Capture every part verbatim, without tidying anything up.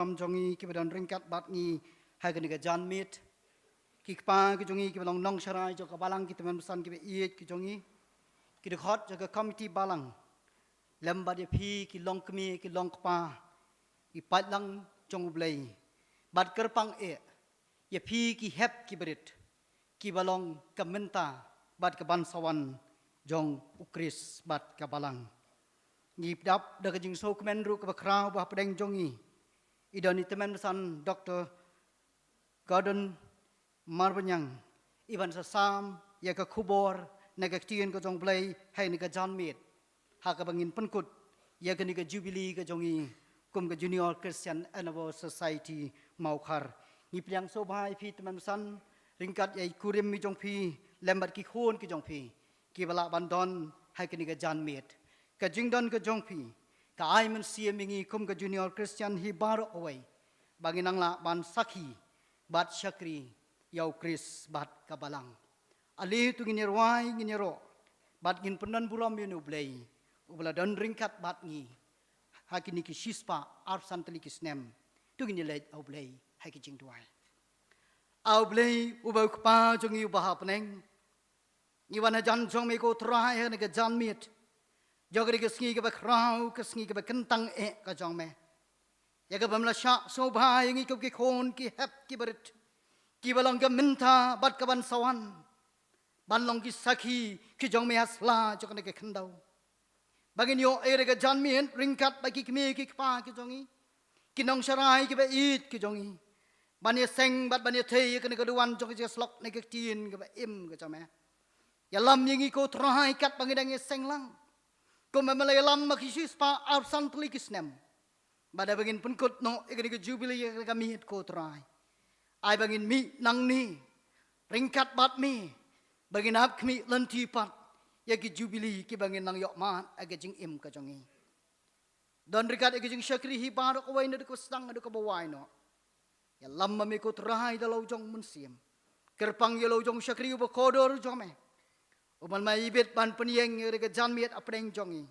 Kam jong ngi kiba don ryngkat bad ngi ha kane ka janmiet. Ki kpa ki jong ngi kiba long nongsharai jong ka balang, ki tymmen basan kiba ïeit ki jong ngi. Ki dkhot jong ka komiti balang. Lem bad ïa phi ki longkmie ki longkpa, ki paidlang jong U Blei. Bad kyrpang eh ïa phi ki hep ki barit kiba long ka mynta bad ka ban sa wan jong U Khrist bad ka balang. Ngi dap da ka jingsngewkmen ruh kaba khraw ba hapdeng jong ngi i don i tymmen basan Doktor Gordon Marbaniang, i ban sa sam ïa ka khubor na ka ktien ka jong U Blei ha kane ka janmiet, ha kaba ngin pynkut ïa kane ka jubili ka jong ngi kum ka Junior Christian Endeavour Society Mawkhar. Ngi pdiang sngewbha ïa phi tymmen basan ryngkat ïa i kurim i jong phi lem bad ki khun ki jong phi kiba lah ban don ha kane ka janmiet. Ka jingdon ka jong phi ka ai mynsiem ïa ngi kum ka Junior Christian hi baroh kawei ba ngin nang lah ban sakhi bad shakri ïa U Khrist bad ka balang. Ale to ngin ïa rwai, ngin ïa roh bad ngin pyndon burom ïa U Blei uba la don ryngkat bad ngi ha kine ki shispah arphew san tylli ki snem. To ngin ïa leit ha U Blei ha ki jingduwai. A U Blei uba u Kpa jong ngi uba ha bneng, ngi wan hajan jong me ko Trai ha kane ka janmiet jong kane ka sngi kaba khraw, ka sngi kaba kyntang eh ka jong me, ïa kaba me la shah sngewbha ïa ngi kum ki khun ki hep ki barit kiba long ka mynta bad ka ban sa wan ban long ki sakhi ki jong me ha sla jong kane ka khyndew. Ba ngin ïoh ïa kane ka janmiet ryngkat bad ki kmie ki kpa ki jong ngi, ki nongsharai kiba ïeit ki jong ngi, ban ïaseng bad ban ïathei ïa kane ka duwan jong ka jingïasyllok na ka ktien kaba im ka jong me. Ïalam ïa ngi ko Trai katba ngi dang ïaseng lang, kumba me la ïalam ha ki shispah arphew san tylli ki snem. Bad haba ngin pynkut noh ïa kane ka jubili ïa kane ka miet ko Trai, ai ba ngin mih nangne ryngkat bad me, ba ngin hap khmih lynti pat ïa ki jubili kiba ngin nang ïoh mad ha ka jingim ka jong ngi. Don ryngkat ïa ka jingshakri hi baroh kawei, naduh kaba sdang haduh kaba wai noh. Ïalam ma me ko Trai da la u jong u Mynsiem. Kyrpang ïa la u jong u shakri uba kordor jong me, uban me ibit ban pynïeng ïa ka janmiet hapdeng jong ngi.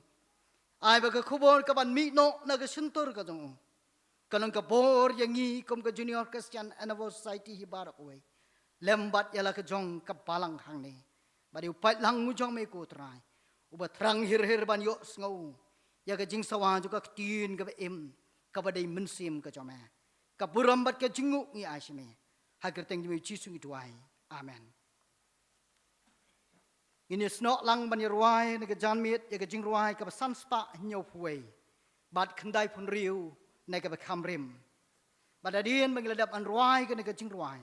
Ai ba ka khubor ka ban mih noh na ka shyntur ka jong u kan long ka bor ïa ngi kum ka Junior Christian Endeavour Society hi baroh kawei, lem bad ïa la ka jong ka balang hangne, bad ïa u paidlang u jong me ko Trai, uba thrang hir hir ban ïohsngew ïa ka jingsawa jong ka ktien kaba im, kaba dei mynsiem ka jong me. Ka burom bad ka jingnguh ngi ai sha me. Ha ka kyrteng jong me Jisu ngi duwai. Amen. Ngin ïasnoh lang ban ïa rwai na ka janmiet ïa ka jingrwai kaba san spah hynñiewphew wei bad khyndaiphew hynriew na kaba kham rim. Bad hadien ba ngi la dep ban rwai kane ka jingrwai,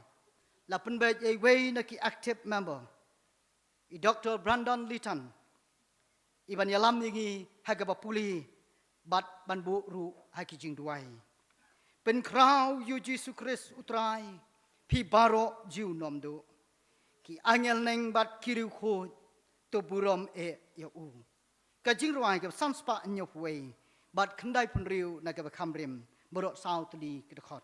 la pynbeit ïa iwei na ki active member, i Doktor Brandon Litan, i ban ïalam ïa ngi ha kaba pule bad ban buh ruh ha ki jingduwai. Pynkhraw ïa u Jisu Khrist u Trai, phi baroh ju nym duh. Ki angel neng bad ki riewkhuid, to burom eh ïa u. Ka jingrwai kaba san spah hynñiewphew wei bad khyndaiphew hynriew na kaba kham rim, baroh saw tylli ki dkhot.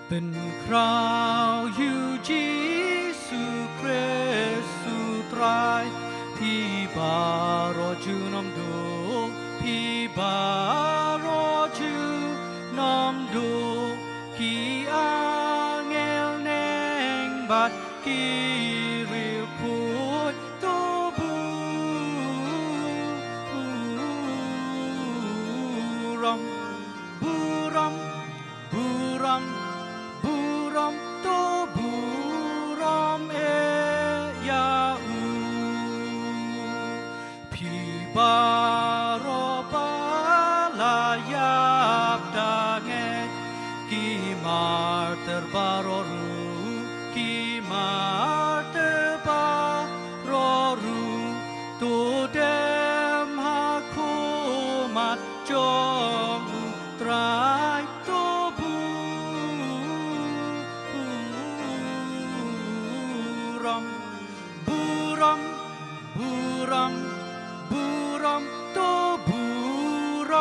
Pynkhraw ïa u Jisu Khrist u Trai, phi baroh ju nym duh, phi baroh ju nym duh, ki angel neng bad ki riewkhuid to burom, burom, burom, burom, to burom eh ïa u. Phi baroh ba la ïap da ngeit, ki martir baroh ruh, ki martir baroh ruh, to dem ha khmat jong u Trai, to burom, burom, burom, burom, to burom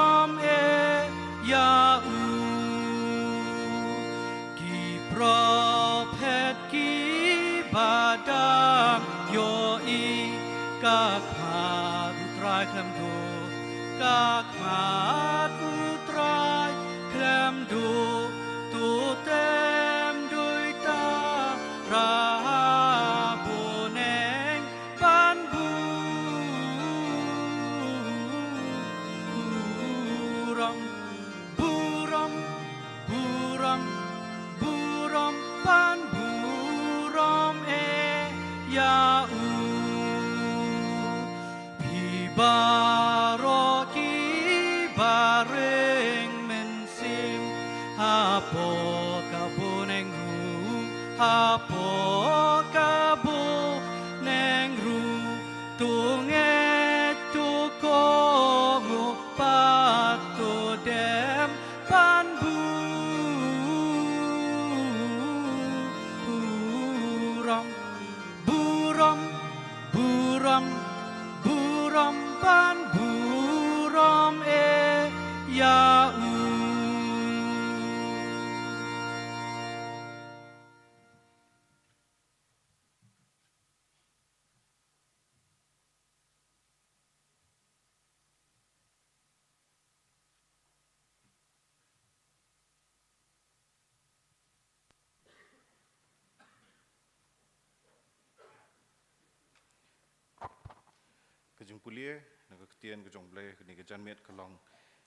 Ka khmat u Trai khlem duh, ka khmat u Trai khlem duh, to tem duh ïa uta, ra ha bneng ban burom. Burom, burom, burom, ban burom eh ïa u. Phi baroh kiba ring mynsiem hapoh ka bneng ruh, hapoh ka bneng ruh, to ngeit to kohnguh bad to dem ban burom. Burom, burom, burom, ban burom eh ïa u. Ka jingpule na ka ktien ka jong U Blei kane ka janmiet ka long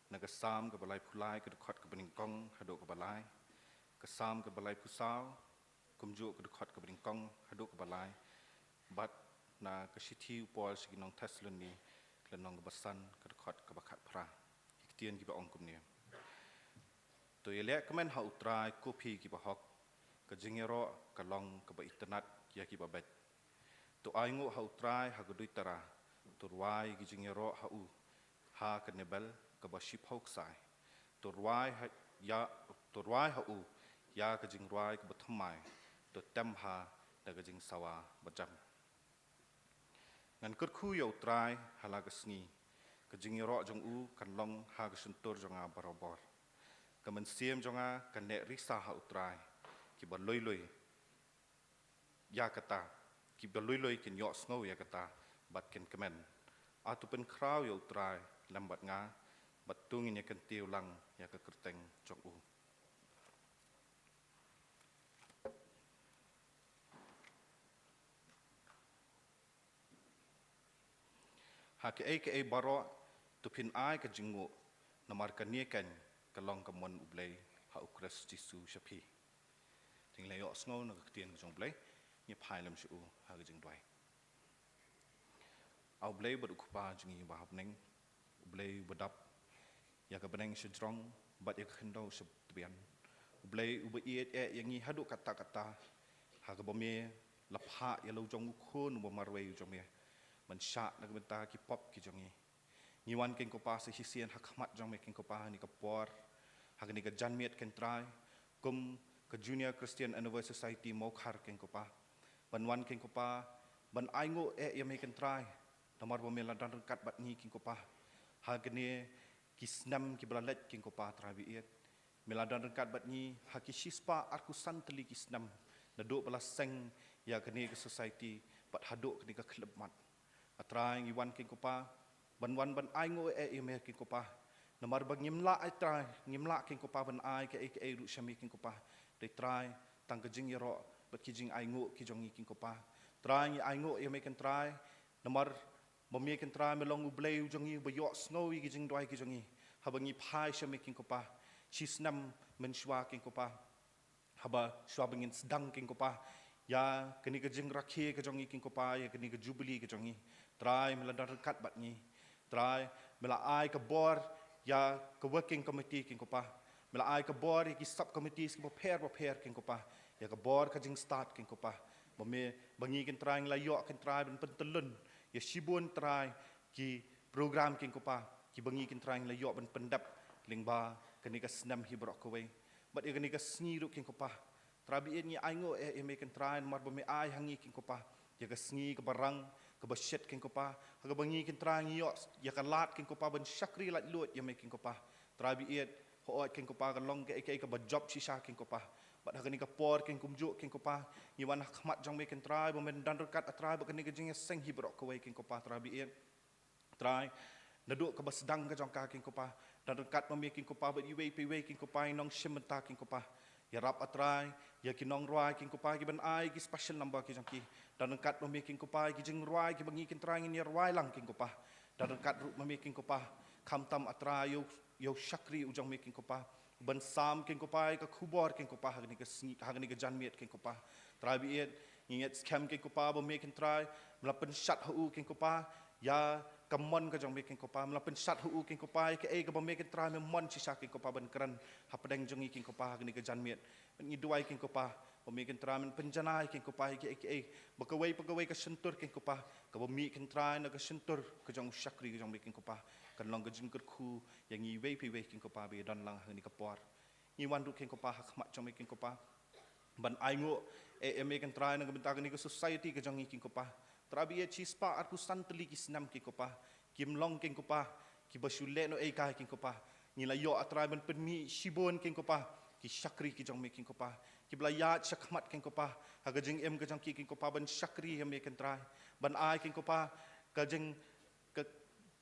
na ka Salm kaba laiphew lai, ka dkhot kaba nyngkong haduh kaba lai. Ka Salm kaba laiphew saw, kumjuh ka dkhot kaba nyngkong haduh kaba lai. Bad na ka shithi u Paul sha ki nong Thessaloni, ka lynnong kaba san, ka dkhot kaba khatphra. Ki ktien kiba ong kumne: To ïaleh kmen ha U Trai, ko phi kiba hok, ka jingïaroh ka long kaba itynnad ïa kiba beit. To ainguh ha U Trai ha ka duitara, to rwai ki jingïaroh ha u ha ka nebel kaba shiphew ksai. To rwai ha, ïa, to rwai ha u ïa ka jingrwai kaba thymmai, to tem bha da ka jingsawa bajam. Ngan kyrkhu ïa U Trai ha la ka sngi, ka jingïaroh jong u kan long ha ka shyntur jong nga barabor. Ka mynsiem jong nga kan neh risa ha U Trai, kiba lui lui ïa kata, kiba lui lui kin ïohsngew ïa kata bad kin kmen. A to pynkhraw ïa U Trai lem bad nga, bad to ngin ïa kyntiew lang ïa ka kyrteng jong u. Ha kaei kaei baroh to phin ai ka jingnguh, namar kane keiñ ka long ka mon U Blei ha U Khrist Jisu sha phi. Te ngin ïa ïohsngew na ka ktien ka jong U Blei, ngin phai lem sha u ha ka jingduwai. A U Blei bad U Kpa jong ngi uba ha bneng, U Blei uba dap ïa ka bneng sha jrong bad ïa ka khyndew sha tbian, U Blei uba ïeit eh ïa ngi haduh katta katta, ha kaba me la phah ïa la u jong u khun uba marwei u jong me ban shah na ka bynta ki pop ki jong ngi. Ngi wan, Kynrad Kpa, sa shisien ha khmat jong me, Kynrad Kpa, ha kane ka por, ha kane ka janmiet, Kynrad Trai, kum ka Junior Christian Anniversary Society Mawkhar, Kynrad Kpa, ban wan, Kynrad Kpa, ban ainguh eh ïa me, Kynrad Trai, namar ba me la don ryngkat bad ngi, Kynrad Kpa, ha kine ki snem kiba la leit, Kynrad Kpa, Trai ba ïeit. Me la don ryngkat bad ngi ha ki shispah arphew san tylli ki snem naduh ba la seng ïa kane ka society bad haduh kane ka khyllipmat. A Trai, ngi wan, Kynrad Kpa, ban wan ban ainguh eh ïa me, Kynrad Kpa, namar ba ngim lah, a Trai, ngim lah, Kynrad Kpa, ban ai kaei kaei ruh sha me, Kynrad Kpa. Te Trai, tang ka jingïaroh bad ki jingainguh ki jong ngi, Kynrad Kpa. Trai, ngi ainguh ïa me, Kynrad Trai, namar ba me, Kynrad Trai, me long U Blei u jong ngi uba ïohsngew ïa ki jingduwai ki jong ngi haba ngi phai sha me, Kynrad Kpa, shi snem mynshuwa, Kynrad Kpa, haba shuwa ba ngin sdang, Kynrad Kpa, ïa kane ka jingrakhe ka jong ngi, Kynrad Kpa, ïa kane ka jubili ka jong ngi. Trai, me la don ryngkat bad ngi. Trai, me la ai ka bor ïa ka working committee, Kynrad Kpa. Me la ai ka bor ïa ki sub committees kiba pher ba pher, Kynrad Kpa, ïa ka bor ka jingstad, Kynrad Kpa, ba me, ba ngi, Kynrad Trai, ngi la ïoh, Kynrad Trai, ban pyntyllun ïa shibun, Trai, ki program, Kynrad Kpa, kiba ngi, Kynrad Trai, ngi la ïoh ban pyndep lyngba kane ka snem hi baroh kawei. Bad ïa kane ka sngi ruh, Kynrad Kpa, Trai ba ïeit, ngi ainguh eh ïa me, Kynrad Trai, namar ba me ai ha ngi, Kynrad Kpa, ïa ka sngi kaba rang, kaba shit, Kynrad Kpa, ha kaba ngi, Kynrad Trai, ngi ïoh ïa ka lad, Kynrad Kpa, ban shakri laitluid ïa me, Kynrad Kpa. Trai ba ïeit, hooid, Kynrad Kpa, ka long kaei kaei kaba jop shisha, Kynrad Kpa, Bad ha kane ka por, kin kumjuh, kin ko Pa, ngi wan ha khmat jong me, kin Trai, ba men don ryngkat, A Trai, bad kane ka jingïaseng hi baroh kawei, kin ko Pa, Trai baieit. Trai, naduh kaba sdang ka jong ka, kin ko Pa, don ryngkat ma me, kin ko Pa, bad iwei pa iwei, kin ko Pa, i nongshim bynta, kin ko Pa. Ïarap, A Trai, ïa ki nongrwai, kin ko Pa, kiban ai ki special number ki jong ki. Don ryngkat ma me, kin ko Pa, ki jingrwai kiba ngi, kin Trai, ngin ïarwai lang, kin ko Pa. Don ryngkat ruh ma me, kin ko Pa, khamtam, A Trai, ïa u, ïa u shakri u jong me, kin ko Pa, ban sam, kin ko Pa, ïa ka khubor, kin ko Pa, ha kane ka sngi, ha kane ka janmiet, kin ko Pa. Trai baieit, ngi ngeit skhem, kin ko Pa, ba me, kin Trai, me la pynshad ha u, kin ko Pa, ïa ka mon ka jong me, kin ko Pa, me la pynshad ha u, kin ko Pa, ïa kaei kaba me, kin Trai, me mon shisha, kin ko Pa, ban kren hapdeng jong ngi, kin ko Pa, ha kane ka janmiet. Ngi duwai, kin ko Pa, ba me, kin Trai, men pynjanai, kin ko Pa, ïa kaei kaei ba kawei pa kawei ka shyntur, kin ko Pa, kaba mih, kin Trai, na ka shyntur ka jong u shakri ka jong me, kin ko Pa, kan long ka jingkyrkhu ïa ngi iwei pa iwei, kin ko Pa, ba ïadon lang ha kane ka por. Ngi wan ruh, kin ko Pa, ha khmat jong me, kin ko Pa, ban ainguh eh, ïa me, kin Trai, na ka bynta kane ka society ka jong ngi, kin ko Pa. Trai baieit, shispah arphew san tylli ki snem, kin ko Pa, kim long, kin ko Pa, kiba shu leh noh ei ei, kin ko Pa. Ngi la ïoh, A Trai, ban pynmih shibun, kin ko Pa, ki shakri ki jong me, kin ko Pa, kiba la ïaid shakhmat, kin ko Pa, ha ka jingim ka jong ki, kin ko Pa, ban shakri ïa me, kin Trai, ban ai, kin ko Pa, ka jing, ka,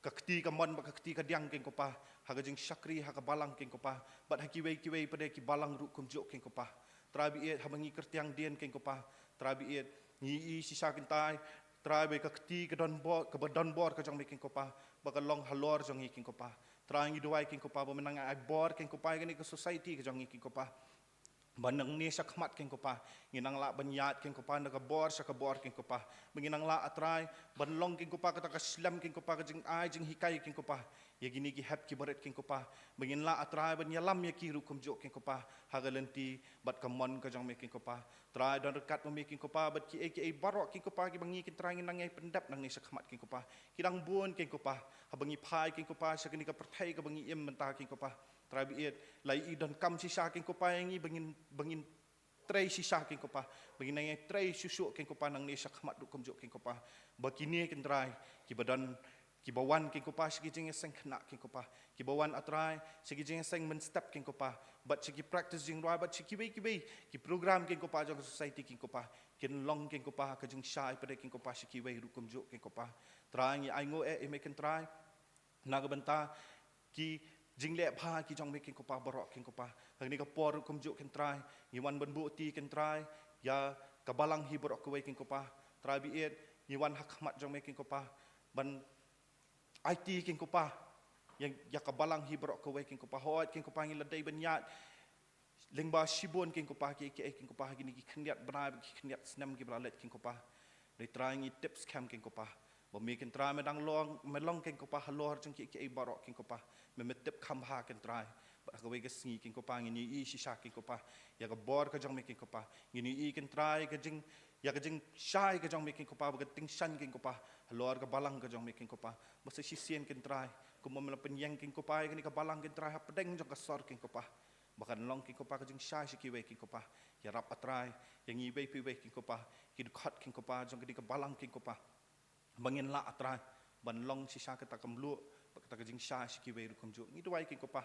ka kti kamon bad ka kti kadiang, kin ko Pa, ha ka jingshakri ha ka balang, kin ko Pa, bad ha kiwei kiwei pat de ki balang ruh kumjuh, kin ko Pa. Trai baieit, haba ngi kyrtiang dien, kin ko Pa, Trai baieit, ngi ïohi shisha, kin Trai, Trai, ba ka kti ka donbor, kaba donbor ka jong me, kin ko Pa, ba ka long halor jong ngi, kin ko Pa. Trai, ngi duwai, kin ko Pa, ba men nang ai bor, kin ko Pa, ïa kane ka society ka jong ngi, kin ko Pa, ba nangne shakhmat, kin ko Pa, ngin nang lah ban ïaid, kin ko Pa, na ka bor sha ka bor, kin ko Pa, ba ngin nang lah, A Trai, ban long, kin ko Pa, kata ka shlem, kin ko Pa, ka jingai jinghikai, kin ko Pa, ïa kine ki hep ki barit, kin ko Pa, ba ngin lah, A Trai, ban ïalam ïa ki ruh kumjuh, kin ko Pa, ha ka lynti bad ka mon ka jong me, kin ko Pa. Trai, don ryngkat ma me, kin ko Pa, bad kiei kiei baroh, kin ko Pa, kiba ngi, kin Trai, ngin nang ïai pyndep nangne shakhmat, kin ko Pa, ki dang bun, kin ko Pa, haba ngi phai, kin ko Pa, sha kane ka pyrthei kaba ngi im mynta, kin ko Pa. Trai baieit, la i donkam shisha, kin ko Pa, ïa ngi ba ngin, ba ngin trei shisha, kin ko Pa, ba ngin nang ïai trei shuh shuh, kin ko Pa, nangne shakhmat ruh kumjuh, kin ko Pa, ba kine, kin Trai, kiba don, kiba wan, kin ko Pa, sha ki jingïaseng khynnah, kin ko Pa, kiba wan, A Trai, sha ki jingïaseng mynstep, kin ko Pa, bad sha ki practice jingrwai, bad sha kiwei kiwei ki program, kin ko Pa, jong ka society, kin ko Pa, kin long, kin ko Pa, ka jingshai pat de, kin ko Pa, sha kiwei ruh kumjuh, kin ko Pa. Trai, ngi ainguh eh, ïa me, kin Trai, na ka bynta ki jingleh bha ki jong me, kin ko Pa, baroh, kin ko Pa. Ha kane ka por ruh kumjuh, kin Trai, ngi wan ban buh ti, kin Trai, ïa ka balang hi baroh kawei, kin ko Pa. Trai baieit, ngi wan ha khmat jong me, kin ko Pa, ban aiti, kin ko Pa, ïa, ïa ka balang hi baroh kawei, kin ko Pa. Hooid, kin ko Pa, ngi la dei ban ïaid lyngba shibun, kin ko Pa, kiei kiei, kin ko Pa, ha kine ki khyndiat bnai, ki khyndiat snem kiba la leit, kin ko Pa. Hynrei Trai, ngi tip skhem, kin ko Pa, ba me, kin Trai, me dang long, me long, kin ko Pa, halor jong kiei kiei baroh, kin ko Pa. Me, me tip kham bha, kin Trai. Bad ha kawei ka sngi, kin ko Pa, ngin ïohi shisha, kin ko Pa, ïa ka bor ka jong me, kin ko Pa. Ngin ïohi, kin Trai, ka jing, ïa ka jingshai ka jong me, kin ko Pa, bad ka tyngshaiñ, kin ko Pa, halor ka balang ka jong me, kin ko Pa. Ba sa shisien, kin Trai, kumba me la pynïeng, kin ko Pa, ïa kane ka balang, kin Trai, hapdeng jong ka sor, kin ko Pa, ba kan long, kin ko Pa, ka jingshai sha kiwei, kin ko Pa. Ïarap, A Trai, ïa ngi iwei pa iwei, kin ko Pa, ki dkhot, kin ko Pa, jong kane ka balang, kin ko Pa, ba ngin lah, A Trai, ban long shisha kata ka mluh bad kata ka jingshai sha kiwei ruh kumjuh. Ngi duwai, kin ko Pa,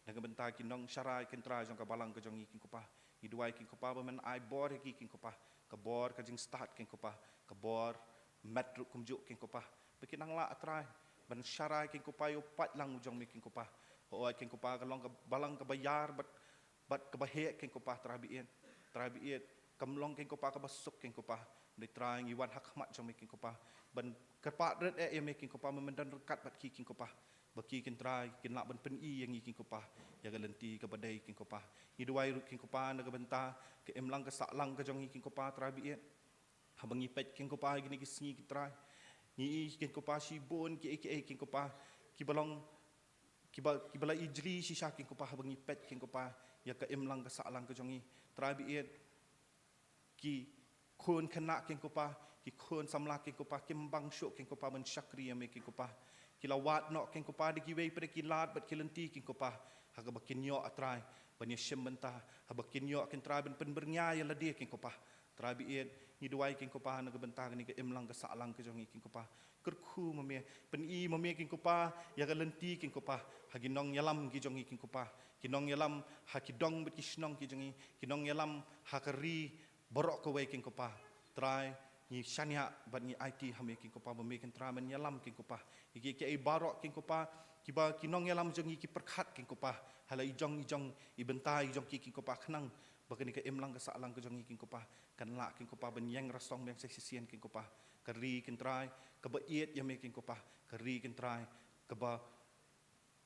na ka bynta ki nongsharai, kin Trai, jong ka balang ka jong ngi, kin ko Pa. Ngi duwai, kin ko Pa, ba men ai bor ïa ki, kin ko Pa, ka bor ka jingstad, kin ko Pa, ka bor met ruh kumjuh, kin ko Pa, ba kin nang lah, A Trai, ban sharai, kin ko Pa, ïa u paidlang u jong me, kin ko Pa. Hooid, kin ko Pa, ka long ka balang kaba ïar bad, bad kaba heh, kin ko Pa, Trai baieit. Trai baieit, kam long, kin ko Pa, kaba suk, kin ko Pa. Hynrei Trai, ngi wan ha khmat jong me, kin ko Pa, ban kyrpad rit eh ïa me, kin ko Pa, ba men don ryngkat bad ki, kin ko Pa, ba ki, kin Trai, kin lah ban pyni ïa ngi, kin ko Pa, ïa ka lynti kaba dei, kin ko Pa. Ngi duwai ruh, kin ko Pa, na ka bynta ka imlang ka sahlang ka jong ngi, kin ko Pa, Trai baieit. Haba ngi peit, kin ko Pa, ha kine ki sngi, kin Trai, ngi i, kin ko Pa, shibun kiei kiei, kin ko Pa, kiba long, kiba, kiba la ijli shisha, kin ko Pa, haba ngi peit, kin ko Pa, ïa ka imlang ka sahlang ka jong ngi, Trai baieit. Ki khun khynnah, kin ko Pa, ki khun samla, kin ko Pa, kim bang shuh, kin ko Pa, ban shakri ïa me, kin ko Pa. Ki la wad noh, kin ko Pa, da kiwei pat de ki lad bad ki lynti, kin ko Pa, ha kaba kin ïoh, A Trai, ban ïashim bynta, haba kin ïoh, kin Trai, ban pynbyrngia ïa lade, kin ko Pa. Trai baieit, ngi duwai, kin ko Pa, na ka bynta kane ka imlang ka sahlang ka jong ngi, kin ko Pa. kyrkhu ma me, pyni ma me king Kpa ïa ka lynti king Kpa, ha ki nongïalam ki jong ngi king Kpa, ki nongïalam ha ki dong bad ki shnong ki jong ngi, ki nongïalam ha ka ri baroh kawei king Kpa. Trai, ngi shaniah bad ngi aiti ha me king Kpa, ba me kin Trai men ïalam king Kpa ïa ki, ki ei baroh king Kpa, kiba ki nongïalam jong ngi ki pyrkhat king Kpa ha la i jong i jong i bynta i jong ki king Kpa, khnang ba kane ka imlang ka sahlang ka jong ngi king Kpa kan lah king Kpa ban ïeng rasong biang sa shisien king Kpa. Ka ri king Trai kaba ïeit ïa me king Kpa, ka ri king Trai kaba,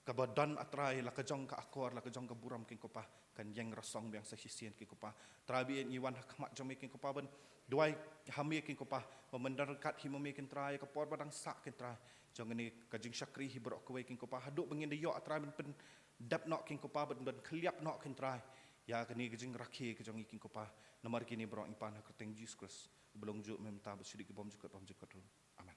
kaba don, ah Trai, la ka jong ka akor, la ka jong ka burom king Kpa, kan ïeng rasong biang sa shisien king Kpa. Trai, ba ïeit ngi wan ha khmat jong me king Kpa ban duwai ha me king Kpa, ba men don ryngkat hi ma me king Trai ïa ka por ba dang sah king Trai jong kane ka jingshakri hi baroh kawei king Kpa, haduh ba ngin da ïoh, ah Trai, ban pyndep noh king Kpa, ban, ban khylliap noh king Trai ïa kane ka jingrakhe ka jong ngi king Kpa. Namar kine baroh ngi pan ha ka kyrteng Jisu Khrist, uba long juh mynta bad shaduh ki bymjukut bymjukut ruh. Amen.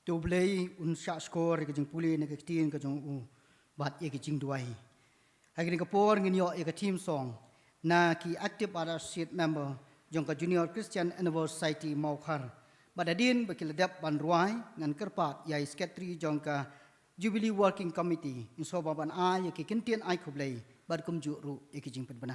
To U Blei un shah shkor ïa ka jingpule na ka ktien ka jong u bad ïa ka jingduwai. Ha kane ka por ngin ïoh ïa ka theme song na ki active bad associate member jong ka Junior Christian Endeavour Society Mawkhar. Bad hadien ba ki la dep ban rwai, ngan kyrpad ïa i secretary jong ka Jubilee Working Committee, in sngewbha ban ai ïa ki kyntien ai khublei bad kumjuh ruh ïa ki jingpynbna.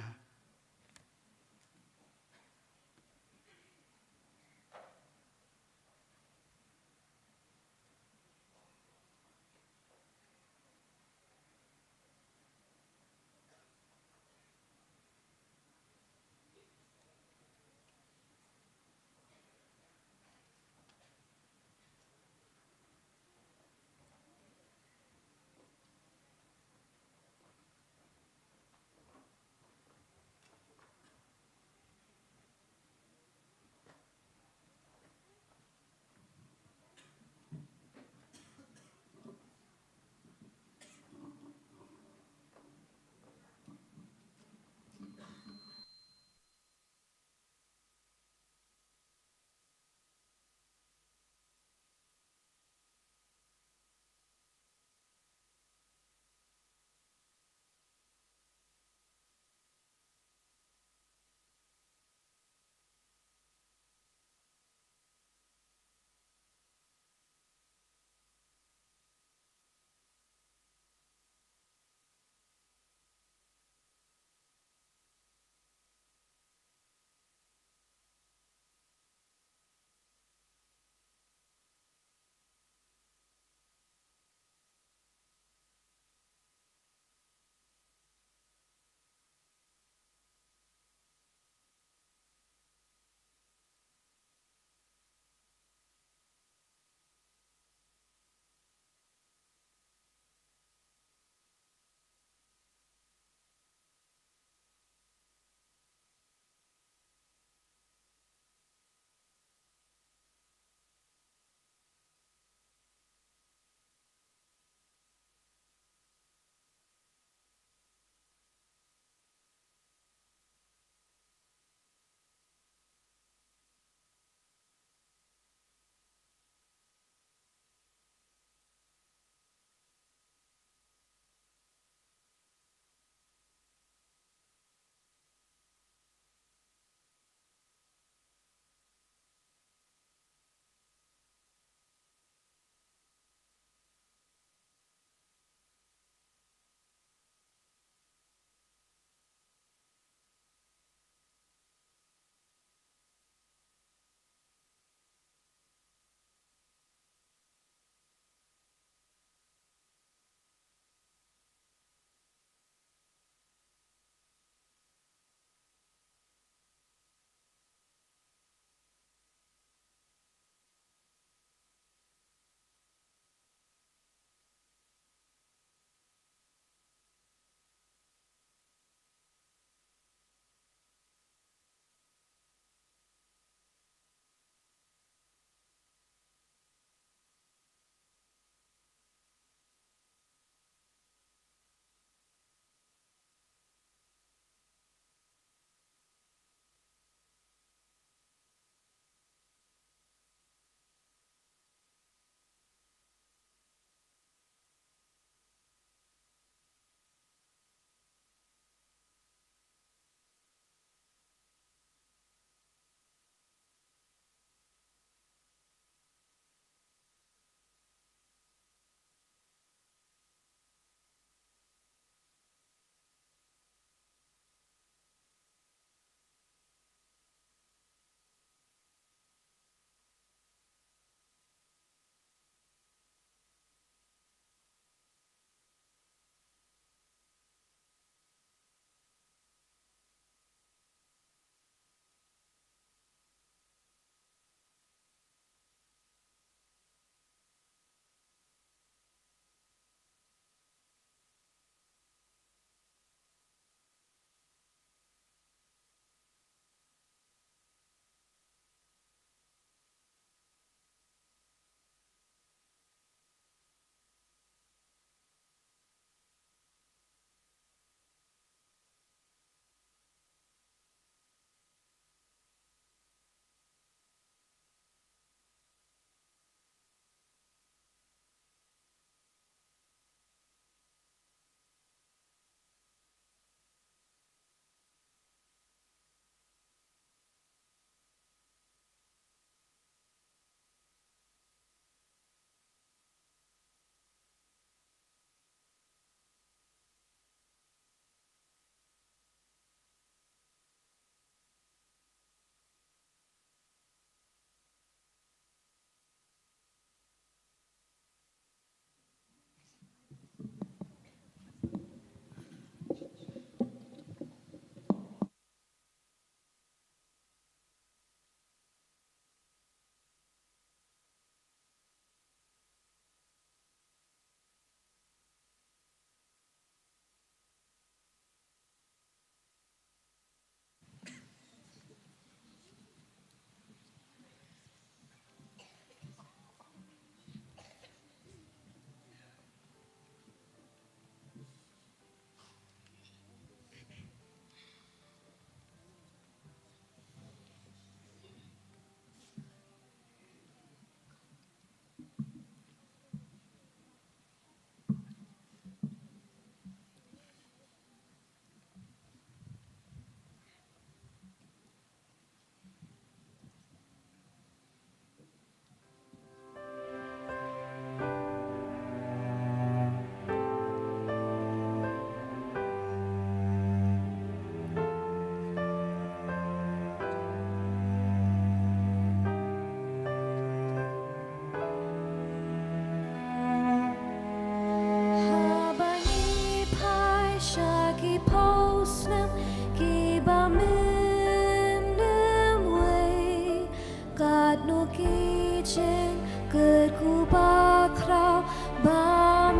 Jingkyrkhu bakhraw ba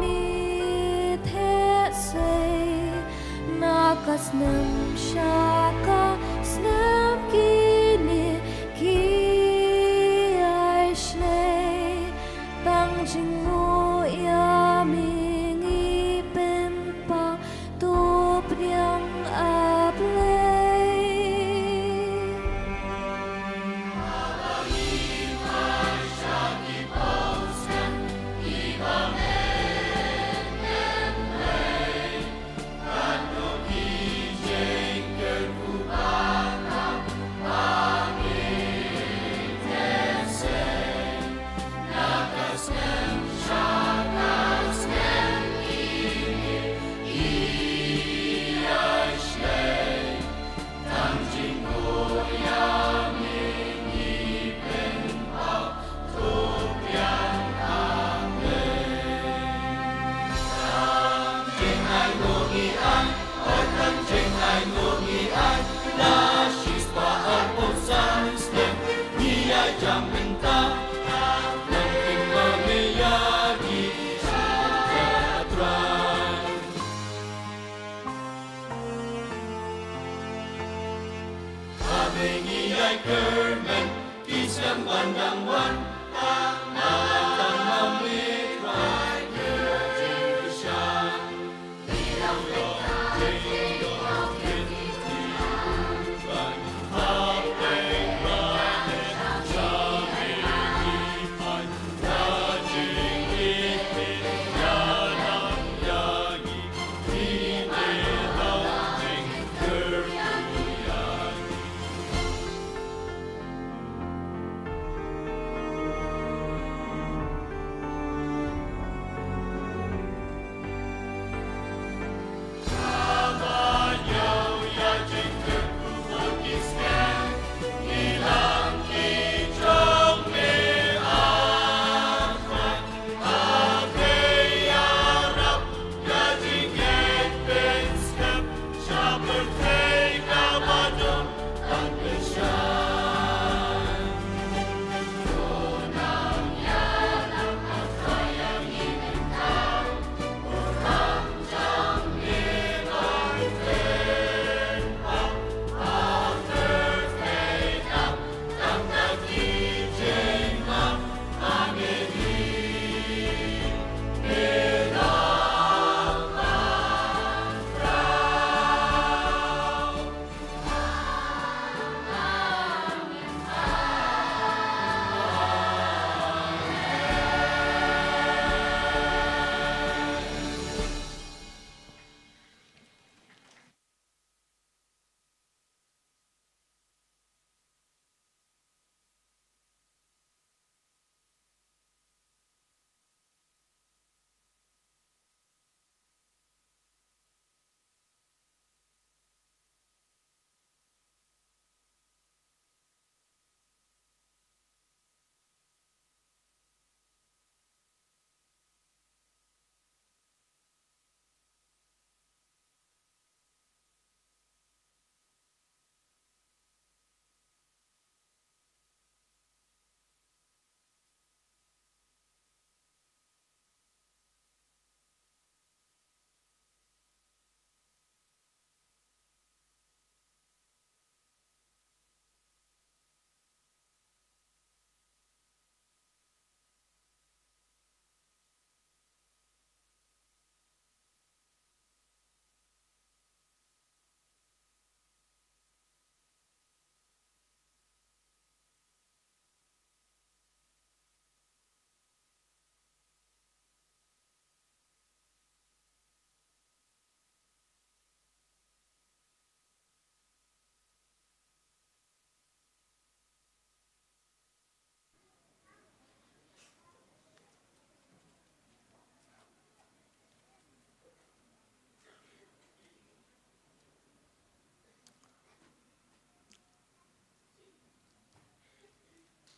mi theh sei, na ka snem sha ka snem kine ki ai shlei, tang jingmut ïa mi ngi pynpaw, to pdiang, A Blei.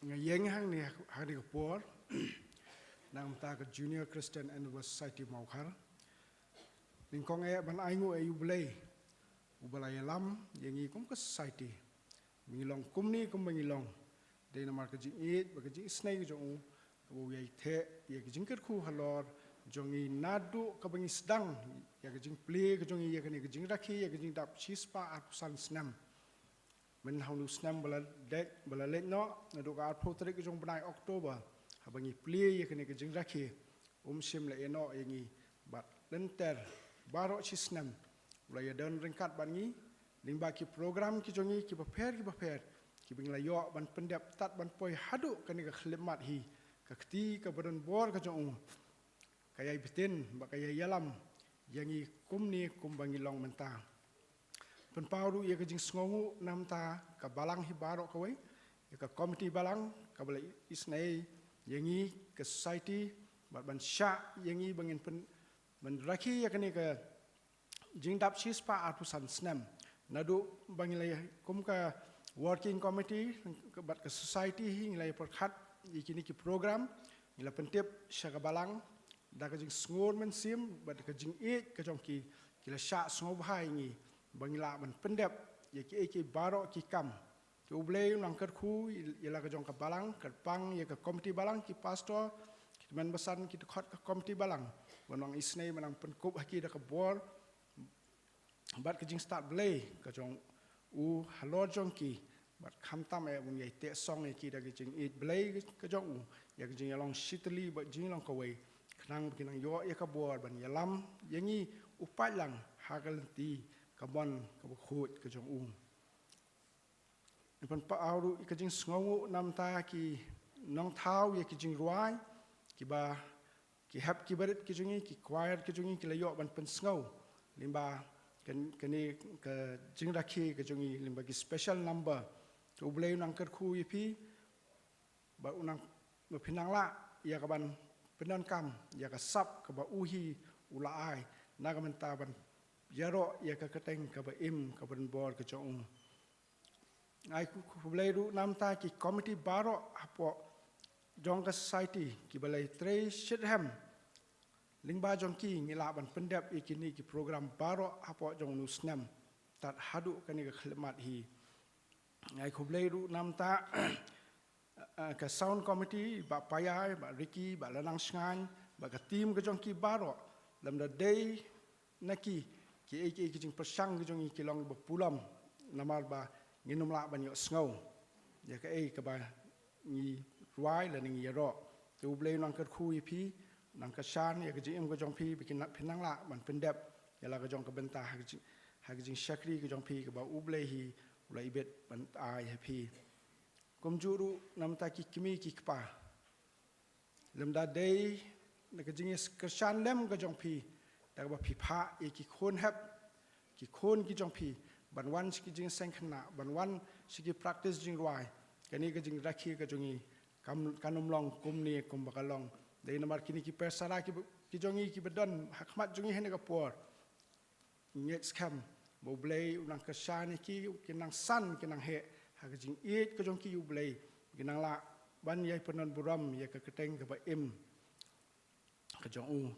Nga ïeng hangne, hangne ka por na ka bynta ka Junior Christian Anabaptist Society Mawkhar. Nyngkong eh ban ainguh ïa U Blei uba la ïalam ïa ngi kum ka society. Ngi long kumne kumba ngi long Dei namar ka jingïeit bad ka jingisynei ka jong u, kaba u ïai theh ïa ka jingkyrkhu halor jong ngi naduh kaba ngi sdang ïa ka jingplie ka jong ngi ïa kane ka jingrakhe ïa ka jingdap shispah arphew san snem. Mynhynnin u snem ba la dep, ba la leit noh, naduh ka arphew tarik ka jong u bnai October, haba ngi plie ïa kane ka jingrakhe, um shym la ïehnoh ïa ngi, bad lynter baroh shi snem u la ïadon ryngkat bad ngi, lyngba ki program ki jong ngi kiba pher kiba pher, kiba ngi la ïoh ban pyndep tad ban poi haduh kane ka khyllipmat hi, ka kti kaba donbor ka jong u ka ïai btin bad ka ïai ïalam ïa ngi kumne kumba ngi long mynta. Pynpaw ruh ïa ka jingsngewnguh na ka bynta ka balang hi baroh kawei, ïa ka komiti balang kaba la isynei ïa ngi ka society, bad ban shah ïa ngi ba ngin pyn, ban rakhe ïa kane ka jingdap shispah arphew san snem. Naduh ba ngi la kum ka working committee bad ka society hi ngi la ïa pyrkhat ïa kine ki program, ngi la pyntip sha ka balang da ka jingsngur mynsiem bad ka jingïeit ka jong ki, ki la shah sngewbha ïa ngi ba ngi lah ban pyndep ïa kiei kiei baroh ki kam. Te U Blei u nang kyrkhu ïa la ka jong ka balang, kyrpang ïa ka komiti balang, ki pastor, ki tymmen basan, ki dkhot ka komiti balang, ba u nang isynei, ba u nang pynkup ha ki da ka bor bad ka jingstad Blei ka jong u halor jong ki, bad khamtam eh un ïai teh song ïa ki da ka jingïeit Blei ka jong u, ïa ka jingïalong shitylli bad jinglong kawei, khnang ba kin nang ïoh ïa ka bor ban ïalam ïa ngi u paidlang ha ka lynti ka mon kaba khuid ka jong u. Ngi pynpaw ruh ïa ka jingsngewnguh na ka bynta ki nongthaw ïa ki jingrwai, kiba, ki hep kiba rit ki jong ngi, ki choir ki jong ngi, ki la ïoh ban pynsngew lyngba kan, kane ka jingrakhe ka jong ngi lyngba ki special number. Te U Blei u nang kyrkhu ïa phi, ba u nang, ba phin nang lah ïa ka ban pyndonkam ïa ka sap kaba u hi u la ai na ka bynta ban ïaroh ïa ka kyrteng kaba im kaba donbor ka jong u. Ai khublei ruh na ka bynta ki komiti baroh hapoh jong ka society kiba la ïatrei shitrhem. Lyngba jong ki ngi lah ban pyndep ïa kine ki program baroh hapoh jong une u snem tad haduh kane ka khyllipmat hi. Ai khublei ruh na ka bynta eh, ka sound committee, Bah Payai, Bah Ricky, Bah Lanang Shngain, bad ka team ka jong ki baroh, lymda dei na ki, kiei kiei ki jingpyrshang ki jong ngi ki long ba pulom, namar ba ngin ym lah ban ïohsngew ïa kaei kaba ngi rwai lane ngi ïaroh. Te U Blei u nang kyrkhu ïa phi, u nang kyrshan ïa ka jingim ka jong phi, ba kin nang, phin nang lah ban pyndep ïa la ka jong ka bynta ha ka jing, ha ka jingshakri ka jong phi kaba U Blei hi u la ibit ban ai ha phi. Kumjuh ruh na ka bynta ki kmie ki kpa. Lymda dei na ka jingkyrshan lem ka jong phi, da kaba phi phah ïa ki khun hep, ki khun ki jong phi, ban wan sha ki jingïaseng khynnah, ban wan sha ki practice jingrwai, kane ka jingrakhe ka jong ngi kam, kan ym long kumne kumba ka long. Dei namar kine ki persara ki, ki jong ngi kiba don ha khmat jong ngi ha kane ka por. Ngeit skhem ba U Blei u nang kyrshan ïa ki, kin nang san, kin nang heh ha ka jingïeit ka jong ki ïa U Blei, kin nang lah ban ïai pyndonburom ïa ka kyrteng kaba im ka jong u.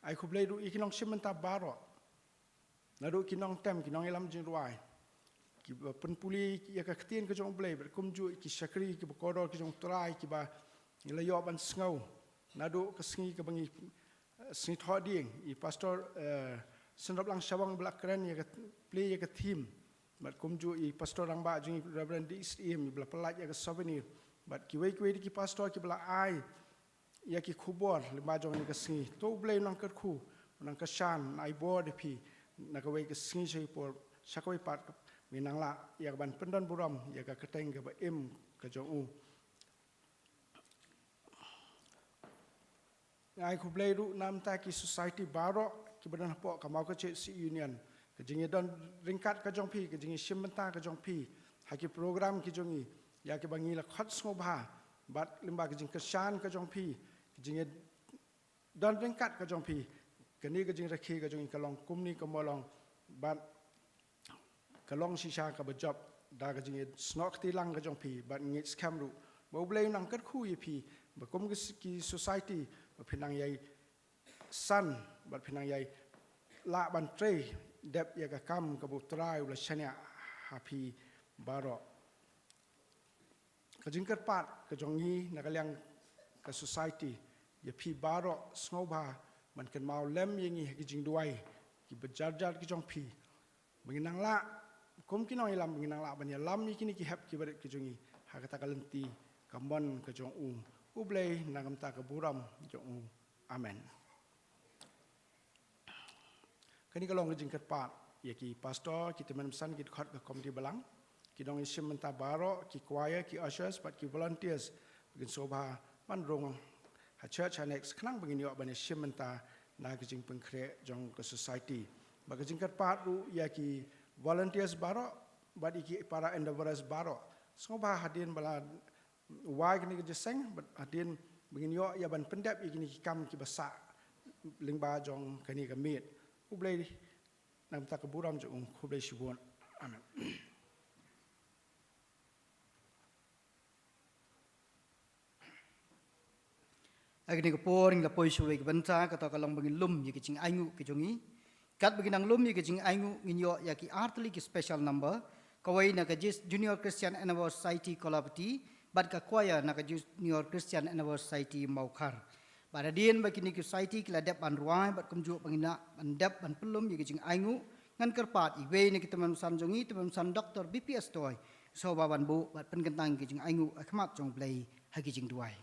Ai khublei ruh ïa ki nongshim bynta baroh, naduh ki nongtem, ki nongïalam jingrwai, kiba pynpule ïa ka ktien ka jong U Blei, bad kumjuh ki shakri kiba kordor ki jong U Trai kiba ngi la ïoh ban sngew naduh ka sngi kaba ngi eh, sngi Thohdieng, i Pastor, eh, Synrop Lang Shabong ba la kren ïa ka, plie ïa ka theme. Bad kumjuh i Pastor Rangbah jong ngi Reverend D. Syiem ba la pyllait ïa ka souvenir. Bad kiwei kiwei de ki pastor kiba la ai ïa ki khubor lyngba jong kane ka sngi. To U Blei u nang kyrkhu, u nang kyrshan, un ai bor ïa phi na kawei ka sngi sha kawei ka por, sha kawei pat, ba ngin nang lah ïa ka ban pyndonburom ïa ka kyrteng kaba im ka jong u. Nga ai khublei ruh na ka bynta ki society baroh kiba don hapoh ka Mawkynrew C Union. Ka jingïadon ryngkat ka jong phi, ka jingïashim bynta ka jong phi ha ki program ki jong ngi, ïa kiba ngi la khot sngewbha, bad lyngba ka jingkyrshan ka jong phi, ka jingïadon ryngkat ka jong phi, kane ka jingrakhe ka jong ngi ka long kumne kumba long, bad ka long shisha kaba jop da ka jingïasnoh kti lang ka jong phi, bad ngeit skhem ruh ba U Blei u nang kyrkhu ïa phi, ba kum ki s-, ki society, ba phin nang ïai san, bad phin nang ïai lah ban trei dep ïa ka kam kaba U Trai u la shaniah ha phi baroh. ka jingkyrpad ka jong ngi na ka liang ka society, ïa phi baroh sngewbha ban kynmaw lem ïa ngi ha ki jingduwai kiba jar jar ki jong phi. Ba ngin nang lah, kum ki nongïalam, ba ngin nang lah ban ïalam ïa kine ki hep kiba rit ki jong ngi ha kata ka lynti kamon ka jong u, U Blei na ka bynta ka burom jong u. Amen. Kane ka long ka jingkyrpad ïa ki pastor, ki tymmen basan, ki dkhot ka komiti balang, ki nongïashim bynta baroh, ki choir, ki ushers bad ki volunteers, ba kin sngewbha ban rung ha church annex khnang ba ngin ïoh ban ïashim bynta na ka jingpynkhreh jong ka society. Bad ka jingkyrpad ruh ïa ki volunteers baroh bad ïa ki para endeavorers baroh, sngewbha hadien ba la wai kane ka jingïaseng, bad hadien ba ngin ïoh ïa ban pyndep ïa kine ki kam kiba sah lyngba jong kane ka miet. U Blei na ka bynta ka burom jong u, khublei shibun. Amen. Ha kane ka por ngi la poi shuwa ïa ka bynta, kata ka long ba ngin lum ïa ka jingainguh ka jong ngi. Katba ngin nang lum ïa ka jingainguh, ngin ïoh ïa ki artylli ki special number, kawei na ka Jis-, Junior Christian Endeavour Society Kawlapati bad ka choir na ka Junior Christian Endeavour Society Mawkhar. Bad hadien ba kine ki society ki la dep ban rwai bad kumjuh ba ngin nang ban dep ban pynlum ïa ka jingainguh, ngan kyrpad ïa iwei na ki tymmen basan jong ngi, tymmen basan Doctor B P S Toi, sngewbha ban buh bad pynkyntang ïa ka jingainguh ha khmat jong U Blei ha ka jingduwai.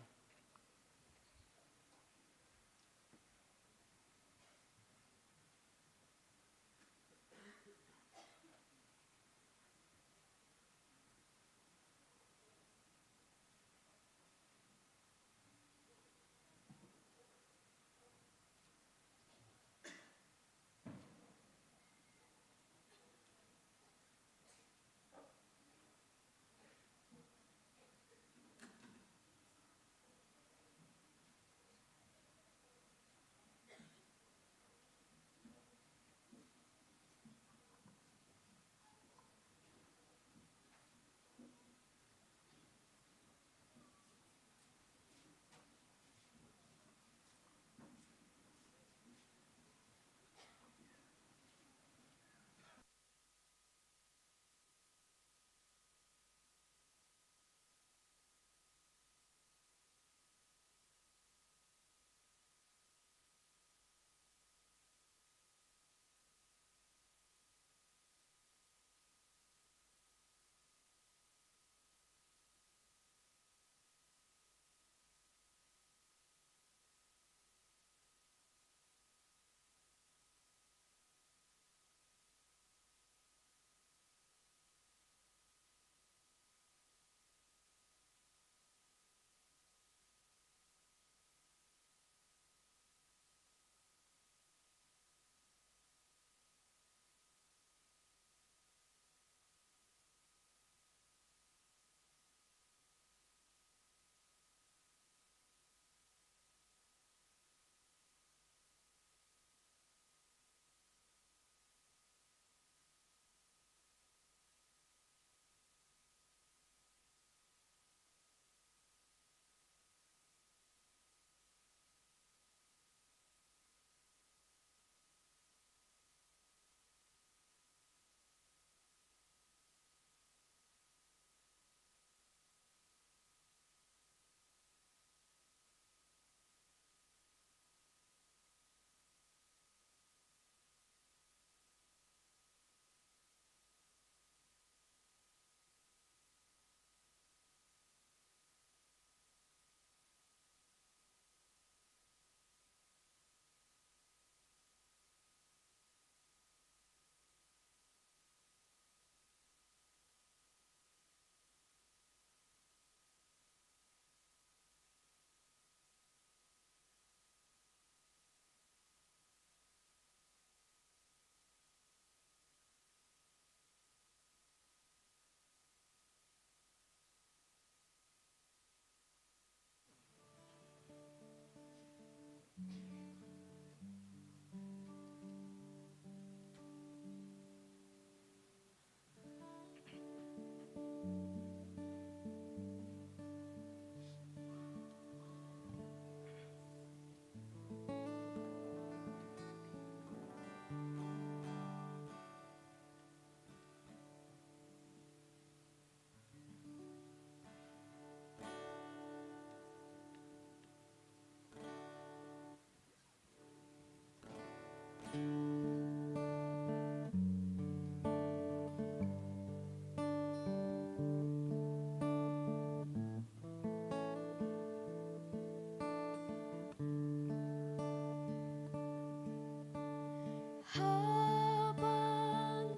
Haba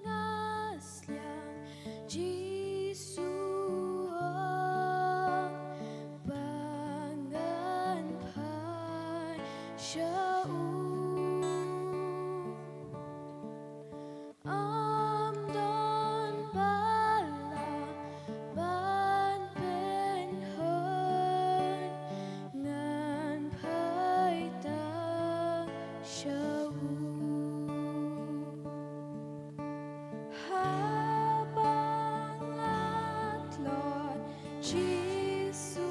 nga sliang, Jisu ong ba ngan phai sha u. Ym don ba lah ban pynhun, ngan phai tang sha u. Haba nga tlot, Jisu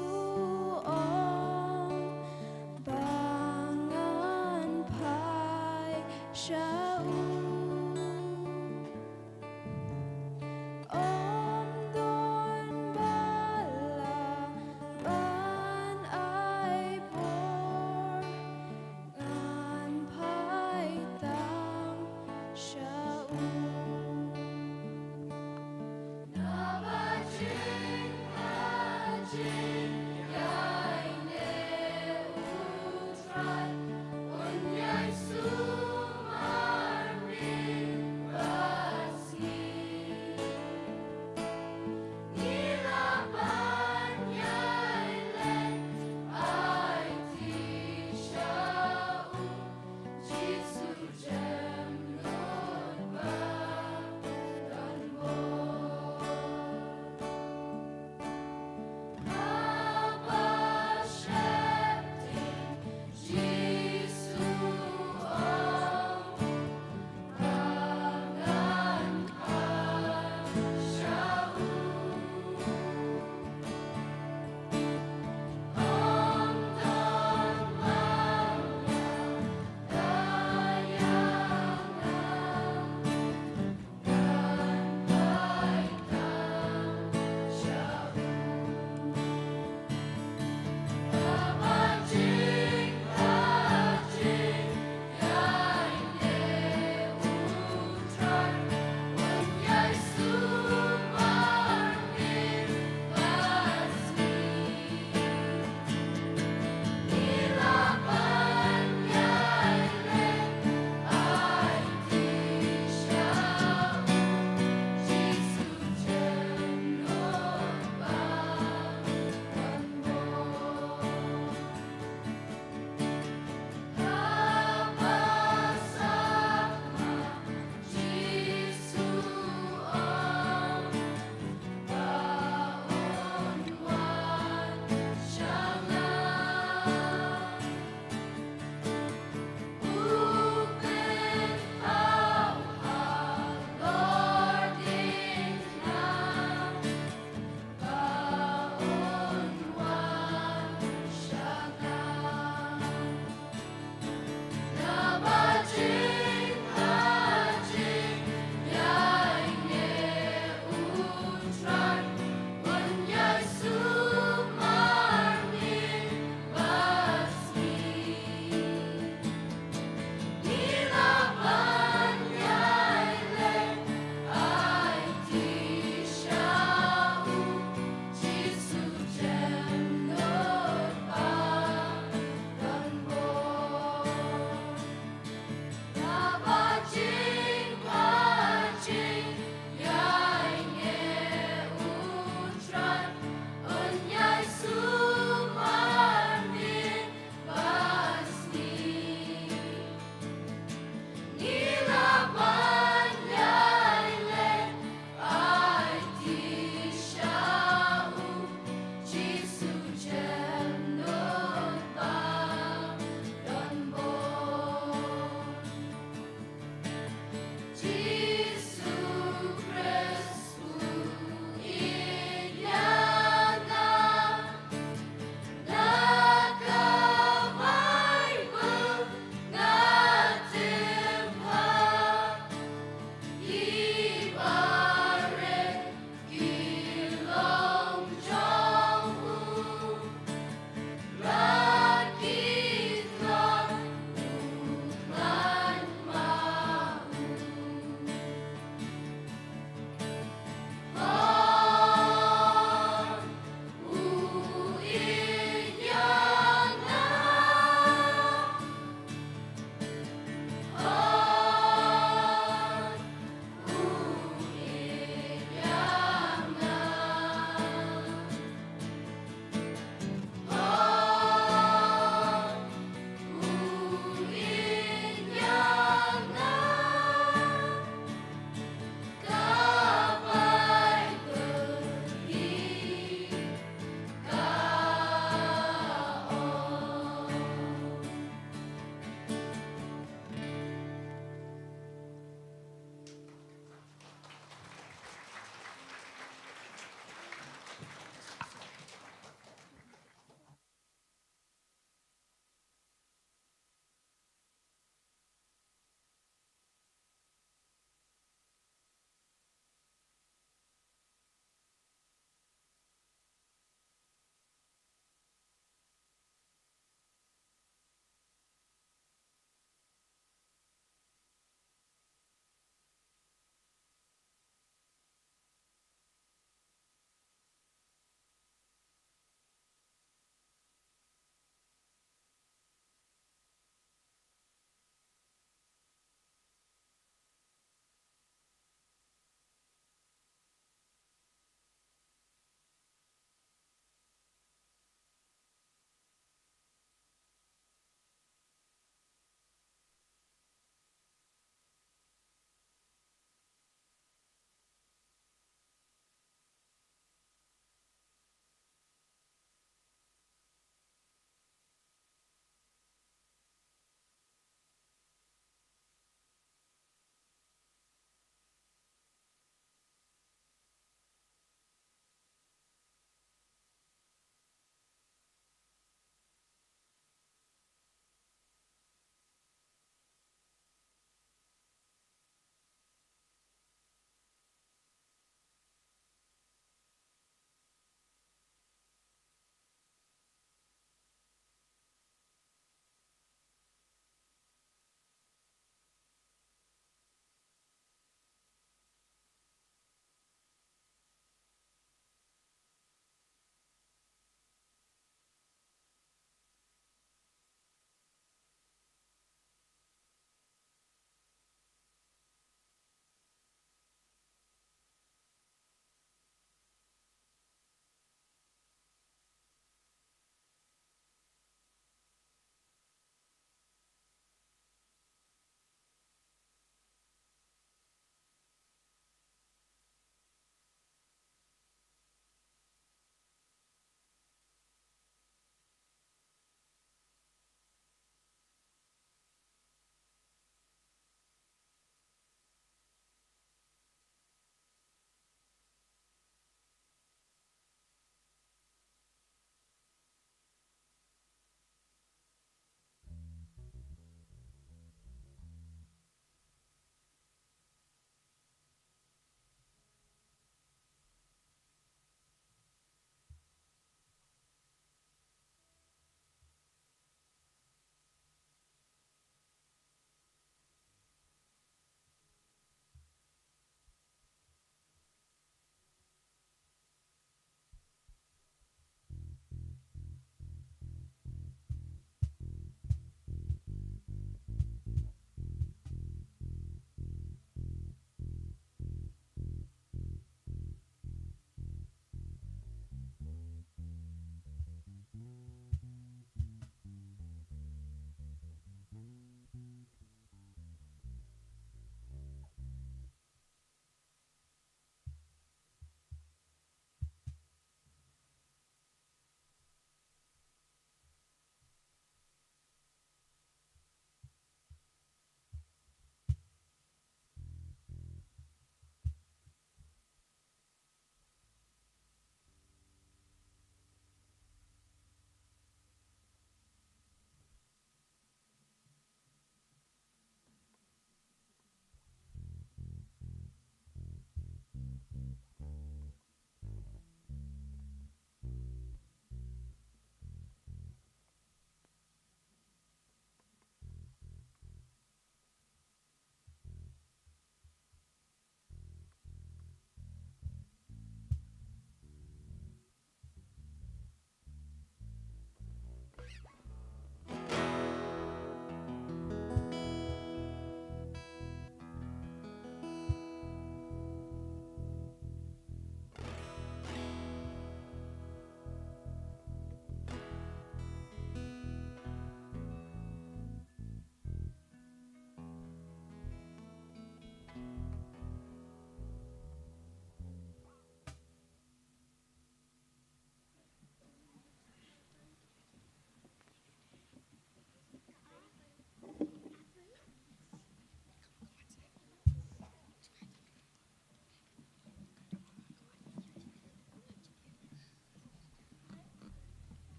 ong ba nga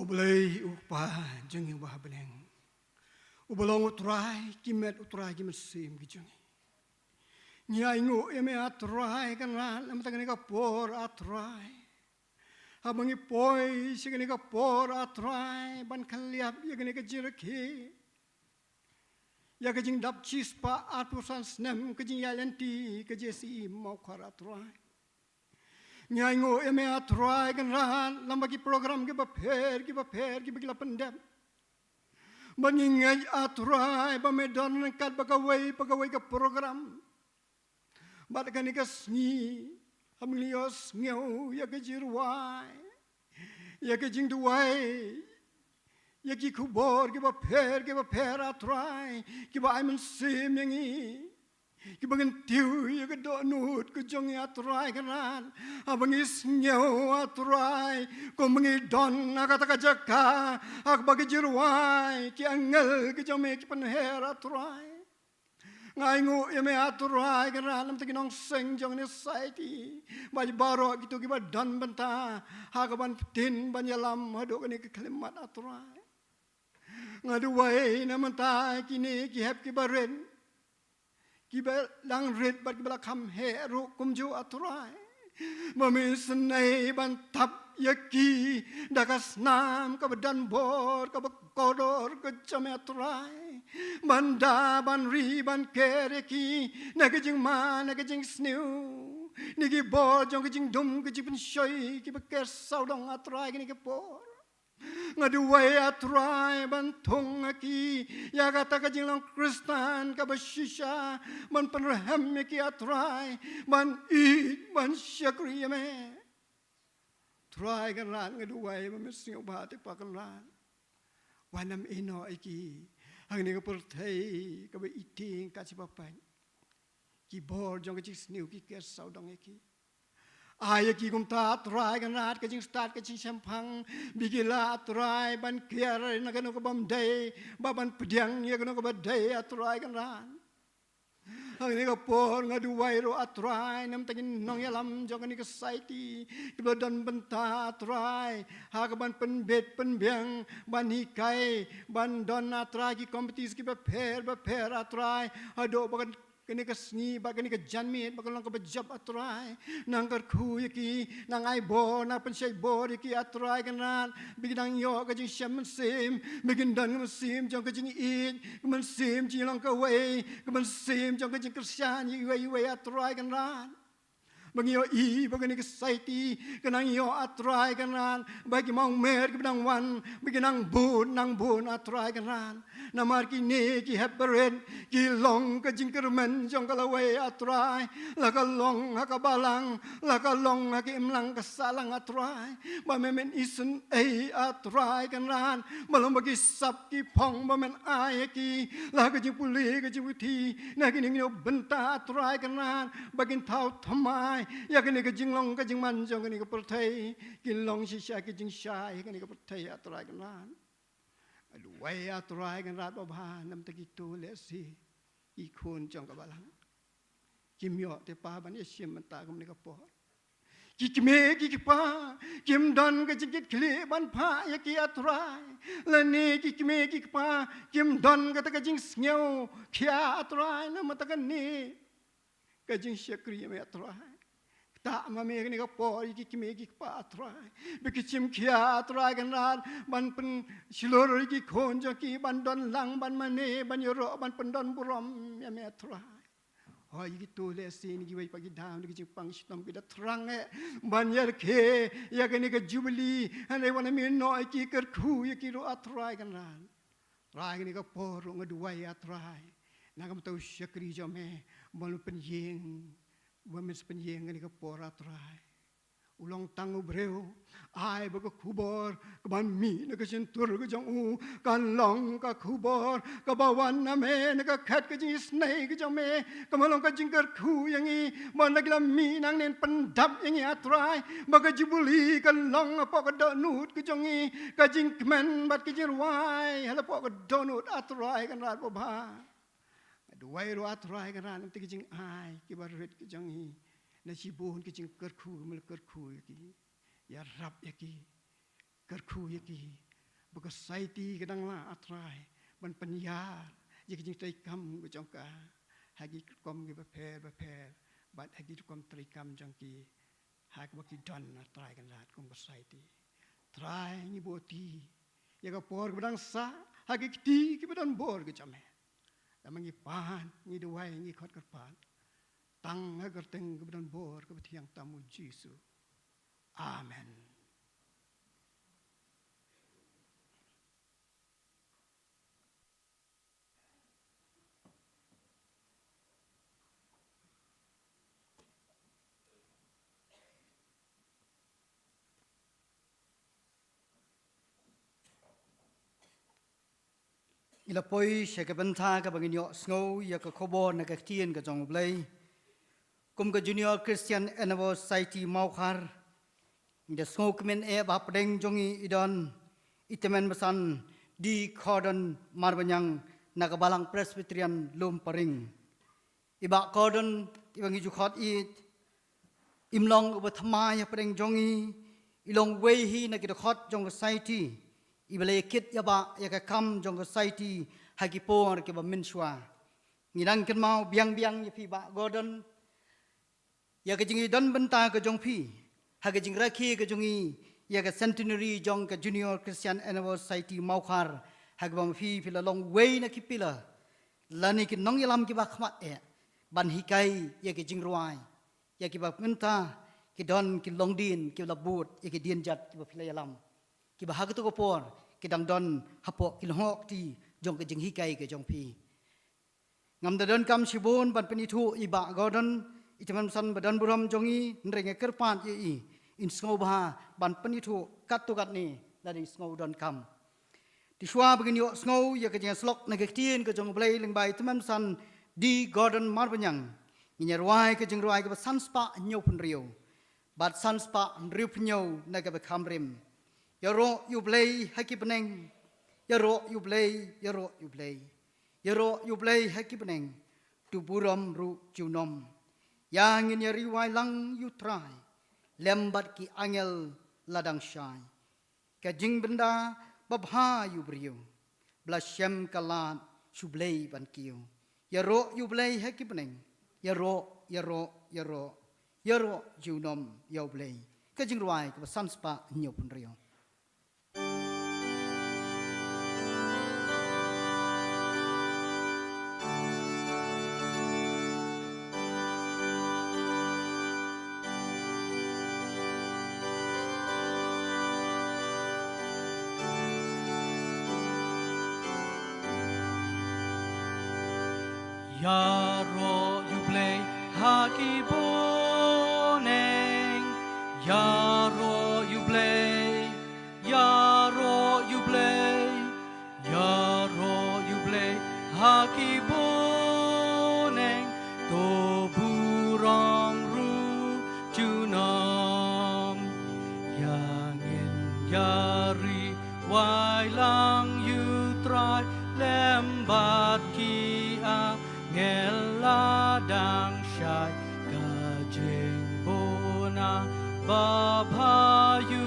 U Blei u Kpa jong ngi uba ha bneng, uba long u Trai ki met, u Trai ki mynsiem ki jong ngi. Ngi ainguh ïa me, A Trai Kynrad, namar kane ka por, A Trai. Haba ngi poi sha kane ka por, A Trai, ban kylliap ïa kane ka jingrakhe, ïa ka jingdap shispah arphew san snem ka jingïaid lynti ka JCE Mawkhar, A Trai. Ngi ainguh ïa me, A Trai Kynrad, lem bad ki program kiba pher, kiba pher, kiba ki la pyndep. Bad ngi ngeit, A Trai, ba me don ryngkat bad kawei pa kawei ka program. Bad kane ka sngi, haba ngi ïohsngew ïa ka jingrwai, ïa ka jingduwai, ïa ki khubor kiba pher, kiba pher, A Trai, kiba ai mynsiem ïa ngi, kiba kyntiew ïa ka dohnud ka jong ngi, A Trai Kynrad. Haba ngi sngew, A Trai, kumba ngi don ha kata ka jaka ha kaba ka jingrwai, ki angel ki jong me ki pynher, A Trai. Nga ainguh ïa me, A Trai Kynrad, namar ki nongseng jong kane ka society, bad baroh kito kiba don bynta ha kaban pyntin ban ïalam haduh kane ka khyllipmat, A Trai. Nga duwai namar kine ki hep kiba rit, kiba dang rit bad kiba la kham heh ruh kumjuh, A Trai, ba me isynei ban tap ïa ki da ka snam kaba don bor, kaba kordor ka jong me, A Trai. Ban da, ban ri, ban ker ïa ki na ka jingma, na ka jingsniew, na ki bor jong ka jingdum, ka jingpynshoi, kiba ker sawdong, A Trai, kane ka por. Nga duwai, A Trai, ban thung ïa ki ïa kata ka jinglong Khristan kaba shisha, ban pynrhem ïa ki, A Trai, ban ïeit, ban shakri ïa me. Trai Kynrad, nga duwai ba me sngewbha te, Pa Kynrad. Wat nym ïehnoh ïa ki ha kane ka pyrthei kaba ïeit, ka jingpait. Ki bor jong ka jingsniew ki ker sawdong ïa ki. Ai ïa ki kumta, Trai Kynrad, ka jingstad, ka jingshemphang, ba ki lah, Trai, ban kiar na kano kaba ym dei, bad ban pdiang ïa kano kaba dei, A Trai Kynrad. Ha kane ka por nga duwai ruh, A Trai, namar ki nongïalam jong kane ka society, kiba don bynta, A Trai, ha kaban pynbit pynbiang, ban hikai, ban don, A Trai, ki competition kiba pher bapher, A Trai, haduh ba kan kane ka sngi, bad kane ka janmiet ba kan long kaba jop, A Trai. Nang kyrkhu ïa ki, nang ai bor, nang pynshai bor ïa ki, A Trai Kynrad, ba kin nang ïoh ka jingshem mynsiem, ba kin don ka mynsiem jong ka jingïeit, ka mynsiem jinglong kawei, ka mynsiem jong ka jingkyrshan ïa iwei ïa iwei, A Trai Kynrad. Ba ngi ïohi ba kane ka society kan nang ïoh, A Trai Kynrad, ba ki mawmer kiba nang wan, ba ki nang bun, nang bun, A Trai Kynrad. Namar kine ki hep barit ki long ka jingkyrmen jong ka lawei, A Trai. La ka long ha ka balang, la ka long ha ka imlang ka sahlang, A Trai. Ba me men isynei, A Trai Kynrad, ba long ba ki sap ki phong ba men ai ïa ki, la ka jingpule ka jingputhi, na kine ki bynta, A Trai Kynrad, ba kin thaw thymmai ïa kane ka jinglong ka jingman jong kane ka pyrthei, kin long shisha ki jingshai ha kane ka pyrthei, A Trai Kynrad. Nga duwai, A Trai Kynrad babha, namar kito lehse ki khun jong ka balang kim ïoh te, Pa, ban ïashim bynta kumne ka por. Ki kmie ki kpa kim don ka jingkitkhlieh ban phah ïa ki, A Trai. Lane ki kmie ki kpa kim don kata ka jingsngew khia, A Trai, namar kane ka jingshakri ïa me, A Trai. Kata ma me kane ka por ïa ki kmie ki kpa, A Trai, ba ki shim khia, A Trai Kynrad, ban pynshlur ïa ki khun jong ki ban don lang, ban mane, ban ïaroh, ban pyndon burom ïa me, A Trai. Hooid, kito lehse na kiwei pat ki daw na ki jingpang shitom ki da thrang eh ban ïarkhie ïa kane ka jubili, hynrei wat nym ïehnoh ïa ki, kyrkhu ïa ki ruh, A Trai Kynrad. Trai, kane ka por ruh nga duwai, A Trai, na ka bynta u shakri jong me, ba u pynïeng, ba men sa pynïeng kane ka por, A Trai. U long tang u briew, ai ba ka khubor kaban mih na ka shyntur ka jong u kan long ka khubor kaba wan na me, na ka khet ka jingisynei ka jong me, kaba long ka jingkyrkhu ïa ngi, ba lada ki la mih nangne, pyndap ïa ngi, A Trai, ba ka jubili kan long hapoh ka dohnud ka jong ngi, ka jingkmen bad ka jingrwai ha lapoh ka dohnud, A Trai Kynrad babha. Nga duwai ruh, A Trai Kynrad, namar ki jingai kiba rit ki jong ngi, na shibun ki jingkyrkhu, me la kyrkhu ïa ki, ïarap ïa ki, kyrkhu ïa ki, ba ka society ka dang lah, A Trai, ban pynïar ïa ka jingtrei kam ka jong ka ha ki rukom ki bapher bapher, bad ha ki rukom trei kam jong ki ha kaba ki don, A Trai, kynrad kum ka society. Trai, ngi buh ïa ka por kaba dang sah ha ki kti kiba don bor ka jong me. Namar ngi pan, ngi duwai, ngi khot kyrpad tang ha ka kyrteng kaba don bor kaba thiang tam u Jisu. Amen. Ngi la poi sha ka bynta kaba ngin ïoh sngew ïa ka khubor na ka ktien ka jong U Blei. Kum ka Junior Christian Endeavour Society Mawkhar, ngi da sngewkmen eh ba hapdeng jong ngi i don i tymmen basan D Gordon Marbaniang na ka Balang Presbyterian Lumparing. I Bah Gordon, iba ngi ju khot ïeit, im long uba thymmai hapdeng jong ngi, i long uwei hi na ki dkhot jong ka society iba la ïakit ïa ba ïa ka kam jong ka society ha ki por kiba mynshuwa. Ngi dang kynmaw biang biang ïa phi Bah Gordon, ïa ka jingïadon bynta ka jong phi ha ka jingrakhe ka jong ngi ïa ka centenary jong ka Junior Christian Endeavour Society Mawkhar, ha kaba ma phi phi la long uwei na ki pillar lane ki nongïalam kiba khmat eh ban hikai ïa ki jingrwai ïa kiba mynta ki don ki longdien kiba la bud ïa ki dienjat kiba phi la ïalam, kiba ha kato ka por ki dang don hapoh ki lyngngoh kti jong ka jinghikai ka jong phi. Ngam da donkam shibun ban pynithuh ïa i Bah Gordon, i tymmen basan ba don burom jong ngi, hynrei nga kyrpad ïa i, in sngewbha ban pynithuh katto katne lada i sngewdonkam. Te shuwa ba ngin ïoh sngew ïa ka jingïasyllok na ka ktien ka jong U Blei lyngba i tymmen basan D Gordon Marbaniang, ngin ïa rwai ka jingrwai kaba san spah hynñiew phew hynriew bad san spah hynriew phew hynñiew na kaba kham rim. Ïaroh ïa U Blei ha ki bneng, ïaroh ïa U Blei, ïaroh ïa U Blei. Ïaroh ïa U Blei ha ki bneng, to burom ruh junom. Ïa ngin ïa rwai lang ïa U Trai, lem bad ki angel la dang shai. Ka jingbynta babha ïa u briew, ba la shem ka lad sha U Blei ban kiew. Ïaroh ïa U Blei ha ki bneng, ïaroh, ïaroh, ïaroh. Ïaroh junom ïa U Blei. Ka jingrwai kaba san spah hynñiew phew hynriew. Ïaroh ïa U Blei ha ki bneng, ïaroh ïa U Blei, ïaroh ïa U Blei, ïaroh ïa U Blei ha ki bneng, to burom ruh junom. Ïa ngin ïa rwai lang ïa U Trai lem bad ki angel la dang shai, ka jingbuna babha ïa u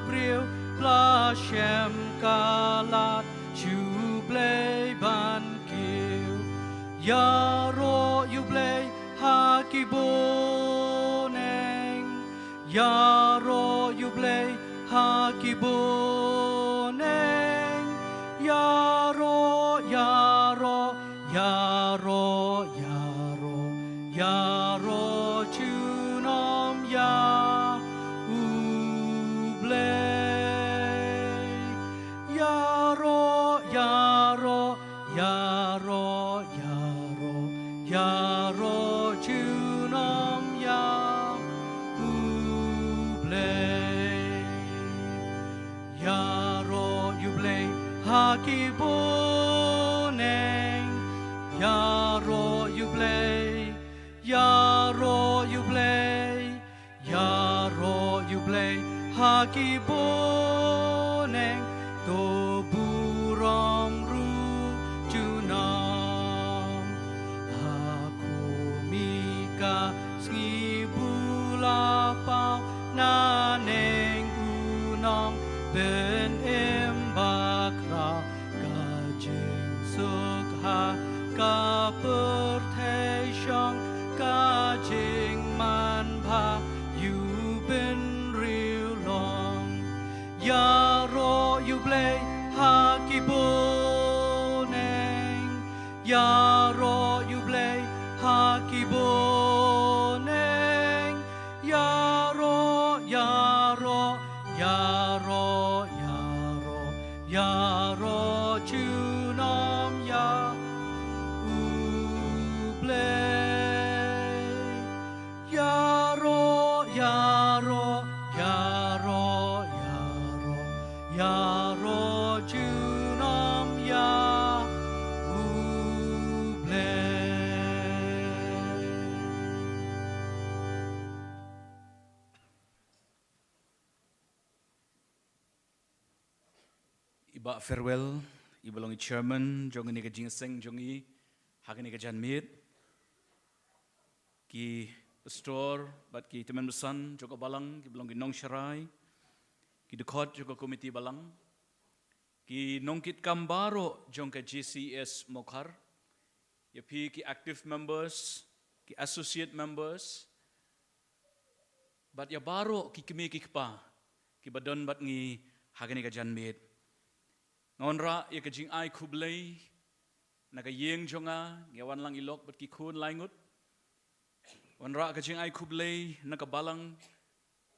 briew, ba la shem ka lad sha U Blei ban kiew. Ïaroh ïa U Blei ha ki bneng, ïaroh ïa U Blei ha ki bneng, ïaroh, ïaroh, ïaroh, ïaroh, ïaroh junom ïa U Blei. Ïaroh, ïaroh, ïaroh, ïaroh, ïaroh junom ïa U Blei. Ïaroh ïa U Blei ha ki bneng, ïaroh ïa U Blei, ïaroh ïa U Blei, ïaroh ïa U Blei ha ki bneng, to burom ruh junom. Ha khmih ka sngi ba la paw, naneng u nongpynim ba Blei ha ki bun neng, ïaroh ïa U Blei ha ki bun neng, ïaroh, ïaroh, ïaroh, ïaroh, ïaroh junom ïa U Blei. Ïaroh, ïaroh, ïaroh, ïaroh, ïaroh junom ïa U Blei. I Bah Farewell, i ba long i chairman jong kane ka jingïaseng jong ngi ha kane ka janmiet. Ki pastor bad ki tymmen basan jong ka balang, ki ba long ki nongsharai, ki dkhot jong ka komiti balang, ki nongkitkam baroh jong ka J C S Mawkhar, ïa phi ki active members, ki associate members, bad ïa baroh ki kmie ki kpa ki ba don bad ngi ha kane ka janmiet. Nga wanrah ïa ka jingai khublei na ka ïing jong nga, ngi wan lang i lok bad ki khun lai ngut. Wanrah ka jingai khublei na ka balang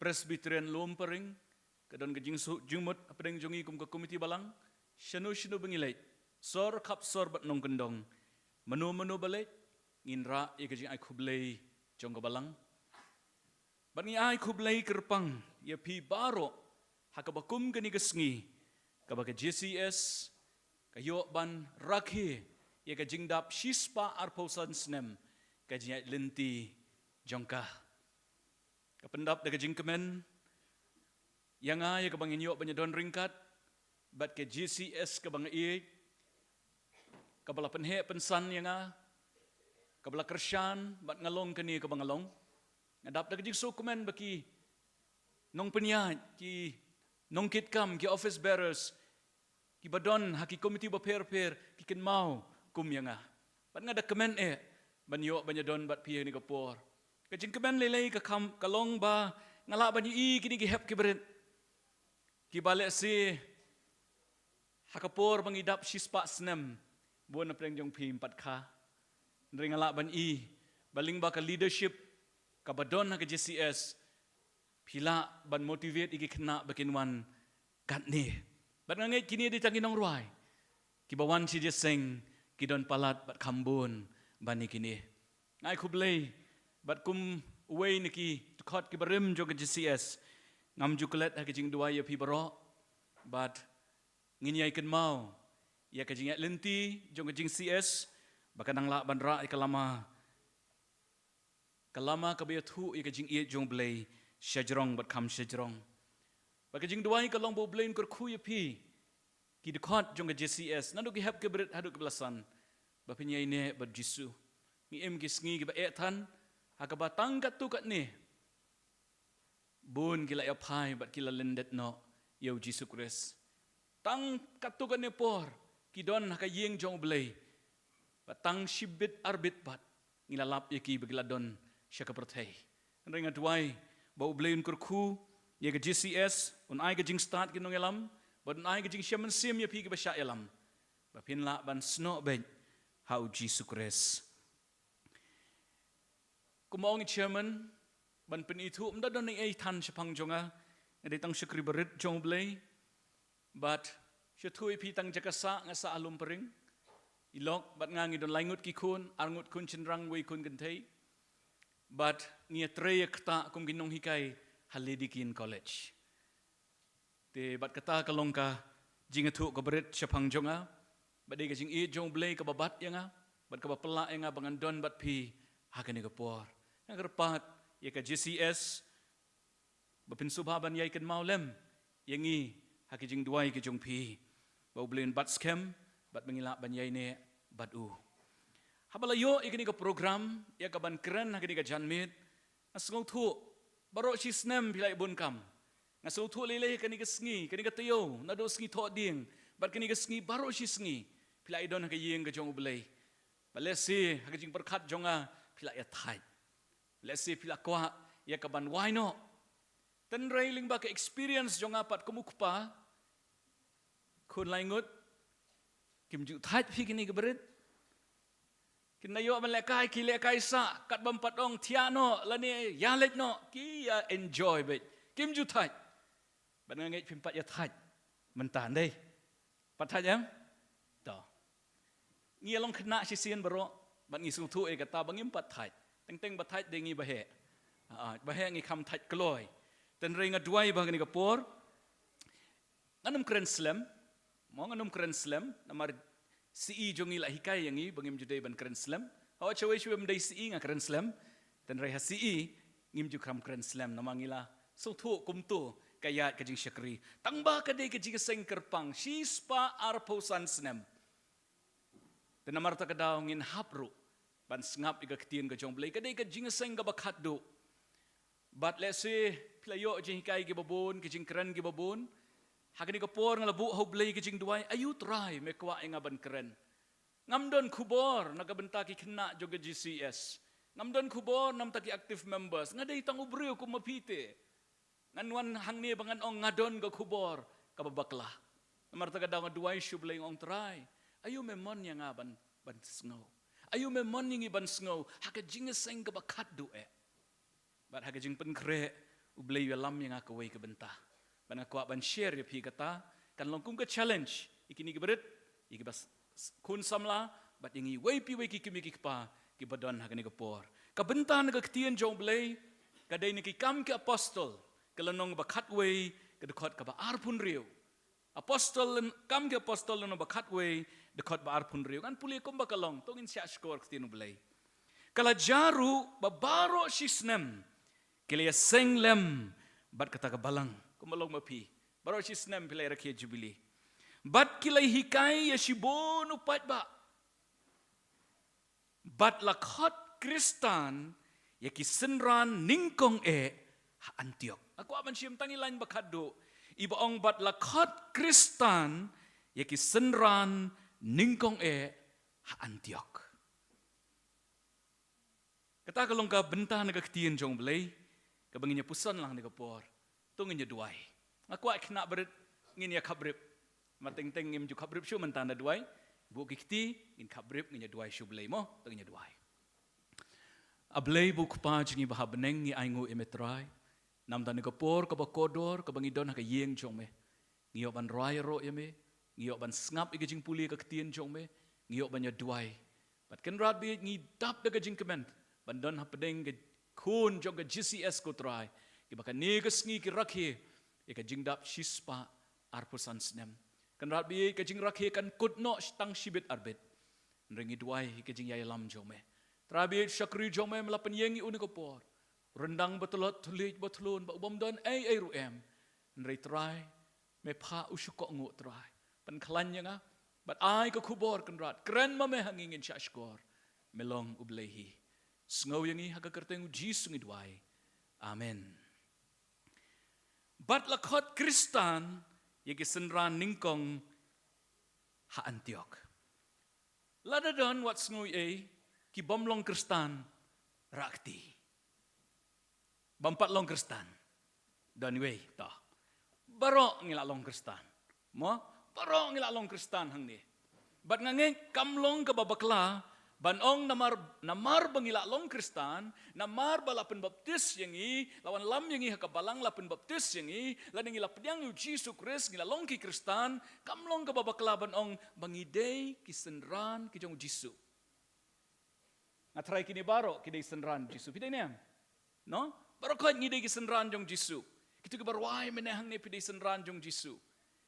Presbyterian Lum Paring, ka don ka jingsuk jingmut hapdeng jong ngi kum ka komiti balang. Shano shano ba ngi leit, sor khap sor bad nongkyndong, mano mano ba leit, ngin rah ïa ka jingai khublei jong ka balang. Bad ngi ai khublei kyrpang ïa phi baroh ha kaba kum kane ka sngi, kaba ka J C S ka ïoh ban rakhe ïa ka jingdap shispah arphew san snem ka jingïaid lynti jong ka. Ka pyndap da ka jingkmen ïa nga ïa kaba ngin ïoh ban ïadon ryngkat bad ka J C S kaba nga ïeit, kaba la pynheh pynsan ïa nga, kaba la kyrshan bad nga long kane kaba nga long. Nga dap da ka jingsngewkmen ba ki nongpynïaid, ki nongkitkam, ki office bearers, ki ba don ha ki komiti bapher bapher, ki kynmaw kum ïa nga. Bad nga da kmen eh ban ïoh ban ïadon bad phi ha kane ka por. Ka jingkmen lei lei ka kham ka long ba nga lah ban ïohi kine ki hep ki barit, ki ba lehse ha ka por ba ngi dap shispah snem, bun na pdeng jong phi ym pat kha. Hynrei nga lah ban i ba lyngba ka leadership kaba don ha ka J C S, phi lah ban motivate ïa ki khynnah ba kin wan katne. Bad nga ngeit kine dei tang ki nongrwai, ki ba wan shi jingïaseng ki don palat bad kham bun ban ïa kine. Nga ai khublei bad kum uwei na ki dkhot ki barim jong ka J C S, ngam ju klet ha ka jingduwai ïa phi baroh, bad ngin ïai kynmaw ïa ka jingïaid lynti jong ka jing C S ba ka nang lah ban rah ïa ka lama, ka lama kaba ïathuh ïa ka jingïeit jong U Blei shajrong bad kham shajrong. Bad ka jingduwai ka long ba U Blei un kyrkhu ïa phi, ki dkhot jong ka J C S, naduh ki hep ki barit haduh ki ba la san, ba phin ïai neh bad U Jisu. Ngi im ki sngi kiba eh than ha kaba tang katto katne bun ki la ïa phai bad ki la lyndet noh ïa U Jisu Khrist. Tang katto katne por ki don ha ka ïing jong U Blei, bad tang shibit arbit pat ngi la lap ïa ki ba ki la don sha ka pyrthei. Hynrei nga duwai ba U Blei un kyrkhu ïa ka J C S, un ai ka jingstad ki nongïalam, bad un ai ka jingshem mynsiem ïa phi ki ba shah ïalam, ba phin lah ban snoh beit ha U Jisu Khrist. Kumba ong i chairman, ban pynithuh ym da don ei ei than shaphang jong nga, nga dei tang shakri barit jong U Blei. Bad shu thuh ïa phi, tang jaka sah nga sah ha Lumparing. I lok bad nga ngi don lai ngut ki khun, ar ngut khun shynrang, wei khun kynthei. Bad ngi ïatrei ïa kata kum ki nonghikai ha Lady Keane College. Te bad kata ka long ka jingïathuh ka barit shaphang jong nga, bad dei ka jingïeit jong U Blei kaba bat ïa nga, bad kaba pynlah ïa nga ba ngan don bad phi ha kane ka por. Nga kyrpad ïa ka J C S ba phin sngewbha ban ïai kynmaw lem ïa ngi ha ki jingduwai ki jong phi, ba U Blei un bat skhem bad ba ngi lah ban ïai neh bad u. Haba la ïoh ïa kane ka program, ïa kaban kren ha kane ka janmiet, nga sngewthuh baroh shi snem phi la ïa bun kam. Nga sngewthuh lei lei kane ka sngi, kane ka taïew, naduh sngi Thohdieng bad kane ka sngi, baroh shi sngi phi la ïa don ha ka ïing ka jong U Blei. Bad lehse ha ka jingpyrkhat jong nga phi la ïa thait, lehse phi la kwah ïa kaban wai noh. Hynrei lyngba ka experience jong nga pat kum u kpa, Khun lai ngut, kim ju thait phi kine ki barit. Kin ïoh ban lehkai, ki lehkai sah, kat bym pat ong thiah noh, lane ïaleit noh, ki ïa enjoy beit. Kim ju thait. Bad nga ngeit phim pat ïa thait mynta, ym dei? Pat thait em? To. Ngi ïa long khynnah shisien baroh, bad ngi sngewthuh ïa kata ba ngim pat thait. Teng teng ba thait dei ngi ba heh. Ah, ba heh ngi kham thait kloi. Hynrei nga duwai ba ha kane ka por ngan ym kren slem. Mo, ngan ym kren slem, namar C E jong ngi la hikai ïa ngi ba ngim ju dei ban kren slem. Hooid, shawei shawei ym dei C E nga kren slem. Hynrei ha C E ngim ju kham kren slem, namar ngi la sngewthuh kumto ka ïaid ka jingshakri. Tang ba ka dei ka jingïaseng kyrpang shispah arphew san snem. Te namar kata ka daw ngin hap ruh ban sngap ïa ka ktien ka jong U Blei, ka dei ka jingïaseng kaba khatduh. Bad lehse phi la ïoh jinghikai kiba bun, ki jingkren kiba bun. Ha kane ka por nga la buh ha U Blei ka jingduwai, aïu Trai me kwah ïa nga ban kren? Ngam don khubor na ka bynta ki khynnah jong ka G C S. Ngam don khubor na ka bynta ki active members. Nga dei tang u briew kum ma phi te. Ngan wan hangne ba ngan ong nga don ka khubor kaba bakla. Namar kata ka daw nga duwai sha U Blei, nga ong Trai, aïu me mon ïa nga ban, ban sngew? Aïu me mon ïa ngi ban sngew ha ka jingïaseng kaba khatduh eh? Bad ha ka jingpynkhreh U Blei u ïalam ïa nga kawei ka bynta. Bad nga kwah ban share ïa phi kata, kan long kum ka challenge ïa kine ki barit, ïa kiba s-, s-, khun samla, bad ïa ngi iwei pa iwei ki kmie ki kpa kiba don ha kane ka por. Ka bynta na ka ktien jong U Blei ka dei na Ki Kam ki Apostol, ka lynnong ba khatwei, ka dkhot kaba arphew hynriew. Apostol lyn-, Kam ki Apostol lynnong ba khatwei, dkhot ba arphew hynriew. Ngan pule kumba ka long, to ngin shah shkor ktien U Blei. Ka la jia ruh ba baroh shi snem ki la ïaseng lem bad kata ka balang. Kumba long ma phi, baroh shi snem phi la ïa rakhe Jubili. Bad ki la hikai ïa shibun u paidbah. Bad la khot Khristan ïa ki synran nyngkong eh ha Antiok. Nga kwah ban shim tang i lain ba khatduh, iba ong bad la khot Khristan ïa ki synran nyngkong eh ha Antiok. Kata ka long ka bynta na ka ktien jong U Blei kaba ngin ïa puson lang ha kane ka por. To ngin ïa duwai. Nga kwah khynnah barit ngin ïa khaprip. Namar teng teng ngim ju khaprip shuh mynta, da duwai. Buh ki kti, ngin khaprip, ngin ïa duwai sha U Blei mo. To ngin ïa duwai. A Blei bad Kpa jong ngi ba ha bneng, ngi ainguh ïa me Trai na ka bynta kane ka por kaba kordor kaba ngi don ha ka ïing jong me. Ngi ïoh ban rwai ïaroh ïa me, ngi ïoh ban sngap ïa ka jingpule ka ktien jong me, ngi ïoh ban ïa duwai. Bad Kynrad baieit, ngi dap da ka jingkmen ban don hapdeng ka khun jong ka G C S ko Trai, kiba kane ka sngi ki rakhe ïa ka jingdap shispah arphew san snem. Kynrad baieit, ka jingrakhe kan kut noh tang shibit arbit. Hynrei ngi duwai ïa ka jingïalam jong me. Trai baieit, shakri jong me, me la pynïeng ïa u ha kane ka por. Ryndang ba tlot, thylliej ba thlun, ba u bym don ei ei ruh em. Hynrei Trai, me phah u shu kohnguh Trai. Pynkhlaiñ ïa nga bad ai ka khubor Kynrad. Kren ma me ha ngi, ngin shah shkor. Me long U Blei hi. Sngew ïa ngi, ha ka kyrteng U Jisu ngi duwai. Amen. Bad la khot Khristan ïa ki synran nyngkong ha Antiok. Lada don wat sngew ei, ki bym long Khristan, rah kti. Bym pat long Khristan. Don wei, to. Baroh ngi la long Khristan. Mo, baroh ngi la long Khristan hangne. Bad nga ngeit kam long kaba bakla ban ong namar, namar ba ngi la long Khristan, namar ba la pynbaptis ïa ngi, la wanlam ïa ngi ha ka balang, la pynbaptis ïa ngi, lane ngi la pdiang ïa U Jisu Khrist, ngi la long ki Khristan, kam long kaba bakla ban ong ba ngi dei ki synran ki jong U Jisu. Nga tharai kine baroh ki dei synran Jisu. Phi dei ne em? No? Baroh khoit ngi dei ki synran jong Jisu. Kito kiba rwai mynne hangne, phi dei synran jong Jisu.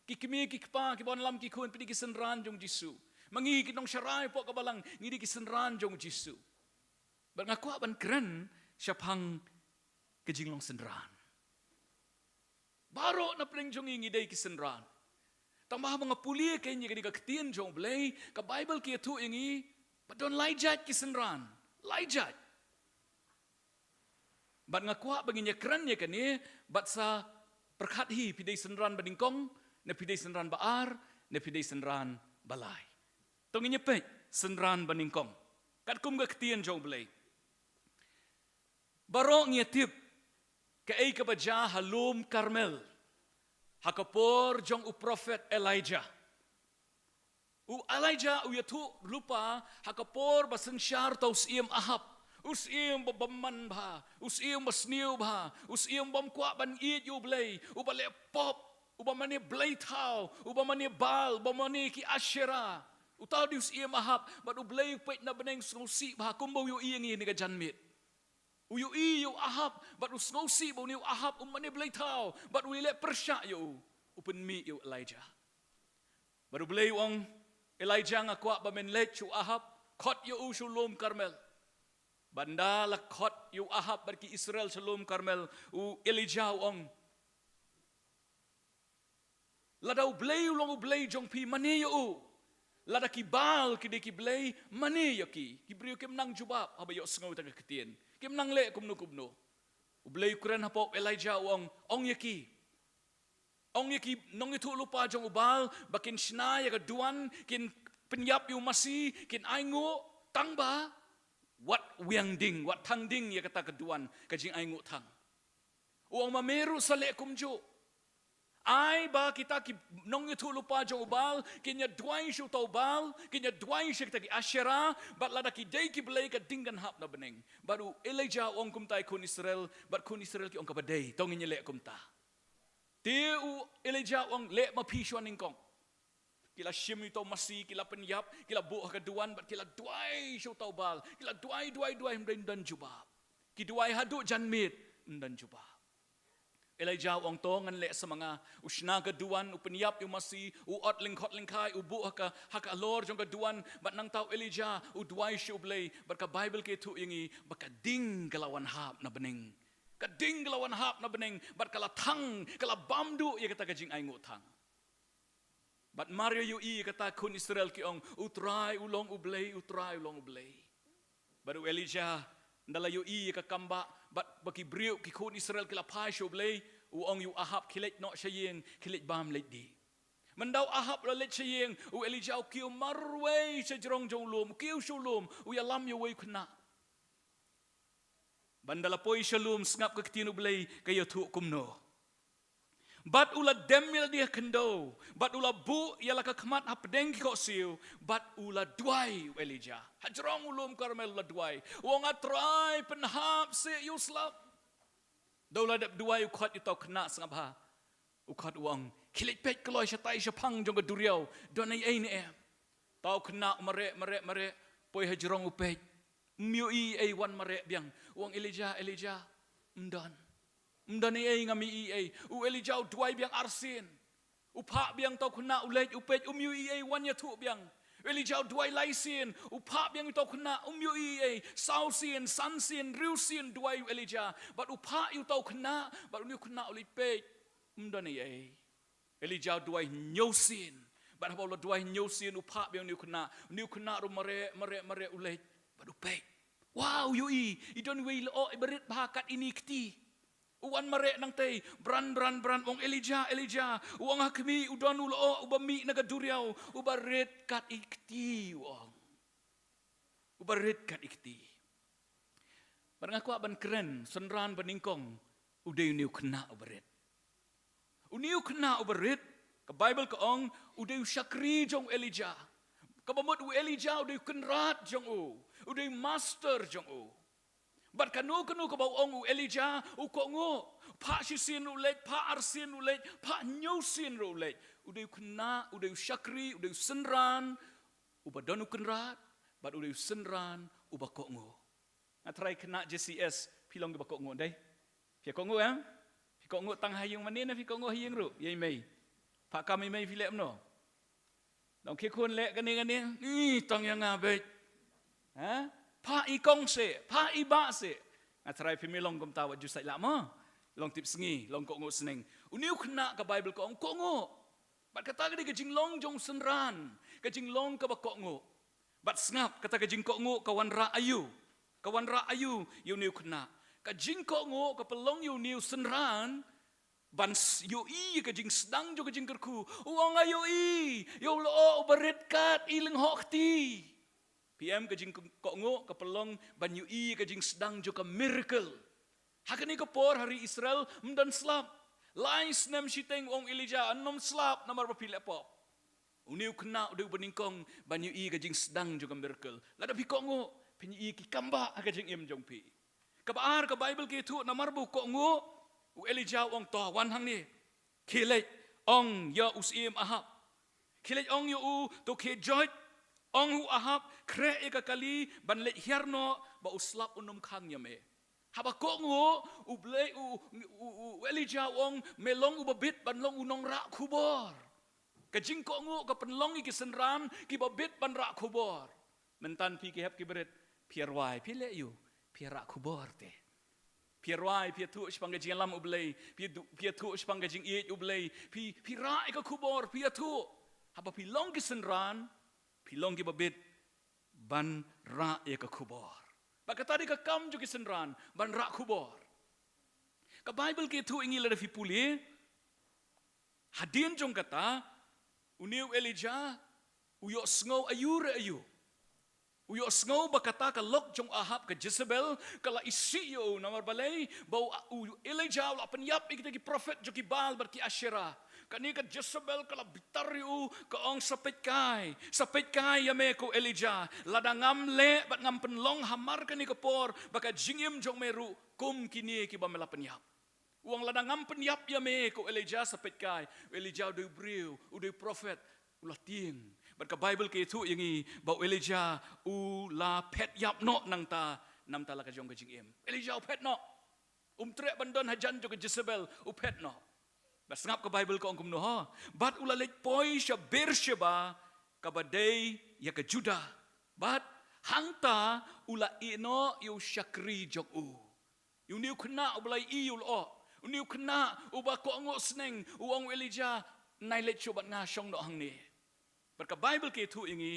Ki kmie ki kpa kiba wanlam ki khun, phi dei ki synran jong Jisu. Ma ngi ki nongsharai hapoh ka balang, ngi dei ki synran jong Jisu. Bad nga kwah ban kren shaphang ka jinglong synran. Baroh na pdeng jong ngi ngi dei ki synran. Tang ba haba nga pule kein ïa kane ka ktien jong U Blei, ka Baibl ka ïathuh ïa ngi ba don lai jait ki synran. Lai jait. Bad nga kwah ba ngin ïa kren ïa kane, bad sa pyrkhat hi, phi dei synran ba nyngkong, ne phi dei synran ba ar, ne phi dei synran ba lai. To ngin ïa peit synran ba nyngkong. Katkum ka ktien jong U Blei. Baroh ngi ïa tip kaei kaba jia ha lum Karmel ha ka por jong u prophet Elijah. U Elijah u ïathuh lypa ha ka por ba synshar uta u syiem Ahab. U syiem ba bymman bha, u syiem ba sniew bha, u syiem bym kwah ban ïeit ïa U Blei, uba leh pop, uba mane blei thaw, uba mane Baal, uba mane ki Asherah. Uta u dei u syiem Ahab, bad U Blei u peit na bneng, sngewsih bha kumba u ïohi ïa ngi ha kane ka janmiet. U ïohi ïa u Ahab, bad u sngewsih ba une u Ahab u mane blei thaw, bad u leh pyrshah ïa u, u pynmih ïa u Elijah. Bad U Blei u ong, Elijah, nga kwah ba men leit sha u Ahab, khot ïa u sha u lum Karmel. Bad ynda la khot ïa u Ahab bad ki Israel sha u lum Karmel, u Elijah u ong, lada U Blei u long U Blei jong phi, mane ïa u. Lada ki Baal ki dei ki blei, mane ïa ki. Ki briew kim nang jubab haba ïohsngew ïa kata ka ktien. Kim nang leh kumno kumno. U Blei u kren hapoh u Elijah, u ong, ong ïa ki, ong ïa ki nongïathuhlypa jong u Baal ba kin shna ïa ka duwan, kin pynïap ïa u masi, kin ainguh, tangba wat wiang ding, wat thang ding ïa kata ka duwan, ka jingainguh thang. U ong, ma me ruh sa leh kumjuh. Ai ba kita ki nongïathuhlypa jong u Baal kin ïa duwai sha uta u Baal, kin ïa duwai sha kita ki Asherah, bad lada ki dei ki blei, ka ding kan hap na bneng. Bad u Elijah u ong kumta ïa ki khun Israel, bad ki khun Israel ki ong, kaba dei, to ngin ïa leh kumta. Te u Elijah u ong, leh ma phi shuwa nyngkong. Ki la shim ïa uta u masi, ki la pynïap, ki la buh ha ka duwan, bad ki la duwai sha uta u Baal, ki la duwai, duwai, duwai, ym don, ym don jubab. Ki duwai haduh janmiet, ym don jubab. Elijah u ong, to ngan leh sa ma nga. U shna ka duwan, u pynïap ïa u masi, u ot lyngkhot lyngkhai, u buh ha ka, ha ka lor jong ka duwan, bad nangta u Elijah u duwai sha U Blei, bad ka Baibl ka ïathuh ïa ngi ba ka ding ka la wan hap na bneng. Ka ding ka la wan hap na bneng, bad ka la thang, ka la bam duh ïa kata ka jingainguh thang. Bad mar ïa u ïohi ïa kata, ki khun Israel ki ong, U Trai u long U Blei, U Trai u long U Blei. Bad u Elijah, ynda la ïohi ïa ka kambah, bad ba ki briew, ki khun Israel ki la phai sha U Blei, u ong ïa u Ahab, khie leit noh sha ïing, khie leit bam leit dih. Mynta u Ahab u la leit sha ïing, u Elijah u kiew marwei sha jrong jong u lum, u kiew sha u lum, u ïalam ïa uwei u khynnah. Bad ynda la poi sha lum, sngap ka ktien U Blei ka ïathuh kumno. Bad u la dem ïa lade ha khyndew, bad u la buh ïa la ka khmat hapdeng ki khohsiew, bad u la duwai u Elijah. Ha jrong u lum Karmel u la duwai. U ong, A Trai, pynhap seh ïa u slap. Ynda u la dep duwai, u khot ïa uta u khynnah, sngap bha. U khot u ong, khie leit peit kloi shatai shaphang jong ka duriaw, don ei ei ne em. Uta u khynnah u mareh, mareh, mareh, poi ha jrong u peit. Ym ïohi ei ei, wan mareh biang. U ong, Elijah, Elijah, ym don. Ym don ei ei, ngam ïohi ei ei. U Elijah u duwai biang arsien. U phah biang, uta u khynnah u leit u peit, um ïohi ei ei, wan ïathuh biang. U Elijah u duwai lai sien, u phah biang ïa uta u khynnah, um ïohi ei ei. Saw sien, san sien, hynriew sien duwai u Elijah. Bad u phah ïa uta u khynnah, bad une u khynnah u leit peit, ym don ei ei. Elijah u duwai hynñiew sien. Bad haba u la duwai hynñiew sien, u phah biang une u khynnah. Une u khynnah ruh mareh, mareh, mareh, u leit. Bad u peit. Wow, u ïohi, i don uwei u lyoh uba rit bha kat ine i kti. U wan mareh nangtei, bran, bran, bran, u ong, Elijah, Elijah. U ong ha khmih, u don u lyoh uba mih na ka duriaw, uba rit kat i kti, u ong. Uba rit kat i kti. Bad nga kwah ban kren, synran ba nyngkong, u dei une u khynnah uba rit. Une u khynnah uba rit, ka Baibl ka ong, u dei u shakri jong u Elijah. Kaba mut u Elijah u dei u kynrad jong u, u dei u master jong u. Bad kano kano kaba u ong u Elijah, u kohnguh. Phah shisien ruh u leit, phah arsien ruh u leit, phah hynñiew sien ruh u leit. U dei u khynnah, u dei u shakri, u dei u synran uba don u kynrad, bad u dei u synran uba kohnguh. Nga tharai khynnah J C S, phi long kiba kohnguh, dei? Phi kohnguh, em? Phi kohnguh tang ha ïing mane ne phi kohnguh ha ïing ruh ïa i mei? Phah kam i mei phi leh kumno? Dang khie khun leh kane kane, i tang ïa nga beit. Ha? Phah i kong seh, phah i bah seh. Nga tharai phi mei long kumta, wat ju sait lah mo. Long tip sngi, long kohnguh sneng. Une u khynnah ka Baibl ka ong kohnguh. Bad kata ka dei ka jinglong jong u synran, ka jinglong kaba kohnguh. Bad sngap, kata ka jingkohnguh ka wanrah aïu? Ka wanrah aïu ïa une u khynnah? Ka jingkohnguh ka pynlong ïa une u synran ban s-, ïohi ïa ka jingsdang jong ka jingkyrkhu. U ong, nga ïohi ïa u lyoh uba rit kat i lynghoh kti. Phi em, ka jingkohnguh ka pynlong ban ïohi ïa ka jingsdang jong ka miracle. Ha kane ka por ha ri Israel ym don slap. Lai snem shiteng, u ong Elijah, ym slap namar ba phi leh pop. Une u khynnah u dei uba nyngkong ban ïohi ka jingsdang jong ka miracle. Lada phi kohnguh, phin ïohi ki kambah ha ka jingim jong phi. Kaba ar, ka Baibl ka ïathuh namar ba u kohnguh, u Elijah u ong, to wan hangne. Khie leit ong ïa u Syiem Ahab. Khie leit ong ïa u, to khie joit ong ha u Ahab, khreh ïa ka kali ban leit hiar noh, ba u slap un ym khang ïa me. Haba kohnguh, u Blei, u, u, u, u Elijah u ong, me long uba bit ban long u nongrah khubor. Ka jingkohnguh ka pynlong ïa ki synran kiba bit ban rah khubor. Mynta phi ki hep ki barit, phi rwai, phi leh ïa u, phi rah khubor te. Phi rwai, phi ïathuh shaphang ka jingïalam U Blei, phi ïathuh, phi ïathuh shaphang ka jingïeit U Blei, phi, phi rah ïa ka khubor, phi ïathuh. Haba phi long ki synran, phi long kiba bit ban rah ïa ka khubor. Bad kata dei ka kam jong ki synran, ban rah khubor. Ka Baibl ka ïathuh ïa ngi, lada phi pule, hadien jong kata, une u Elijah u ïohsngew aiu re aiu. U ïohsngew ba kata ka lok jong u Ahab, ka Jezebel, ka la isih ïa u, namar balei, ba u, u Elijah u la pynïap ïa kita ki prophet jong ki Baal bad ki Asherah. Kane ka Jezebel ka la bitar ïa u, ka ong, sa peit kai, sa peit kai ïa me ko Elijah. Lada ngam leh bad ngam pynlong hamar kane ka por ba ka jingim jong me ruh kum kine kiba me la pynïap. U ong, lada ngam pynïap ïa me ko Elijah, sa peit kai. U Elijah u dei u briew, u dei u prophet, u la tieng. Bad ka Baibl ka ïathuh ïa ngi ba u Elijah u la phet ïap noh nangta, namar la ka jong ka jingim. Elijah u phet noh. Um treh ban don hajan jong ka Jezebel, u phet noh. Bad sngap ka Baibl ka ong kumno, ha. Bad u la leit poi sha Beersheba, kaba dei ïa ka Judah. Bad hangta u la ïeh noh ïa u shakri jong u. Ïa une u khynnah uba la ïohi ïa u lyoh. Une u khynnah uba kohnguh sneng, u ong u Elijah, nai leit shuh bad nga, shong noh hangne. Bad ka Baibl ka ïathuh ïa ngi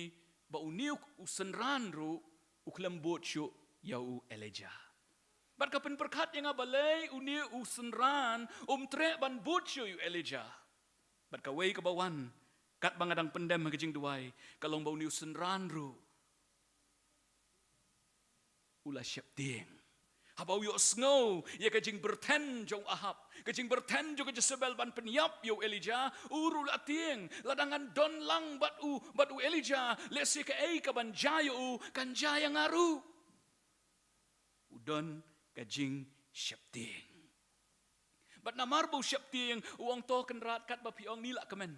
ba une u synran ruh u khlem bud shuh ïa u Elijah. Bad ka pynpyrkhat ïa nga balei une u synran um treh ban bud shuh ïa u Elijah. Bad kawei kaba wan, katba nga dang pyndem ha ka jingduwai, ka long ba une u synran ruh u la sheptieng. Haba u ïohsngew ïa ka jingbyrthen jong u Ahab, ka jingbyrthen jong ka Jezebel ban pynïap ïa u Elijah, u ruh u la tieng, lada ngan don lang bad u, bad u Elijah, lehse kaei kaban jia ïa u, kan jia ïa nga ruh. U don ka jingsheptieng. Bad namar ba u sheptieng, u ong, to Kynrad, katba phi ong, ngi la kmen.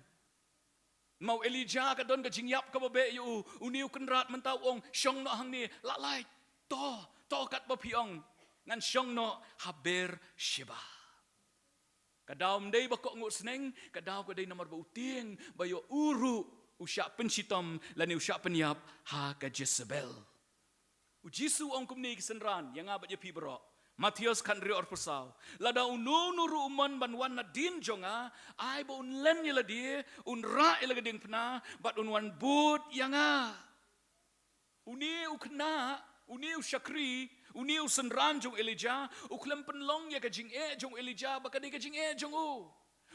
Ma u Elijah ka don ka jingïap kaba beh ïa u, une u Kynrad mynta u ong, shong noh hangne, la lait. To, to katba phi ong, ngan shong noh ha Beersheba. Ka daw ym dei ba kohnguh sneng, ka daw ka dei namar ba u tieng ba ïoh u ruh u shah pynshitom lane u shah pynïap ha ka Jezebel. U Jisu u ong kumne ïa ki synran, ïa nga bad ïa phi baroh. Mathaios khathynriew arphew saw. Lada uno uno ruh u mon ban wan nadien jong nga, ai ba un len ïa lade, un rah ïa la ka diengphna, bad un wan bud ïa nga. Une u khynnah, une u shakri, une u synran jong u Elijah, u khlem pynlong ïa ka jingeh jong u Elijah ba ka dei ka jingeh jong u.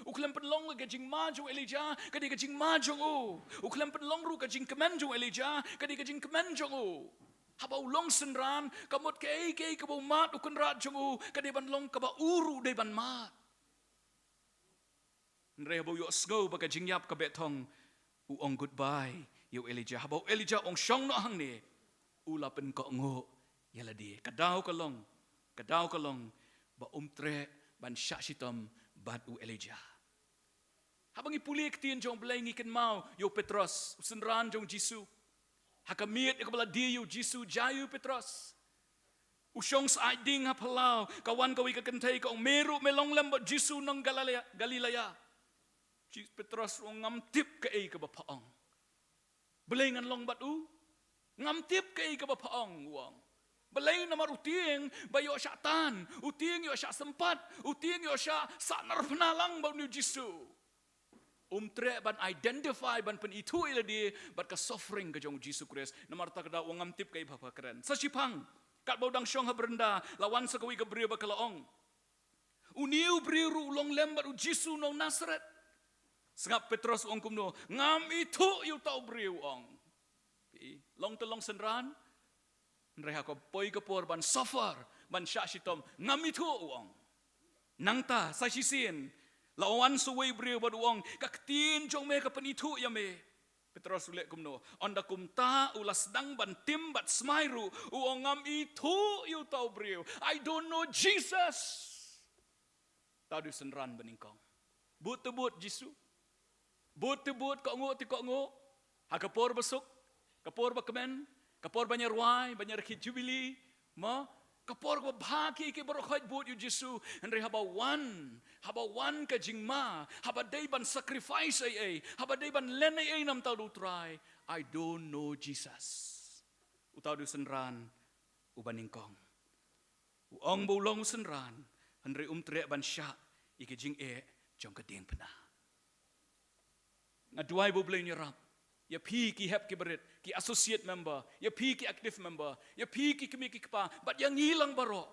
U khlem pynlong ïa ka jingma jong u Elijah, ka dei ka jingma jong u. U khlem pynlong ruh ka jingkmen jong u Elijah, ka dei ka jingkmen jong u. Haba u long synran, ka mut kaei kaei kaba u mad u Kynrad jong u, ka dei ban long kaba u ruh u dei ban mad. Hynrei haba u ïohsngew ba ka jingïap ka beh thong, u ong goodbye ïa u Elijah. Haba u Elijah u ong shong noh hangne, u la pynkohnguh ïa lade. Ka daw ka long, ka daw ka long ba um treh ban shah shitom bad u Elijah. Haba ngi pule ïa ka ktien jong U Blei ngi kynmaw ïa u Petros, u synran jong u Jisu. Ha ka miet ïa kaba la die ïa u Jisu, jia ïa u Petros. U shong sah ding ha phyllaw, ka wan kawei ka kynthei ka ong, me ruh me long lem bad u Jisu nong Galilea, Galilea. Ji-, Petros u ong, ngam tip kaei kaba pha ong. Balei ngan long bad u? Ngam tip kaei kaba pha ong, u ong. Balei? Namar u tieng ba ïoh shah tan, u tieng ïoh shah sympat, u tieng ïoh shah sahnarphna lang bad une u Jisu. Um treh ban identify, ban pynithuh ïa lade bad ka suffering ka jong u Jisu Khrist. Namar kata ka daw u ong ngam tip kaei ba pha kren. Sa shiphang, katba u dang shong ha byrnda, la wan sa kawei ka briew bad ka la ong, une u briew ruh u long lem bad u Jisu nong Nasareth. Sngap Petros u ong kumno, ngam ithuh ïa uta u briew, u ong. Phi, long te long synran, hynrei ha ka poi ka por ban suffer, ban shah shitom, ngam ithuh, u ong. Nangta sa shisien la wan sa uwei u briew bad u ong, ka ktien jong me ka pynithuh ïa me. Petros u leh kumno? Ynda kumta u la sdang ban tim bad smai ruh, u ong, ngam ithuh ïa uta u briew. I don't know Jesus. Uta u dei u synran banyngkong. Bud te bud Jisu. Bud te bud, kohnguh te kohnguh. Ha ka por ba suk, ka por ba kmen, ka por ban ïa rwai, ban ïa rakhe Jubili, mo, ka por ba bha, kiei kiei baroh khoit bud ïa u Jisu. Hynrei haba wan, haba wan ka jingma, haba dei ban sacrifice ei ei, haba dei ban len ei ei namar uta u Trai, I don't know Jesus. Uta u dei u synran uba nyngkong. U ong ba u long u synran, hynrei um treh ban shah ïa ka jingeh jong ka diengphna. Nga duwai ba U Blei un ïarap ïa phi ki hep ki barit, ki associate member, ïa phi ki active member, ïa phi ki kmie ki kpa, bad ïa ngi lang baroh.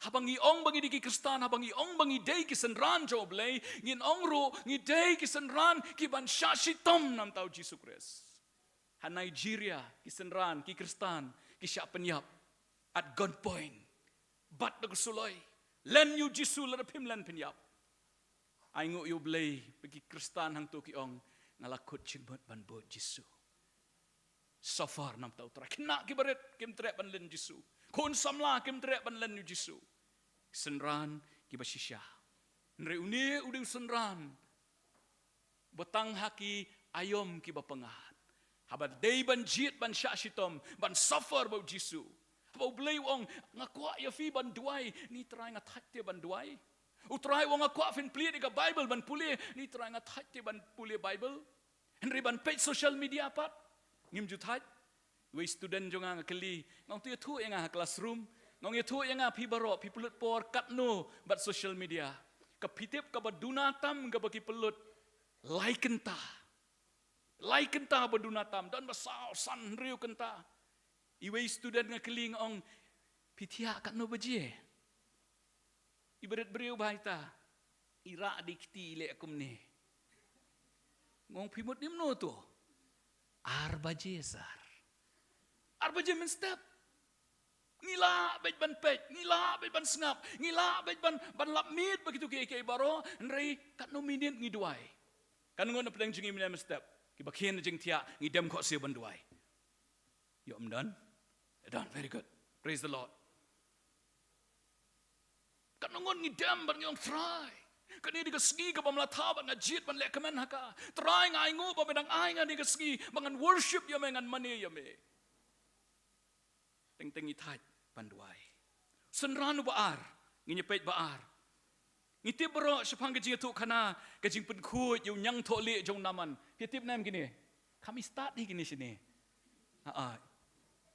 Haba ngi ong ba ngi dei ki Khristan, haba ngi ong ba ngi dei ki synran jong U Blei, ngin ong ruh ngi dei ki synran kiban shah shitom namar uta u Jisu Khrist. Ha Nigeria, ki synran, ki Khristan, ki shah pynïap at gunpoint. Bat da ka suloi. Len ïa u Jisu lada phim len pynïap. Ainguh ïa U Blei, ba ki Khristan hangto ki ong, nga la kut jingmut ban bud Jisu. Suffer namar uta u Trai. Khynnah ki barit kim treh ban len Jisu. Khun samla kim treh ban len ïa u Jisu. Synran kiba shisha. Hynrei une u dei u synran ba tang ha ki aïom kiba pyngngad. Haba dei ban jied, ban shah shitom, ban suffer bad u Jisu. Haba U Blei u ong, nga kwah ïa phi ban duwai, ni Trai nga thait te ban duwai. U Trai u ong nga kwah phin plie ïa ka Bible ban pule, ni Trai nga thait te ban pule Bible. Hynrei ban peit social media pat, ngim ju thait. Iwei student jong nga nga kylli, nga ong to ïathuh ïa nga ha classroom. Nga ong ïathuh ïa nga phi baroh, phi pynlut por katno bad social media. Ka phi tip kaba duna tam kaba ki pynlut lai kynta. Lai kynta ba duna tam, don ba saw san hynriew kynta. Iwei student nga kylli nga ong, phi thiah katno baje? I barit briew ba ita. I rah da i kti i leh kumne. Nga ong phi mut ne mano to? Ar baje sir. Ar baje mynstep. Ngi lah beit ban peit, ngi lah beit ban sngap, ngi lah beit ban, ban lap miet bad kito kiei kiei baroh, hynrei katno minit ngi duwai. Katno ngut na pdeng jong ngi mynne mynstep, kiba khien na jingthiah, ngi dem khohsiew ban duwai. Ïoh ym don? Don, very good. Praise the Lord. Katno ngut ngi dem bad ngi ong Trai, kane dei ka sngi kaba me la thaw bad nga jied ban leh kmen ha ka. Trai nga ainguh ba me dang ai nga kane ka sngi ba ngan worship ïa me, ngan mane ïa me. Teng teng ngi thait ban duwai. Synran uba ar, ngin ïa peit ba ar. Ngi tip baroh shaphang ka jingïathuhkhana, ka jingpynkhuid ïa u ñiangthohlieh jong u Naman. Phi tip ne em kine? Kam i stad hi kine shane. Ah, ah.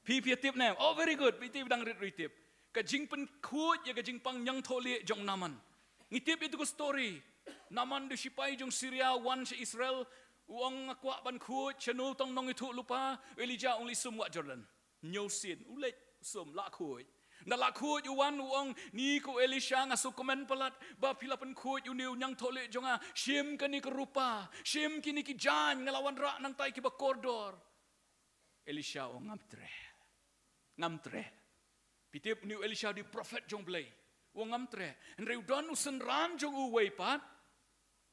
Phi, phi tip ne em? Oh, very good. Phi tip, dang rit ruh i tip. Ka jingpynkhuid ïa ka jingpang ñiangthohlieh jong u Naman. Ngi tip ïa tu ka story. Naman u dei u sipai jong Syria, wan sha Israel. U ong nga kwah ban khuid, shano tang nongïathuhlypa? U Elijah u ong leit sum wah Jordan. Hynñiew sien, u leit sum, la khuid. Ynda la khuid u wan u ong, ni ko Elisha nga sngewkmen palat, ba phi la pynkhuid une u ñiangthohlieh jong nga, shim kane ka rupa, shim kine ki jaiñ, nga la wanrah nangtai kiba kordor. Elisha u ong ngam treh. Ngam treh. Phi tip une u Elisha u dei u prophet jong U Blei. U ong ngam treh. Hynrei u don u synran jong u uwei pat.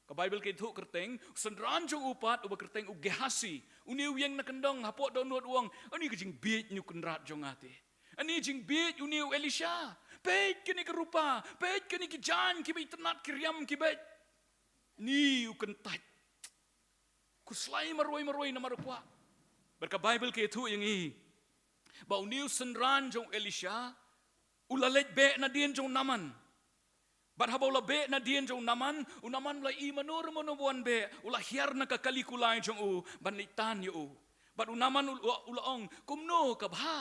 Ka Baibl ka ïathuh kyrteng, u synran jong u pat, uba kyrteng u Gehazi. Une u ïeng na kyndong, hapoh dohnud u ong, ani ka jingbieit une u kynrad jong nga te. Ani jingbieit une u Elisha. Peit kane ka rupa, peit kane ki jaiñ kiba itynnad ki riam ki beit. Ni u kyntait. Khuslai marwei marwei namar u kwah. Bad ka Baibl ka ïathuh ïa ngi. Ba une u synran jong u Elisha, u la leit beh nadien jong u Naman. Bad haba u la beh nadien jong u Naman, u Naman u la ïohi mano re mano ba wan beh, u la hiar na ka kali kulai jong u, ban leit tan ïa u. Bad u Naman u, u, u la ong, kumno ka bha?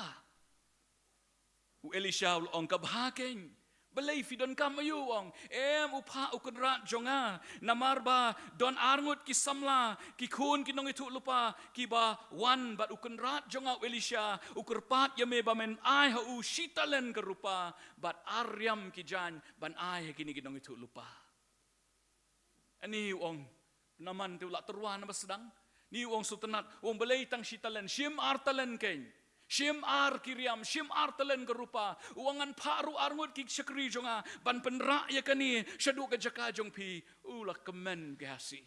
U Elisha u la ong ka bha keiñ. Balei phi donkam aïu u ong? Em u phah u kynrad jong nga. Namar ba don arngut ki samla, ki khun ki nongïathuhlypa, kiba wan bad u kynrad jong nga u Elisha, u kyrpad ïa me ba men ai ha u shi talen ka rupa, bad ar riam ki jaiñ ban ai ha kine ki nongïathuhlypa. Ani u ong, Naman te u la tyrwa na ba sdang. Ni u ong sngewtynnad, u ong balei tang shi talen, shim ar talen keiñ. Shim ar ki riam, shim ar talen ka rupa. U ong ngan phah ruh arngut ki shakri jong nga, ban pynrah ïa kane, shaduh ka jaka jong phi. U la kmen Gehazi.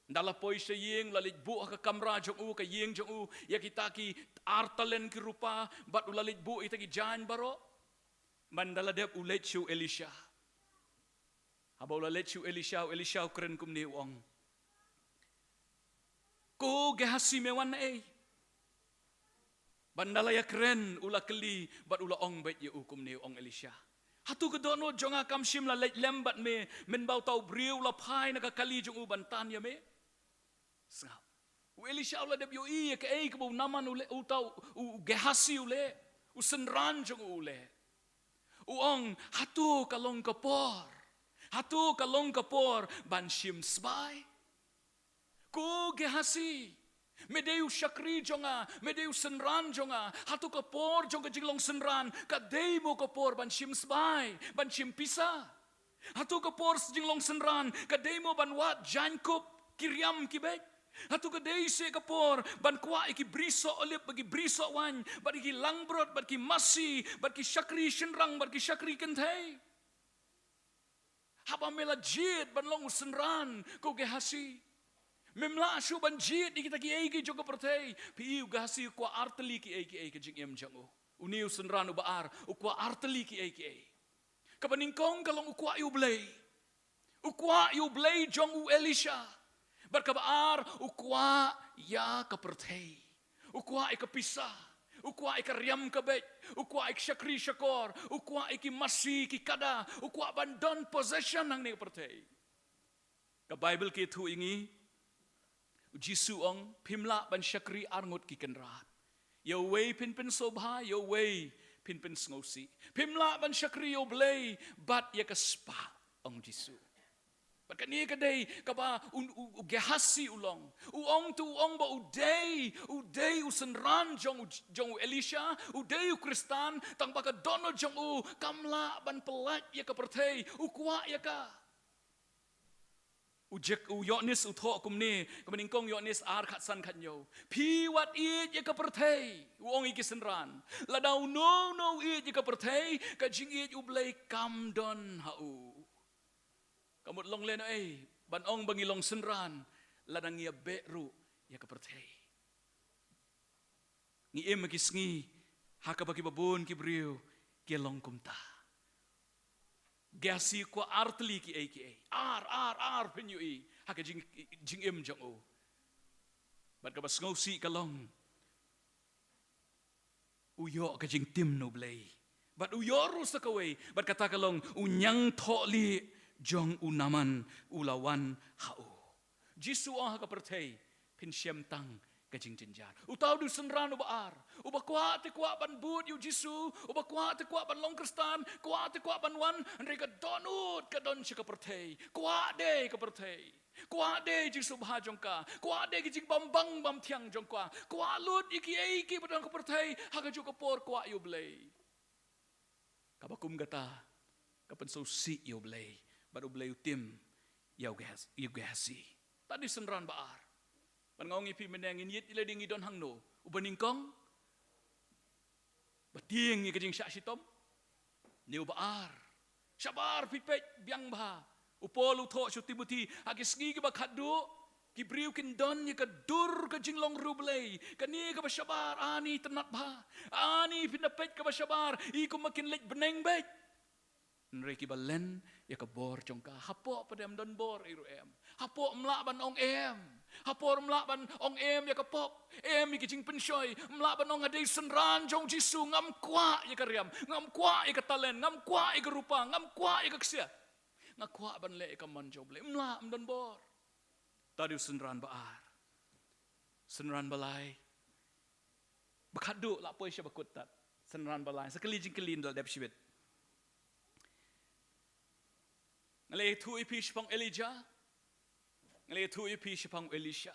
Ynda la poi sha ïing, la leit buh ha ka kamra jong u, ka ïing jong u, ïa kita ki ar talen ki rupa, bad u la leit buh ïa kita ki jaiñ baroh. Bad ynda la dep, u leit sha u Elisha. Haba u la leit sha u Elisha, u Elisha u kren kumne, u ong, "Ko Gehazi, me wan naei?" Bad ynda la ïakren, u la kylli, bad u la ong beit ïa u kumne, u ong, "Elisha, hato ka dohnud jong nga kam shym la leit lem bad me mynba uta u briew u la phai na ka kali jong u ban tan ïa me?" Sngap. U Elisha u la dep ïohi ïa kaei kaba u Naaman u leh, uta u, u Gehazi u leh, u synran jong u u leh. U ong, "Hato ka long ka por? Hato ka long ka por ban shim sbai? Ko Gehazi, me dei u shakri jong nga, me dei u synran jong nga. Hato ka por jong ka jinglong synran ka dei mo ka por ban shim sbai, ban shim pisa? Hato ka por jinglong synran ka dei mo ban wad jaiñkup, ki riam, ki beit? Hato ka dei seh ka por ban kwah ïa ki bri soh olib, bad ki bri soh waiñ, bad ïa ki langbrot, bad ki masi, bad ki shakri shynrang, bad ki shakri kynthei? Haba me la jied ban long u synran, ko Gehazi, mem lah shuh ban jied ïa kita kiei kiei jong ka pyrthei." Phi i, u Gehazi u kwah ar tylli kiei kiei, ka jingim jong u. Une u synran uba ar u kwah ar tylli kiei kiei. Kaba nyngkong ka long u kwah ïa U Blei. U kwah ïa U Blei jong u Elisha. Bad kaba ar, u kwah ïa ka pyrthei. U kwah ïa ka pisa. U kwah ïa ka riam ka beit. U kwah ïa ka shakri shakor. U kwah ïa ki masi ki kada. U kwah ban don possession hangne ka pyrthei. Ka Baibl ka ïathuh ïa ngi, u Jisu u ong, "Phim lah ban shakri ar ngut ki kynrad. Ïa uwei phin pynsngewbha, ïa uwei phin pynsngewsih. Phim lah ban shakri ïa U Blei bad ïa ka spah," ong Jisu. Bad kane ka dei kaba u, u, u Gehazi u long. U ong, to u ong ba u dei, u dei u synran jong u, jong u Elisha, u dei u Khristan, tang ba ka dohnud jong u kam lah ban pyllait ïa ka pyrthei, u kwah ïa ka. U Jek, u Ïoannis u thoh kumne, kaba nyngkong Ïoannis ar, khatsan khathynñiew. "Phi wat ïeit ïa ka pyrthei," u ong ïa ki synran. "Lada uno uno u ïeit ïa ka pyrthei, ka jingïeit U Blei kam don ha u." Ka mut long lehnohei ban ong ba ngi long synran lada ngi ïa beh ruh ïa ka pyrthei? Ngi im ha ki sngi ha kaba kiba bun ki briew ki long kumta. Gehazi u kwah ar tylli kiei kiei. Ar, ar, ar, phin ïohi ha ka jing, jingim jong u. Bad kaba sngewsih ka long, u ïoh ka jingtim na U Blei. Bad u ïoh ruh sa kawei. Bad kata ka long u ñiangthohlieh jong u Naaman u la wan ha u. Jisu u ong ha ka pyrthei, phin shem tang ka jingjynjar. Uta u dei u synran uba ar, uba kwah te kwah ban bud ïa u Jisu, uba kwah te kwah ban long Khristan, kwah te kwah ban wan, hynrei ka dohnud ka don sha ka pyrthei. Kwah de ka pyrthei. Kwah de jingsngewbha jong ka. Kwah de ki jingbam bang bam thiang jong ka. Kwah lut ïa kiei kiei ba don ha ka pyrthei, ha kajuh ka por kwah ïa U Blei. Kaba kum kata ka pynsngewsih ïa U Blei, bad U Blei u tim ïa u Gehas-, ïa u Gehazi. Uta u dei u synran ba ar. Bad nga ong ïa phi mynne, ngin ïeit ïa lade ngi don hangno? Uba nyngkong, ba tieng ïa ka jingshah shitom, ne uba ar? Shabar phi peit biang bha. U Paul u thoh sha u Timothi, ha ki sngi kiba khatduh, ki briew kin don ïa ka dur ka jinglong riewblei. Kane kaba shabar, ani tynnad bha, ani phin da peit kaba shabar, i kumba kin leit bneng beit. Hynrei kiba len ïa ka bor jong ka. Hapoh pat em don bor, ei ruh em. Hapoh ym lah ban ong em. Hapoh ym lah ban ong em ïa ka pop, em ïa ka jingpynshoi. Ym lah ban ong nga dei synran jong Jisu, ngam kwah ïa ka riam, ngam kwah ïa ka talent, ngam kwah ïa ka rupa, ngam kwah ïa ka ksiar. Nga kwah ban leh ïa ka mon jong U Blei. Ym lah, ym don bor. Uta u dei u synran ba ar. Synran ba lai. Ba khatduh, la poi sha ba kut tad. Synran ba lai. Sa kylli jingkylli ynda la dep shibit. Nga la ïathuh ïa phi shaphang Elijah. Nga la ïathuh ïa phi shaphang u Elisha.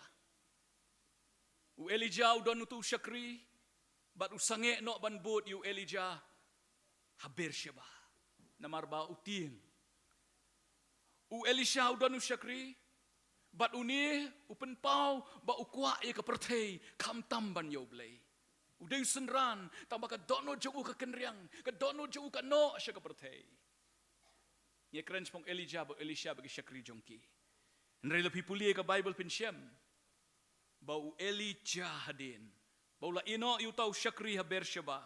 U Elijah u don utu u shakri, bad u sangeh noh ban bud ïa u Elijah ha Beersheba. Namar ba u tieng. U Elisha u don u shakri, bad une u pynpaw ba u kwah ïa ka pyrthei khamtam ban ïa U Blei. U dei u synran, tangba ka dohnud jong u ka kynriang, ka dohnud jong u ka noh sha ka pyrthei. Ngi kren shaphang Elijah bad Elisha bad ki shakri jong ki. Hynrei la phi pule ka Baibl phin shem ba u Elijah hadien ba u la ïehnoh ïa uta u shakri ha Beersheba,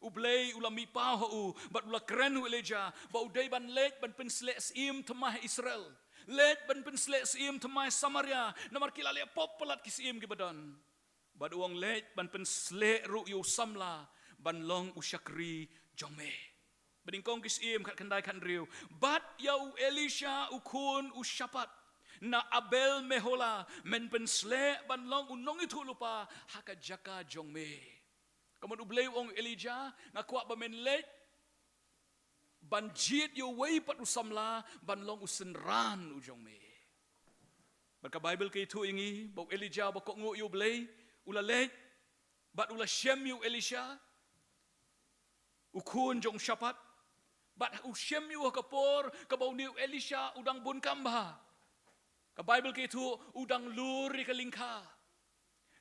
U Blei u la mih paw ha u bad u la kren ha u Elijah ba u dei ban leit ban pynsleh syiem thymmai ha Israel, leit ban pynsleh syiem thymmai ha Samaria, namar ki la leh pop palat ki syiem kiba don. Bad u ong leit ban pynsleh ruh ïa u samla ban long u shakri jong me. Bad nyngkong ki syiem khatkhyndai khathynriew. Bad ïa u Elisha u khun u Shaphat na Abel Mehola men pynsleh ban long u nongïathuhlypa ha ka jaka jong me. Ka mut U Blei u ong Elijah, nga kwah ba men leit ban jied ïa uwei pat u samla ban long u synran u jong me. Bad ka Baibl ka ïathuh ïa ngi ba u Elijah ba kohnguh ïa U Blei u la leit bad u la shem ïa u Elisha, u khun jong u Shaphat, bad u shem ïa u ha ka por kaba une u Elisha u dang bun kam bha. Ka Baibl ka ïathuh u dang lur ïa ka lyngkha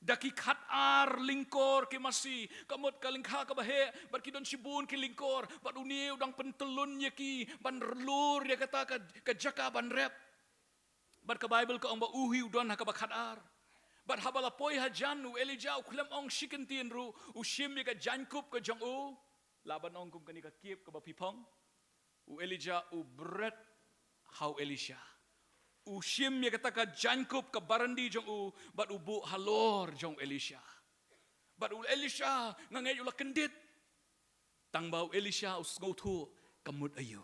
da ki khatar lyngkor ki masi, ka mut ka lyngkha kaba heh bad ki don shibun ki lyngkor, bad une u dang pyntyllun ïa ki ban lur ïa kata ka, ka jaka ban rep. Bad ka Baibl ka ong ba u hi u don ha kaba khatar. Bad haba la poi hajan u Elijah u khlem ong shi kyntien ruh, u shim ïa ka jaiñkup ka jong u. Lah ban ong kum kane ka kip kaba phi phong. U Elijah u bret ha u Elisha. U shim ïa kata ka jaiñkup ka barandi jong u bad u buh halor jong u Elisha. Bad u Elisha nga ngeit u la kyndit. Tang ba u Elisha u sngewthuh ka mut aïu.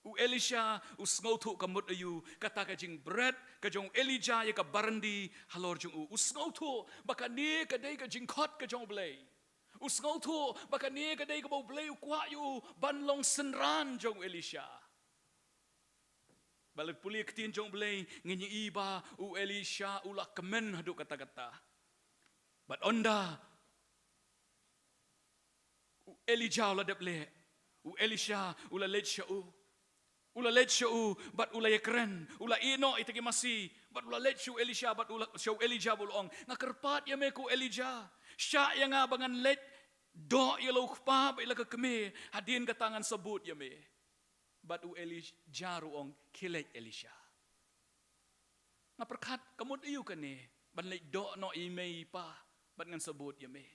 U Elisha u sngewthuh ka mut aïu, kata ka jingbret ka jong u Elijah ïa ka barandi halor jong u. U sngewthuh ba kane ka dei ka jingkhot ka jong U Blei. U sngewthuh ba kane ka dei kaba U Blei u kwah ïa u ban long synran jong u Elisha. Ba la pule ktien jong U Blei ngin ïohi ba u Elisha u la kmen haduh katta katta. Bad ynda u Elijah u la dep leh, u Elisha u la leit sha u. U la leit sha u bad u la ïakren, u la ïehnoh ïa kita ki masi, bad u la leit sha u Elisha bad u la, sha u Elijah bad u la ong, nga kyrpad ïa me ko Elijah, shah ïa nga ba ngan leit doh ïa la u kpa bad ïa la ka kmie, hadien kata ngan sa bud ïa me. Bad u Elijah ruh u ong, khie leit Elisha. Nga pyrkhat ka mut aïu kane ban leit doh noh ïa i mei i pa bad ngan sa bud ïa me.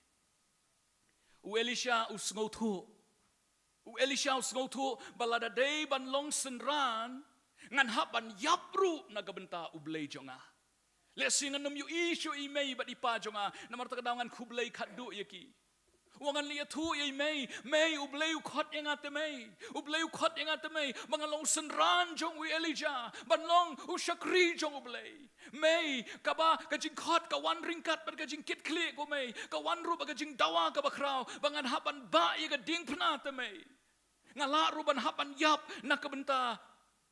U Elisha u sngewthuh. U Elisha u sngewthuh ba lada dei ban long synran ngan hap ban ïap ruh na ka bynta U Blei jong nga. Lehse ngan ym ïohi shuh ïa i mei bad i pa jong nga, namar kata ka daw ngan khublei khatduh ïa ki. Wat ngan leit ïathuh ïa i mei, mei, U Blei u khot ïa nga te mei. U Blei u khot ïa nga te mei ba ngan long synran jong u Elijah, ban long u shakri jong U Blei. Mei, kaba ka jingkhot ka wan ryngkat bad ka jingkitkhlieh ko mei, ka wan ruh bad ka jingdawa kaba khraw ba ngan hap ban bah ïa ka diengphna te mei. Nga lah ruh ban hap ban ïap na ka bynta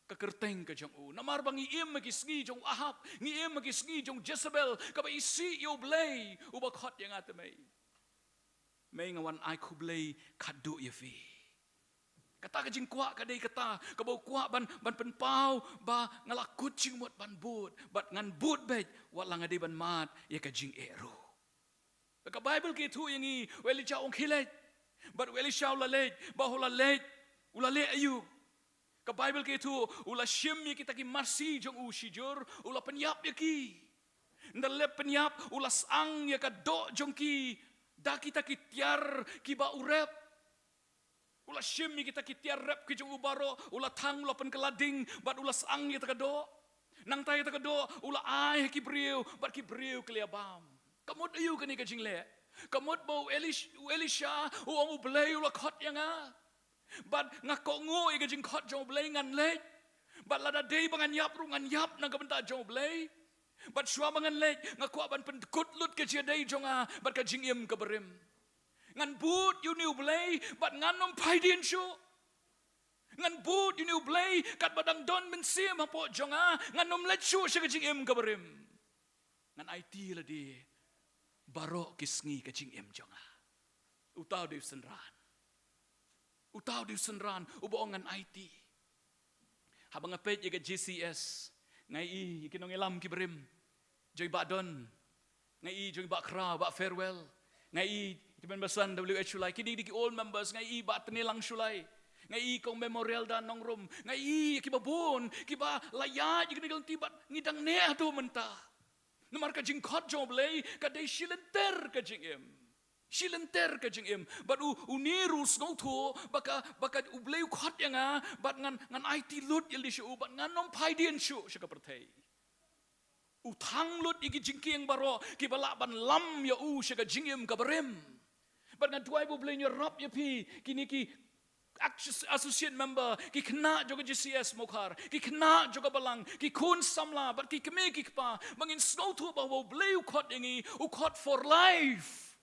ka kyrteng ka jong u. Namar ba ngi im ha ki sngi jong u Ahab, ngi im ha ki sngi jong u Jezebel, kaba isih ïa U Blei uba khot ïa nga te mei. Mei, nga wan ai khublei khatduh ïa phi. Kata ka jingkwah ka dei kata kaba u kwah ban, ban pynpaw ba nga la kut jingmut ban bud, bad ngan bud beit wat la nga dei ban mad ïa ka jingeh ruh. Ka Baibl ka ïathuh ïa ngi, u Elijah u ong khie leit. Bad u Elisha u la leit, bad u la leit, u la leh aïu? Ka Baibl ka ïathuh, u la shim ïa kita ki masi jong u shijur, u la pynïap ïa ki. Ynda la pynïap, u la syang ïa ka doh jong ki da kita ki tiar kiba u rep. U la shim ïa kita ki tiar rep ki jong u baroh, u la thang, u la pynkylla ding, bad u la syang ïa kata ka doh. Nangta ïa kata ka doh u la ai ha ki briew, bad ki briew ki la ïa bam. Ka mut aïu kane ka jingleh? Ka mut ba u Elish-, u Elisha u ong, U Blei u la khot ïa nga. Bad nga kohnguh ïa ka jingkhot jong U Blei, ngan leit. Bad lada dei ba ngan ïap ruh ngan ïap na ka bynta jong U Blei. Bad shuwa ba ngan leit nga kwah ban pynkut lut ka jingïadei jong nga bad ka jingim kaba rim. Ngan bud ïa une U Blei bad ngan ym phai dien shuh. Ngan bud ïa une U Blei katba dang don mynsiem hapoh jong nga, ngan ym leit shuh sha ka jingim kaba rim. Ngan aiti lade baroh ki sngi ka jingim jong nga. Uta u dei u synran. Uta u dei u synran uba ong ngan aiti. Haba nga peit ïa ka J C S, nga ïohi ïa ki nongïalam kiba rim jong i Bah Don, nga ïohi jong i Bah Khraw, Bah Farewell, nga ïohi ïa i Bah Basan W H Shullai, kine dei ki old members, nga ïohi Bah Tnelang Shullai, Nga i kong Memorial da Nongrum, nga i kiba bun kiba la ïaid ïa kine ki lynti bad ngi dang neh haduh mynta. Namar ka jingkhot jong U Blei ka dei shilynter ka jingim. Shilynter ka jingim. Bad u, une ruh u sngewthuh ba ka, ba ka U Blei u khot ïa nga, bad ngan, ngan aiti lut ïa lade sha u, bad ngan ym phai dien shuh sha ka pyrthei. U thang lut ïa ki jingkieng baroh kiba lah ban lam ïa u sha ka jingim kaba rim. Bad nga duwai ba U Blei un ïarap ïa phi, kine ki as-, associate member, ki khynnah jong ka J C S Mawkhar, ki khynnah jong ka balang, ki khun samla bad ki kmie ki kpa, ba ngin sngewthuh ba U Blei u khot ïa ngi, u khot for life.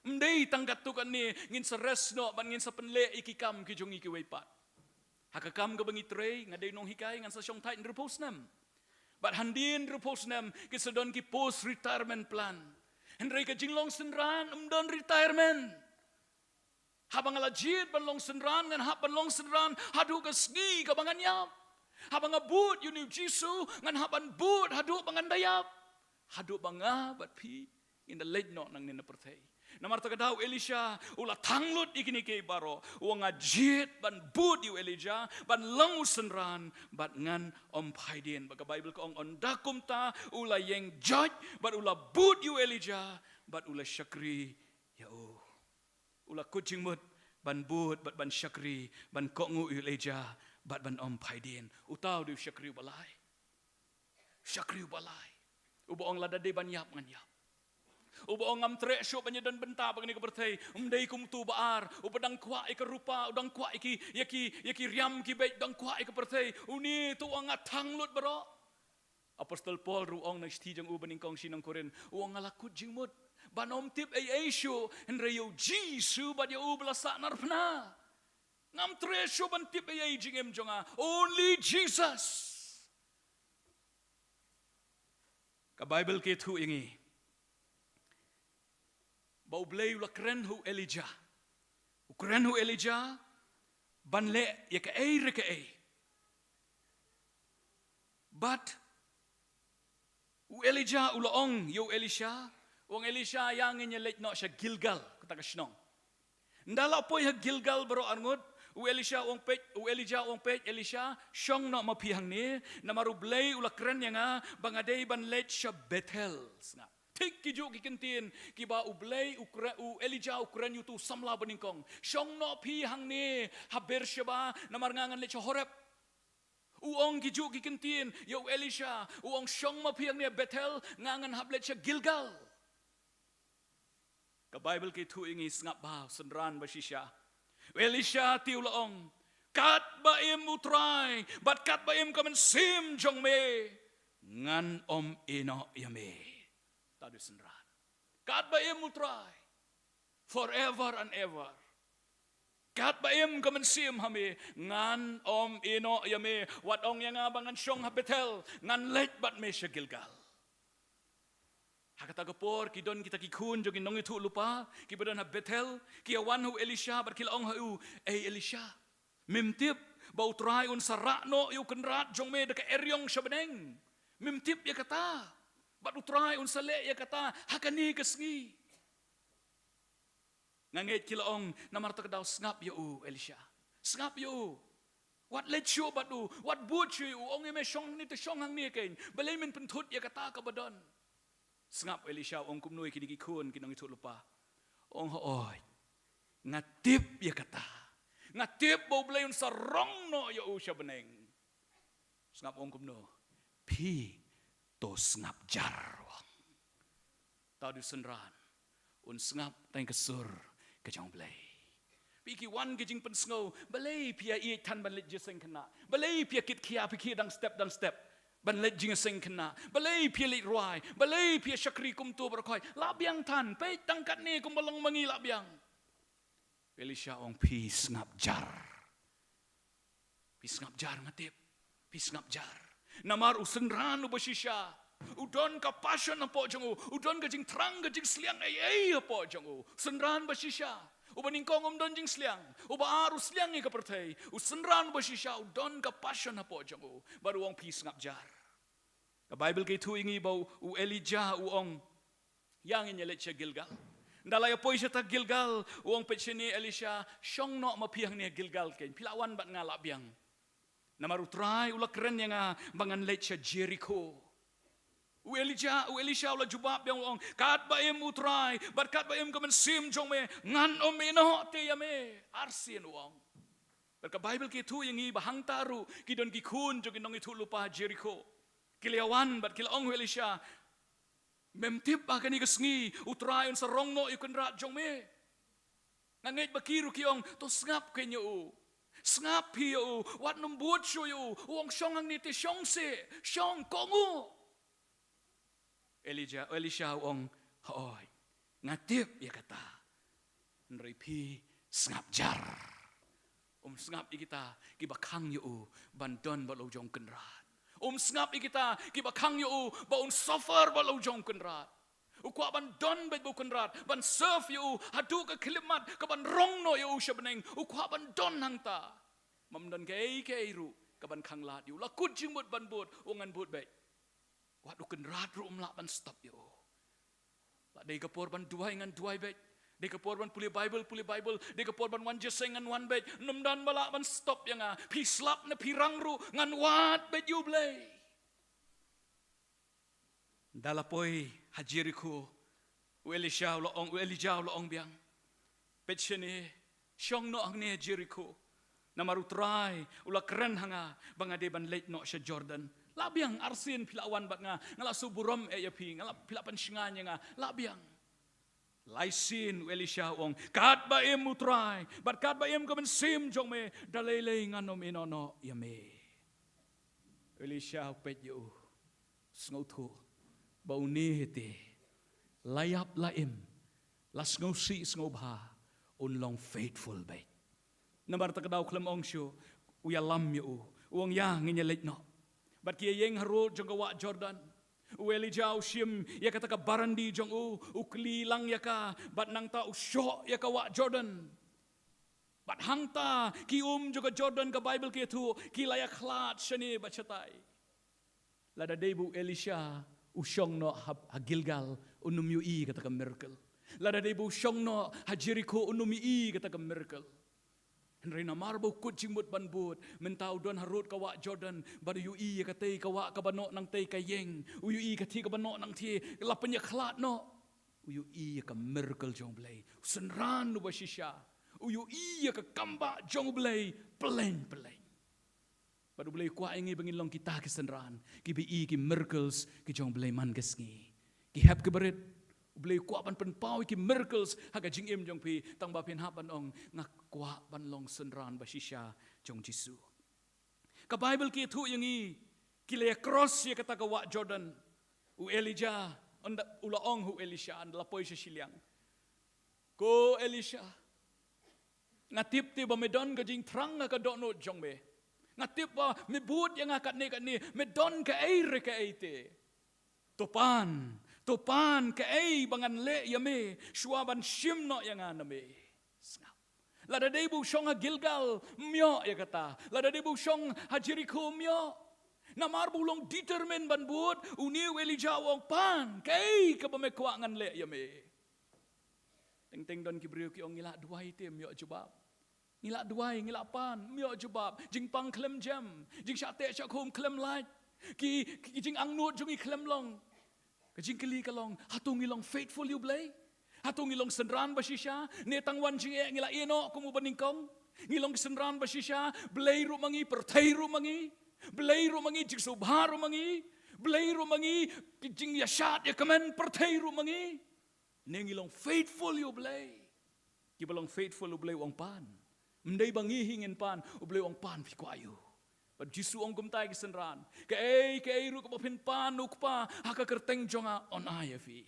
Ym dei tang katto katne ngin sa rest noh bad ngin sa pynleh ïa ki kam ki jong ngi kiwei pat. Ha ka kam kaba ngi trei, nga dei nonghikai, ngan sa shong thait hynriewphew snem. Bad hadien hynriewphew snem kin sa don ki post retirement plan. Hynrei ka jinglong synran ym don retirement. Haba nga la jied ban long synran, ngan hap ban long synran haduh ka sngi kaba ngan ïap. Haba nga bud ïa une U Jisu, ngan hap ban bud haduh ba ngan da ïap. Haduh ba nga bad phi ngin da leit noh nangne na pyrthei. Namar kata ka daw u Elisha u la thang lut ïa kine kiei baroh, u ong nga jied ban bud ïa u Elijah, ban long u synran, bad ngan ym phai dien. Bad ka Baibl ka ong ynda kumta u la ïeng joit, bad u la bud ïa u Elijah, bad u la shakri ïa u. U la kut jingmut ban bud bad ban shakri, ban kohnguh ïa u Elijah, bad ban ym phai dien. Uta u dei u shakri uba lai. Shakri uba lai. Uba ong lada dei ban ïap ngan ïap. Uba ong ngam treh shuh ban ïadon bynta bad kane ka pyrthei. Ym dei kum utu uba ar, uba dang kwah ïa ka rupa, u dang kwah ïa ki, ïa ki, ïa ki riam ki beit, u dang kwah ïa ka pyrthei. Une to u ong nga thang lut baroh. Apostol Paul ruh u ong na ka shithi jong u banyngkong sha ki nong Korinth, u ong nga la kut jingmut ban ym tip ei ei shuh, hynrei ïa u Jisu bad ïa u ba la sahnarphna. Ngam treh shuh ban tip ei ei jingim jong nga. Only Jesus. Ka Baibl ka ïathuh ïa ngi ba U Blei u la kren ha u Elijah. U kren ha u Elijah ban leh ïa kaei re kaei. Bad u Elijah u la ong ïa u Elisha, u ong Elisha, ïa ngin ïa leit noh sha Gilgal, kata ka shnong. Ynda la poi ha Gilgal baroh arngut, u Elisha u ong peit, u Elijah u ong peit, Elisha, shong noh ma phi hangne, namar U Blei u la kren ïa nga ba nga dei ban leit sha Bethel. Sngap. Thik kijuh ki kyntien kiba U Blei u kre-, u Elijah u kren ïa utu u samla banyngkong. Shong noh phi hangne ha Beersheba, namar nga ngan leit sha Horeb. U ong kijuh ki kyntien ïa u Elisha, u ong shong ma phi hangne ha Bethel, nga ngan hap leit sha Gilgal. Ka Baibl ka ïathuh ïa ngi, sngap bha, u synran ba shisha. U Elisha te u la ong, katba im U Trai bad katba im ka mynsiem jong me, ngan ym ïehnoh ïa me. Uta u dei u synran. Katba im U Trai, forever and ever. Katba im ka mynsiem ha me, ngan ym ïehnoh ïa me. Wat ong ïa nga ba ngan shong ha Bethel, ngan leit bad me sha Gilgal. Ha kata ka por ki don kita ki khun jong ki nongïathuhlypa kiba don ha Bethel, ki ïa wan ha u Elisha bad ki la ong ha u, ei Elisha, mem tip ba U Trai un sa rah noh ïa u kynrad jong me da ka eriong sha bneng? Mem tip ïa kata? Bad U Trai un sa leh ïa kata ha kane ka sngi. Nga ngeit ki la ong, namar kata ka daw sngap ïa u Elisha. Sngap ïa u. Wat leit shuh bad u, wat bud shuh ïa u, ong ïa me shong hangne te shong hangne kein. Balei men pynthut ïa kata kaba don? Sngap u Elisha u ong kumno ïa kine ki khun ki nongïathuhlypa. U ong hooid, nga tip ïa kata. Nga tip ba U Blei un sa rong noh ïa u sha bneng. Sngap u ong kumno? Phi to sngap jar, u ong. Uta u dei u synran un sngap tang ka sur ka jong U Blei. Phi, ki wan ki jingpynsngew, balei phi ïa ïeit than ban leit jingïaseng khynnah? Balei phi ïa kit khia, phi khia dang step dang step ban leit jingïaseng khynnah? Balei phi ïa leit rwai? Balei phi ïa shakri kum uto baroh khoit? Lah biang than, peit tang katne kumba long ma ngi, lah biang. Elisha u ong phi sngap jar. Phi sngap jar, nga tip. Phi sngap jar. Namar u synran uba shisha u don ka passion hapoh jong u, u don ka jingthrang, ka jingsliang ei ei hapoh jong u. Synran ba shisha. Uba nyngkong um don jingsliang. Uba ar u sliang ïa ka pyrthei. U synran uba shisha u don ka passion hapoh jong u. Bad u ong phi sngap jar. Ka Baibl ka ïathuh ïa ngi ba u, u Elijah u ong, ïa ngin ïa leit sha Gilgal. Nda la ïa poi shata Gilgal, u ong, peit shane Elisha, shong noh ma phi hangne Gilgal kein, phi la wan bad nga lah biang. Namar u Trai u la kren ïa nga ba ngan leit sha Jerikho. U Elijah, u Elisha u la jubab biang u ong, katba im u Trai, bad katba im ka mynsiem jong me, ngan ym ïehnoh te ïa me. Arsien u ong. Bad ka Bible ka ïathuh ïa ngi ba hangta ruh ki don ki khun jong ki nongïathuhlypa Jerikho. Ki la ïa wan bad ki la ong ha u Elisha, mem tip ba kane ka sngi u Trai un sa rong noh ïa u kynrad jong me. Nga ngeit ba ki ruh ki ong, to sngap kein ïa u. Sngap phi ïa u, wat nym bud shuh ïa u. U ong shong hangne te, shong seh, shong, kohnguh. Elijah, Elisha u ong, hooid, nga tip ïa kata. Hynrei phi sngap jar. Um sngap ïa kita kiba khang ïa u ban don bad la u jong u kynrad. Um sngap ïa kita kiba khang ïa u ba un suffer bad la u jong u kynrad. U kwah ban don bad u kynrad, ban serve ïa u haduh ka khyllipmat, ka ban rong noh ïa u sha bneng. U kwah ban don hangta. Ym don kaei kaei ruh ka ban khang lad ïa u. La kut jingmut ban bud, u ong ngan bud beit. Wat u kynrad ruh um lah ban stop ïa u. La dei ka por ban duwai ngan duwai beit. Dei ka por ban pule Bible, pule Bible. Dei ka por ban wan jingïaseng ngan wan beit. Ym don ba lah ban stop ïa nga. Phi slap ne phi rang ruh ngan wad beit ïa u Blei. Nda la poi ha Jerikho, u Elisha u la ong, u Elijah u la ong biang, peit shane, shong noh hangne ha Jerikho. Namar u Trai u la kren ha nga ba nga dei ban leit noh sha Jordan. Lah biang, arsien phi la wan bad nga, nga la shu burom eh ïa phi, nga la, phi la pynshngaiñ ïa nga. Lah biang. Lai sien u Elisha u ong, katba im u Trai bad katba im ka mynsiem jong me, da lei lei ngan ym ïehnoh noh ïa me. U Elisha u peit ïa u, sngewthuh ba une hi te, la ïap la im, la sngewsih sngewbha, un long faithful beit. Namar kata ka daw khlem ong shuh, u ïalam ïa u, u ong, ïa ngin ïa leit noh. Bad ki ïa ïeng harud jong ka wah Jordan. U Elijah u shim ïa kata ka barandi jong u, u kli lang ïa ka, bad nangta u shoh ïa ka wah Jordan. Bad hangta ki um jong ka Jordan, ka Bible ka ïathuh, ki la ïa khlad shane bad shatai. Lada dei ba u Elisha u shong noh ha, ha Gilgal, un ym ïohi kata ka miracle. Lada dei ba u shong noh ha Jerikho, un ym ïohi kata ka miracle. Hynrei namar ba u kut jingmut ban bud, mynta u don harud ka wah Jordan, bad u ïohi ïa katei ka wah kaba noh nangtei ka ïeng, u ïohi katei kaba noh nangtei, la pynïakhlad noh. U ïohi ïa ka miracle jong u Blei. U synran uba shisha. U ïohi ïa ka kambah jong u Blei, pleng pleng. Bad u Blei u kwah ïa ngi ba ngin long kita ki synran kiba ïohi ki miracles ki jong u Blei man ka sngi. Ki hep kiba rit, u Blei u kwah ban pynpaw ïa ki miracles ha ka jingim jong phi, tang ba phin hap ban ong, nga kwah ban long synran ba shisha jong u Jisu. Ka Bible ka ïathuh ïa ngi, ki la ïa cross ïa kata ka wah Jordan. U Elijah, ynda u la ong ha u Elisha, ynda la poi sha shiliang, ko Elisha, nga tip te ba me don ka jingthrang ha ka dohnud jong me. Nga tip ba me bud ïa nga katne katne, me don kaei re kaei te. To pan, to pan kaei ba ngan leh ïa me, shuwa ban shim noh ïa nga na me. Sngap. Lada dei ba u shong ha Gilgal, ym ïoh ïa kata. Lada dei ba u shong ha Jerikho, ym ïoh. Namar ba u long determined ban bud, une u Elijah u ong, pan kaei kaba me kwah ngan leh ïa me. Teng teng don ki briew ki ong, ngi la duwai te ym ïoh jubab. Ngi la duwai, ngi la pan, ym ïoh jubab. Jingpang khlem jem, jingshah teh shah khum khlem lait. Ki, ki jingangnud jong ngi khlem long. Ka jingkylli ka long, hato ngi long faithful ïa u Blei? Hato ngi long synran ba shisha? Ne tang wan jingeh ngi la ïehnoh kum u banyngkong? Ngi long synran ba shisha, Blei ruh ma ngi, pyrthei ruh ma ngi. Blei ruh ma ngi, jingsngewbha ruh ma ngi. Blei ruh ma ngi, ki jingïashad ïakmen pyrthei ruh ma ngi. Ne ngi long faithful ïa u Blei? Kiba long faithful, u Blei u ong pan. Ym dei ba ngi hi ngin pan, u Blei u ong pan phi kwah ïa u. Bad Jisu u ong kumta ïa ki synran, kaei kaei ruh kaba phin pan na u Kpa ha ka kyrteng jong nga, yn ai ïa phi.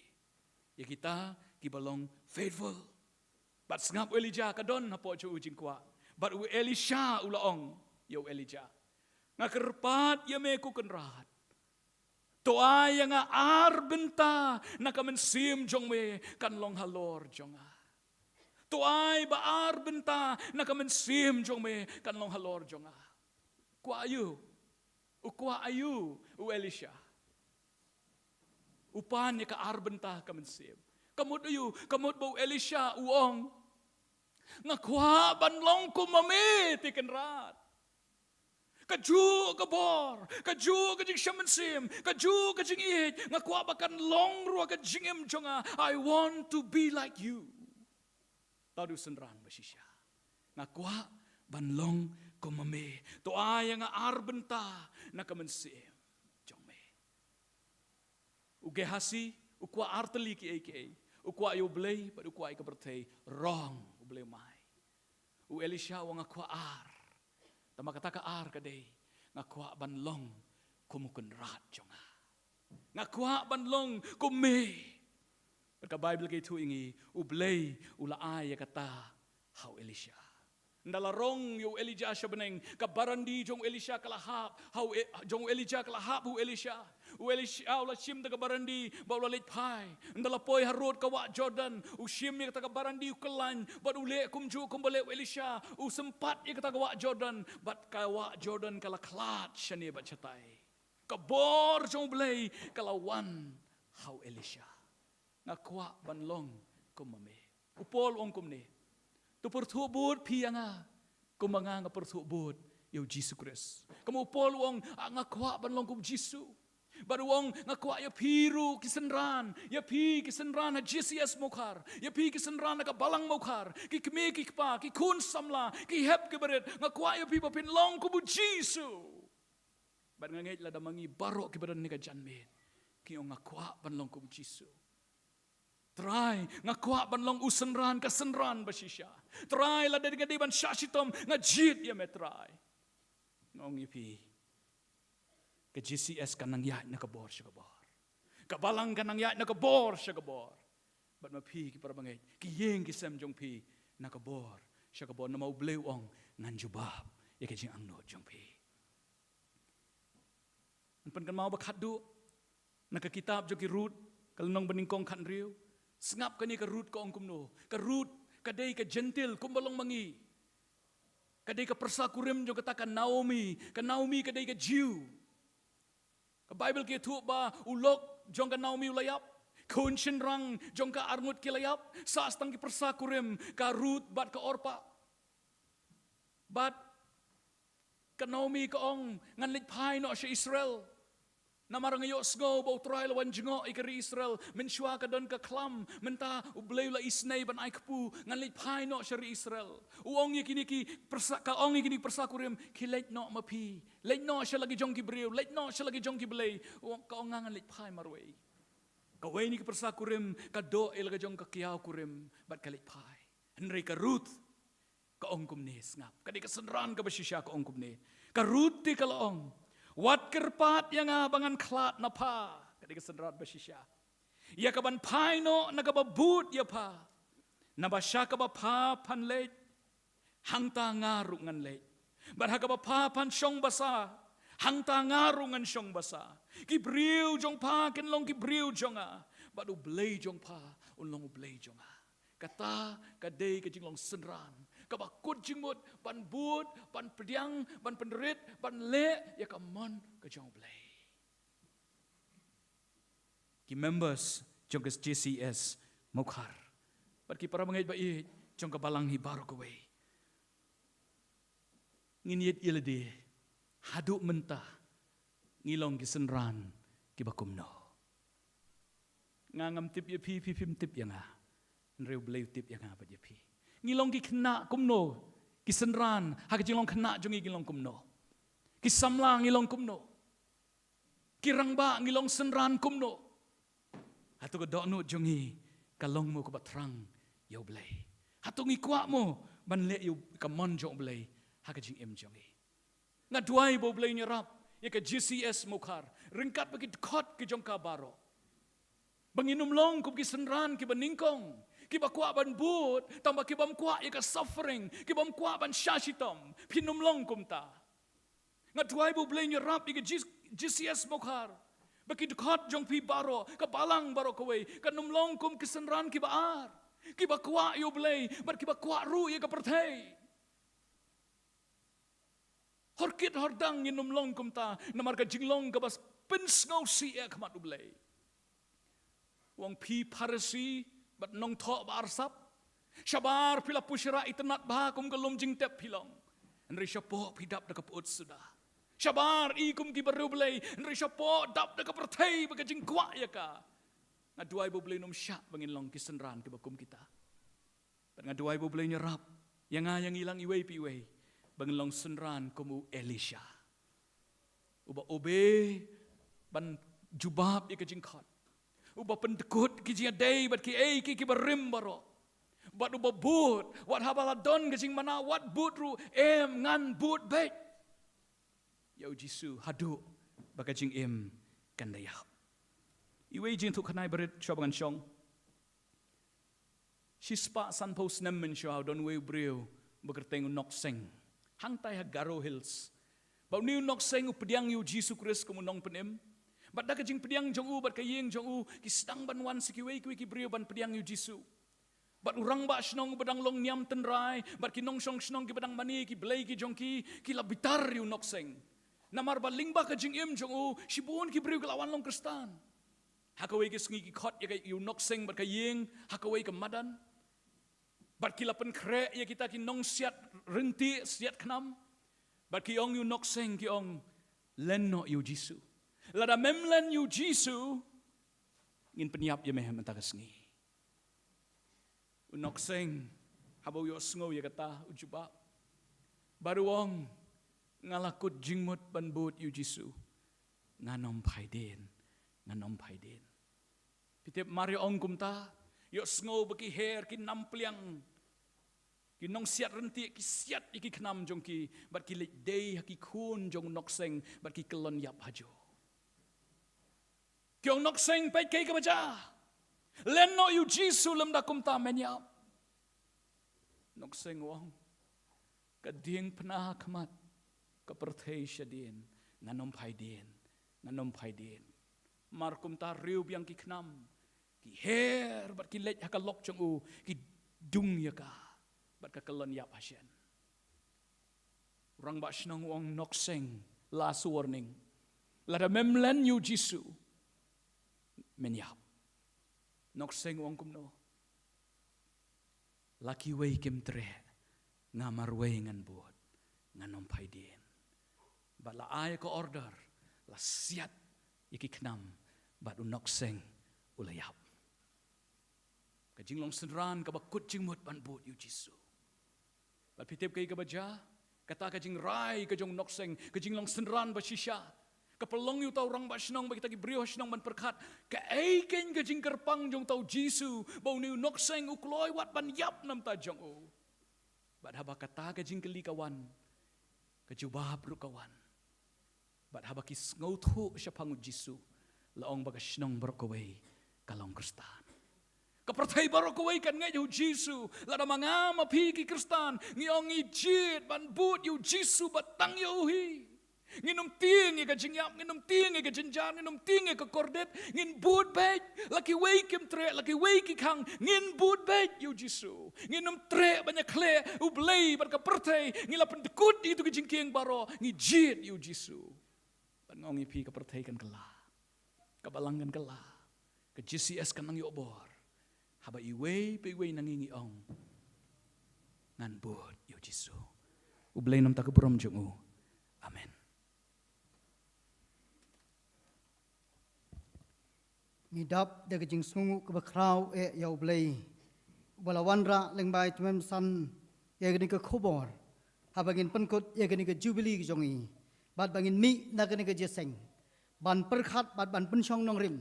Ïa kita kiba long faithful. Bad sngap, u Elijah ka don hapoh jong u jingkwah. Bad u Elisha u la ong ïa u Elijah, nga kyrpad ïa me ko Kynrad, to ai ïa nga ar bynta na ka mynsiem jong me kan long halor jong nga. To ai ba ar bynta na ka mynsiem jong me kan long halor jong nga. Kwah aïu? U kwah aïu u Elisha? U pan ïa ka ar bynta ka mynsiem. Ka mut aïu, ka mut ba u Elisha u ong, nga kwah ban long kum ma me, te Kynrad. Kajuh ka bor, kajuh ka jingshah mynsiem, kajuh ka jingïeit, nga kwah ba kan long ruh ha ka jingim jong nga. I want to be like you. Tang u synran ba shisha. Nga kwah ban long kum ma me. To ai ïa nga ar bynta na ka mynsiem jong me. U Gehazi u kwah ar tylli kiei kiei. U kwah ïa U Blei bad u kwah ïa ka pyrthei. Wrong, U Blei um ai. U Elisha u ong nga kwah ar. Tangba kata ka ar ka dei, nga kwah ban long kum u Kynrad jong nga. Nga kwah ban long kum me. Bad ka Baibl ka ïathuh ïa ngi, U Blei u la ai ïa kata ha u Elisha. Ynda la rong ïa u Elijah sha bneng, ka barandi jong u Elisha ka la hap ha u E-, jong u Elijah ka la hap ha u Elisha. U Elisha u la shim da ka barandi bad u la leit phai. Ynda la poi harud ka wah Jordan, u shim ïa kata ka barandi, u kyllaiñ bad u leh kumjuh kumba leh u Elisha. U sympat ïa kata ka wah Jordan bad ka wah Jordan ka la khlad shane bad shatai. Ka bor jong U Blei ka la wan ha u Elisha. Nga kwah ban long kum ma me. U Paul u ong kumne, to pyrthuh bud phi ïa nga kumba nga nga pyrthuh bud ïa u Jisu Khrist. Kumba u Paul u ong, ah, nga kwah ban long kum Jisu. Bad u ong, nga kwah ïa phi ruh ki synran, ïa phi ki synran ha J C S Mawkhar, ïa phi ki synran ha ka Balang Mawkhar, ki kmie ki kpa, ki khun samla, ki hep ki barit, nga kwah ïa phi ba phin long kum u Jisu. Bad nga ngeit lada ma ngi baroh kiba don ha kane ka janmiet ki ong nga kwah ban long kum u Jisu. Trai, nga kwah ban long u synran ka synran ba shisha. Trai, lada nga dei ban shah shitom, nga jied ïa me Trai. Nga ong ïa phi, ka J C S kan nang ïaid na ka bor sha ka bor. Ka Balang kan nang ïaid na ka bor sha ka bor. Bad ma phi ki para bangeit, ki ïing ki sem jong phi na ka bor sha ka bor, namar U Blei u ong ngan jubab ïa ka jingangnud jong phi. Ngan pynkynmaw ba khatduh na ka kitab jong ki Ruth, ka lynnong banyngkong khathynriew. Sngap kane ka Ruth ka ong kumno. Ka Ruth ka dei ka Jentil kumba long ma ngi. Ka dei ka pyrsa kurim jong kata ka Naomi. Ka Naomi ka dei ka Jiw. Ka Baibl ka ïathuh ba u lok jong ka Naomi u la ïap. Khun shynrang jong ka arngut ki la ïap. Sah tang ki pyrsa kurim, ka Ruth bad ka Orpah. Bad ka Naomi ka ong, ngan leit phai noh sha Israel. Namar nga ïohsngew ba U Trai u la wan jngoh ïa ka ri Israel. Mynshuwa ka don ka khlam, mynta U Blei u la isynei ban ai kpu, ngan leit phai noh sha ri Israel. U ong ïa kine ki pyrsa, ka ong ïa kine ki pyrsa kurim, khie leit noh ma phi. Leit noh sha la ki jong ki briew, leit noh sha la ki jong ki blei. U ong, ka ong nga ngan leit phai marwei. Kawei na ki pyrsa kurim ka doh ïa la ka jong ka kiaw kurim bad ka leit phai. Hynrei ka Ruth ka ong kumne, sngap. Ka dei ka synran kaba shisha, ka ong kumne. Ka Ruth te ka la ong, wat kyrpad ïa nga ba ngan khlad na pha. Ka dei ka synran ba shisha. Ïa kaban phai noh na kaba bud ïa pha. Naba sha kaba pha phan leit, hangta nga ruh ngan leit. Bad ha kaba pha phan shong basa, hangta nga ruh ngan shong basa. Ki briew jong pha kin long ki briew jong nga. Bad U Blei jong pha un long U Blei jong nga. Kata ka dei ka jinglong synran kaba kut jingmut ban bud, ban pdiang, ban pynrit, ban leh ïa ka mon ka jong U Blei. Ki members jong ka J C S Mawkhar bad ki para bangeit ba ïeit jong ka balang hi baroh kawei, ngin ïeit ïa lade haduh mynta ngi long ki synran kiba kumno. Nga ngam tip ïa phi, phi phim tip ïa nga. Hynrei U Blei u tip ïa nga bad ïa phi. Ngi long ki khynnah kumno, ki synran ha ka jinglong khynnah jong ngi ngi long kumno, ki samla ngi long kumno, ki rangbah ngi long synran kumno. Hato ka dohnud jong ngi ka long mo kaba thrang ïa U Blei? Hato ngi kwah mo ban leh ïa ka mon jong U Blei ha ka jingim jong ngi? Nga duwai ba U Blei un ïarap ïa ka J C S Mawkhar ryngkat bad ki dkhot ki jong ka baroh, ba ngin ym long kum ki synran kiba nyngkong, kiba kwah ban bud tangba kibym kwah ïa ka suffering, kibym kwah ban shah shitom. Phin ym long kumta. Nga duwai ba U Blei un ïarap ïa ka J-, J C S Mawkhar, ba ki dkhot jong phi baroh, ka balang baroh kawei, kan ym long kum ki synran kiba ar, kiba kwah ïa U Blei bad kiba kwah ruh ïa ka pyrthei. Horkit hordang ngin ym long kumta, namar ka jinglong kaba pynsngewsih ïa ka khmat U Blei. U ong, phi Pharisi, Bad nongthoh ba arsap, shabar phi la pyrshah itynnad bha kum ka lum jingtep phi long, hynrei shapoh phi dap da ka pyut suda. Shabar i kum ki bariewblei, hynrei shapoh dap da ka pyrthei bad ka jingkwah ïa ka. Nga duwai ba U Blei un ym shah ba ngin long ki synran kiba kum kita. Bad nga duwai ba U Blei un ïarap ïa nga ïa ngi lang iwei pa iwei ba ngin long synran kum u Elisha, uba obey ban jubab ïa ka jingkhot, uba pyndkut ki jingïadei bad kiei kiei kiba rim baroh, bad uba bud wat haba la don ka jingmana, wat bud ruh, em, ngan bud beit ïa U Jisu haduh ba ka jingim kan da ïap. Iwei i jingïathuhkhana iba rit shuwa ba ngan shong. Shispah sanphew snem mynshuwa u don uwei u briew ba kyrteng u Nokseng, hangtai ha Garo Hills. Bad une u Nokseng u pdiang ïa U Jisu Khrist kum u Nongpynim. Bad da ka jingpdiang jong u bad ka ïing jong u, ki sdang ban wan sa kiwei kiwei ki briew ban pdiang ïa U Jisu. Bad u rangbah shnong uba dang long niam tynrai bad ki nongshong shnong kiba dang mane ki blei ki jong ki, ki la bitar ïa u Nokseng. Namar ba lyngba ka jingim jong u, shibun ki briew ki la wan long Khristan. Ha kawei ka sngi ki khot ïa ka, ïa u Nokseng bad ka ïing ha kawei ka madan. Bad ki la pynkhreh ïa kita ki nongsiat ryntieh, siat khnam. Bad ki ong ïa u Nokseng, ki ong, "Len noh ïa U Jisu. Lada mem len ïa U Jisu, ngin pynïap ïa me ha mynta ka sngi." U Nokseng, haba u ïohsngew ïa kata, u jubab. Bad u ong, "Nga la kut jingmut ban bud ïa U Jisu. Ngan ym phai dien, ngan ym phai dien." Phi tip mar ïa ong kumta, ïohsngew ba ki her, ki nam pliang, ki nongsiat ryntieh, ki siat ïa ki khnam jong ki, bad ki leit dei ha ki khun jong u Nokseng, bad ki kyllon ïap hajuh. Ki ong, "Nokseng, peit kaei kaba jia. Len noh ïa U Jisu lymda kumta men ïap." Nokseng u ong, "Ka diengphna ha khmat ka pyrthei shadien, ngan ym phai dien, ngan ym phai dien." Mar kumta riewbiang ki khnam ki her bad ki leit ha ka lok jong u, ki dung ïa ka, bad ka kyllon ïap hashen. U rangbah shnong u ong, "Nokseng, last warning. Lada mem len ïa U Jisu, men ïap." Nokseng u ong, "Kumno? La kiwei kim treh, nga marwei ngan bud, ngan ym phai dien." Bad la ai ka order, la siat ïa ki khnam, bad u Nokseng u la ïap. Ka jinglong synran kaba kut jingmut ban bud ïa U Jisu. Bad phi tip kaei kaba jia, kata ka jingrai ka jong u Nokseng, ka jinglong synran ba shisha, ka pynlong ïa uta u rangbah shnong bad kita ki briew ha shnong ban pyrkhat, kaei kein ka jingkyrpang jong uta U Jisu ba une u Nokseng u kloi wat ban ïap na bynta jong u. Bad haba kata ka jingkylli ka wan, ka jubab ruh ka wan. Bad haba ki sngewthuh shaphang U Jisu, la ong ba ka shnong baroh kawei ka long Khristan. Ka pyrthei baroh kawei kan ngeit ïa U Jisu. Lada ma nga ma phi ki Khristan, ngi ong ngi jied ban bud ïa U Jisu bad tang ïa u hi. Ngin ym tieng ïa ka jingïap, ngin ym tieng ïa ka jynjar, ngin ym tieng ïa ka kordit, ngin bud beit. La kiwei kim treh, la kiwei ki khang, ngin bud beit ïa U Jisu. Ngin ym treh ban ïakhleh U Blei bad ka pyrthei, ngi la pyndkut ïa kito ki jingkieng baroh, ngi jied ïa U Jisu. Bad nga ong ïa phi, ka pyrthei kan kylla, ka balang kan kylla, ka J C S kan nang ïoh bor, haba iwei pa iwei na ngi ngi ong, ngan bud ïa U Jisu. U Blei un nang ïa ka burom jong u. Amen. Ngi dap da ka jingsngewnguh kaba khraw eh ïa U Blei, uba la wanrah lyngba i Tymmen Basan ïa kane ka khubor, haba ngin pynkut ïa kane ka jubili ka jong ngi, bad ba ngin mih na kane ka jingïaseng ban pyrkhat bad ban pynshong nongrim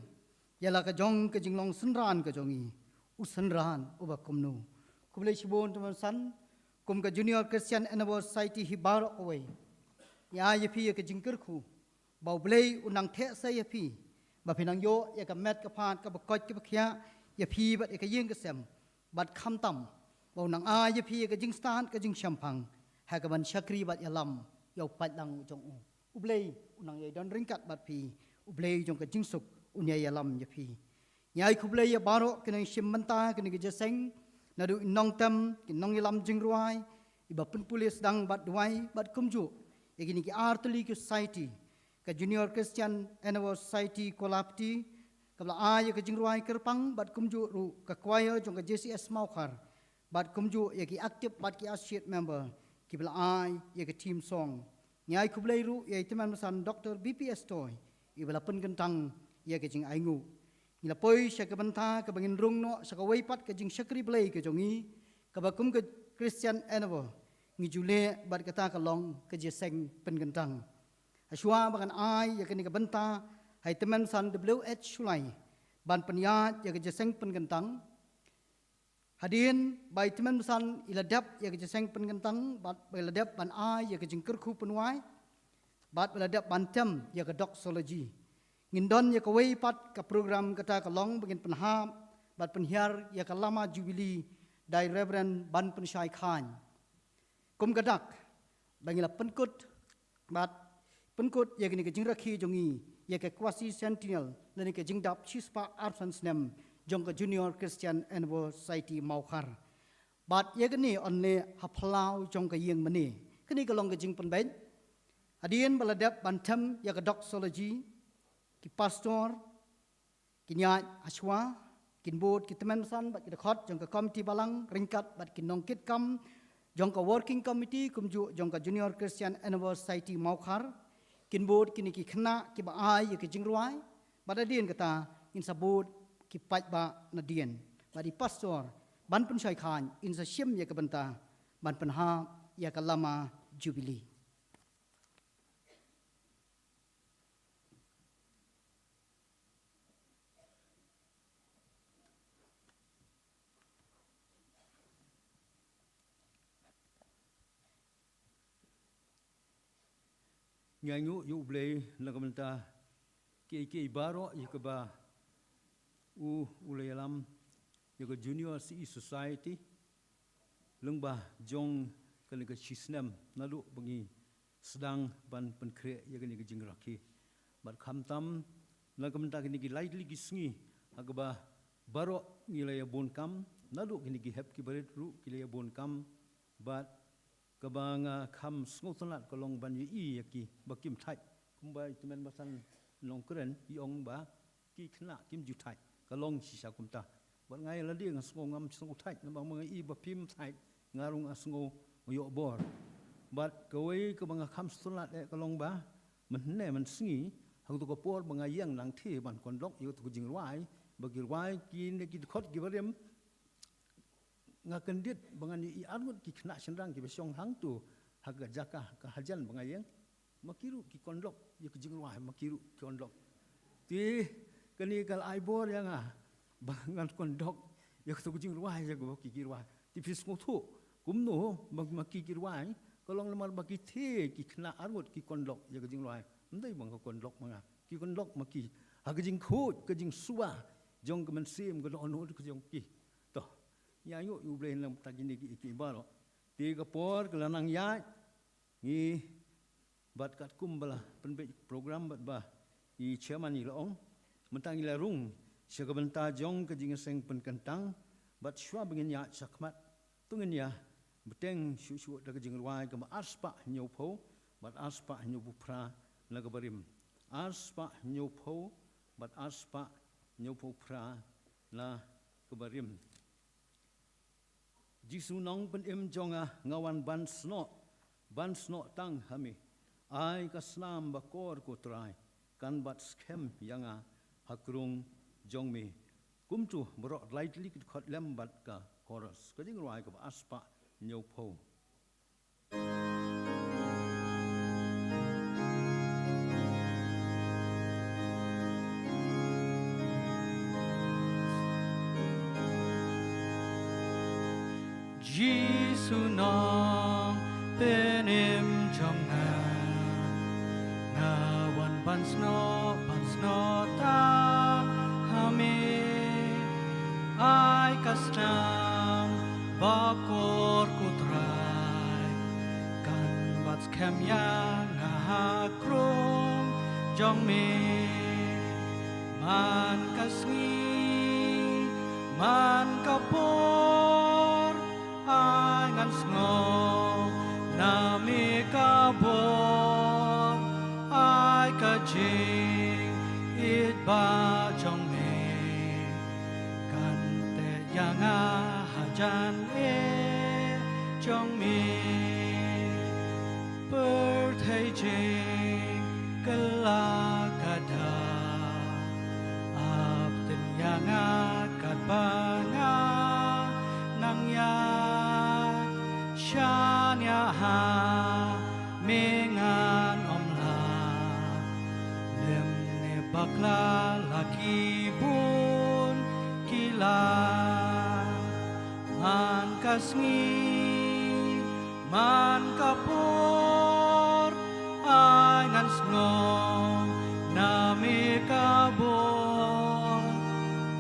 ïa la ka jong ka jinglong synran ka jong ngi, u synran uba kumno. Khublei shibun Tymmen Basan, kum ka Junior Christian Endeavour Society hi baroh kawei, ngi ai ïa phi ïa ka jingkyrkhu ba U Blei un nang theh sa ïa phi, ba phin nang ïoh ïa ka met ka phad kaba koit kaba khiah ïa phi bad ïa ka ïing ka sem, bad khamtam ba un nang ai ïa phi ïa ka jingstad ka jingshemphang ha kaban shakri bad ïalam ïa u paidlang jong u. U Blei un nang ïai don ryngkat bad phi, U Blei jong ka jingsuk un ïai ïalam ïa phi. Ngi ai khublei ïa baroh ki nongshim bynta kane ka jingïaseng, naduh i nongtem, ki nongïalam jingrwai, iba pynpule sdang bad duwai, bad kumjuh ïa kine ki artylli ki society, ka Junior Christian Endeavour Society Kolhapti, kaba la ai ïa ka jingrwai kyrpang bad kumjuh ruh ka choir jong ka J C S Mawkhar, bad kumjuh ïa ki active bad ki associate member kiba la ai ïa ka theme song. Ngi ai khublei ruh ïa i Tymmen Basan Doctor B P S Toy iba la pynkyntang ïa ka jingainguh. Ngi la poi sha ka bynta kaba ngin rung noh sha kawei pat ka jingshakri Blei ka jong ngi, kaba kum ka Christian Endeavour ngi ju leh bad kata ka long ka jingïaseng pynkyntang. Hashwa ba ngan ai ïa kane ka bynta ha i Tymmen Basan W H Shullai ban pynïaid ïa ka jingïaseng pynkyntang. Hadien ba i Tymmen Basan i la dep ïa ka jingïaseng pynkyntang bad ba i la dep ban ai ïa ka jingkyrkhu pynwai bad ba i la dep ban tem ïa ka doxology, ngin don ïa kawei pat ka program, kata ka long ba ngin pynhap bad pynhiar ïa ka lama Jubilee da i Reverend Ban Pynshai Khain. Kum ka dak ba ngi la pynkut bad pynkut ïa kane ka jingrakhe jong ngi ïa ka quasi centennial lane ka jingdap shispah arphew san snem jong ka Junior Christian Endeavour Society Mawkhar. Bad ïa kane yn leh ha phyllaw jong ka ïing mane. Kane ka long ka jingpynbeit. Hadien ba la dep ban them ïa ka doxology, ki pastor kin ïaid hashwa, kin bud ki Tymmen Basan bad ki dkhot jong ka komiti balang ryngkat bad ki nongkitkam jong ka working committee kumjuh jong ka Junior Christian Endeavour Society Mawkhar, kin bud kine ki khynnah kiba ai ïa ka jingrwai, bad hadien kata ngin sa bud ki paidbah nadien. Bad i pastor Ban Pynshai Khain in sa shim ïa ka bynta ban pynhap ïa ka lama Jubilee. Ngi ainguh ïa U Blei na ka bynta kiei kiei baroh ïa kaba u, u la ïalam ïa ka Junior C E Society lyngba jong kane ka shisnem naduh ba ngi sdang ban pynkhreh ïa kane ka jingrakhe. Bad khamtam na ka bynta kine ki lai tylli ki sngi ha kaba baroh ngi la ïa bun kam, naduh kine ki hep ki barit ruh ki la ïa bun kam, bad kaba nga kham sngewtynnat ka long ban ïohi ïa ki ba kim thait, kumba i Tymmen Basan Nongkren i ong ba ki khynnah kim ju thait. Ka long shisha kumta. Bad nga ïa lade nga sngew ngam sngew thait, namar ba nga i ba phim thait, nga ruh nga sngew ïoh bor. Bad kawei kaba nga kham sngewtynnat eh ka long ba mynhynne mynsngi, ha kato ka por ba nga ïeng nangthie ban kondok ïa kato ka jingrwai, ba ki rwai kine ki dkhot ki barim, nga kyndit ba ngan ïohi arngut ki khynnah shynrang kiba shong hangto ha ka jaka ka hajan ba nga ïeng. Ma ki ruh ki kondok ïa ka jingrwai, ma ki ruh ki kondok. Te kane ka la ai bor ïa nga ba ngan kondok ïa kato ka jingrwai ïa kaba ki ki rwai. Te phi sngewthuh kumno ba ma ki ki rwai, ka long namar ba ki thie ki khynnah arngut ki kondok ïa ka jingrwai. Ym dei ba nga kondok ma nga. Ki kondok ma ki ha ka jingkhuid ka jingsuba jong ka mynsiem ka dohnud ka jong ki. To, ïa ïoh ïa U Blei na ka bynta kine ki, ki baroh. Te ka por ka la nang ïaid, ngi bad katkum ba la pynbeit program bad ba i chairman i la ong, mynta ngi la rung sha ka bynta jong ka jingïaseng pynkyntang, bad shuwa ba ngin ïaid shakhmat, to ngin ïa bteng shuh shuh da ka jingrwai kaba arspah hynñiewphew bad arspah hynñiewphew phra na ka barim. Arspah hynñiewphew bad arspah hynñiewphew phra na ka barim. Jisu Nongpynim jong nga, nga wan ban snoh, ban snoh tang ha me. Ai ka snam bakor ko Trai, kan bat skhem ïa nga ha krung jong me. Kumto baroh lai tylli ki dkhot lem bad ka chorus. Ka jingrwai kaba arspah hynñiewphew. Jisu Nongpynim jong nga, nga wan ban snoh, ban snoh tang ha me. Ai ka snam bakor ko Trai, kan bat skhem ïa nga ha krung jong me. Man ka sngi, man ka por, ai ngan sngew na me ka bor. Ai ka jingïeit ba jong me jan e jong me, pyrthei jingkylla ka da. Ap tynñiang nga katba nga nang ïaid shaniah ha me, ngan ym lah leh ne bakla la ki bun ki la. Man ka sngi, man ka por, ai ngan sngew na me ka bor,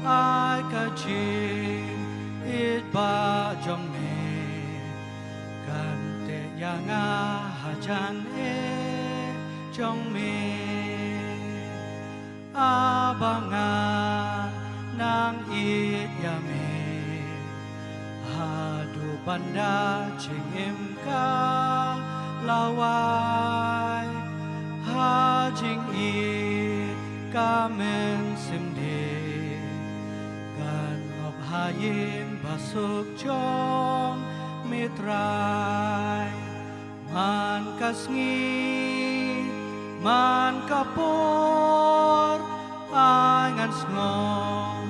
ai ka jingïeit ba jong me kan teh ïa nga hajan e jong me. Haba nga nang ïeit ïa me, haduh ban da jingim ka la wai, ha jingïeit ka mynsiem de, kan ap ha ïing basuk jong me Trai. Man ka sngi, man ka por, ai ngan sngew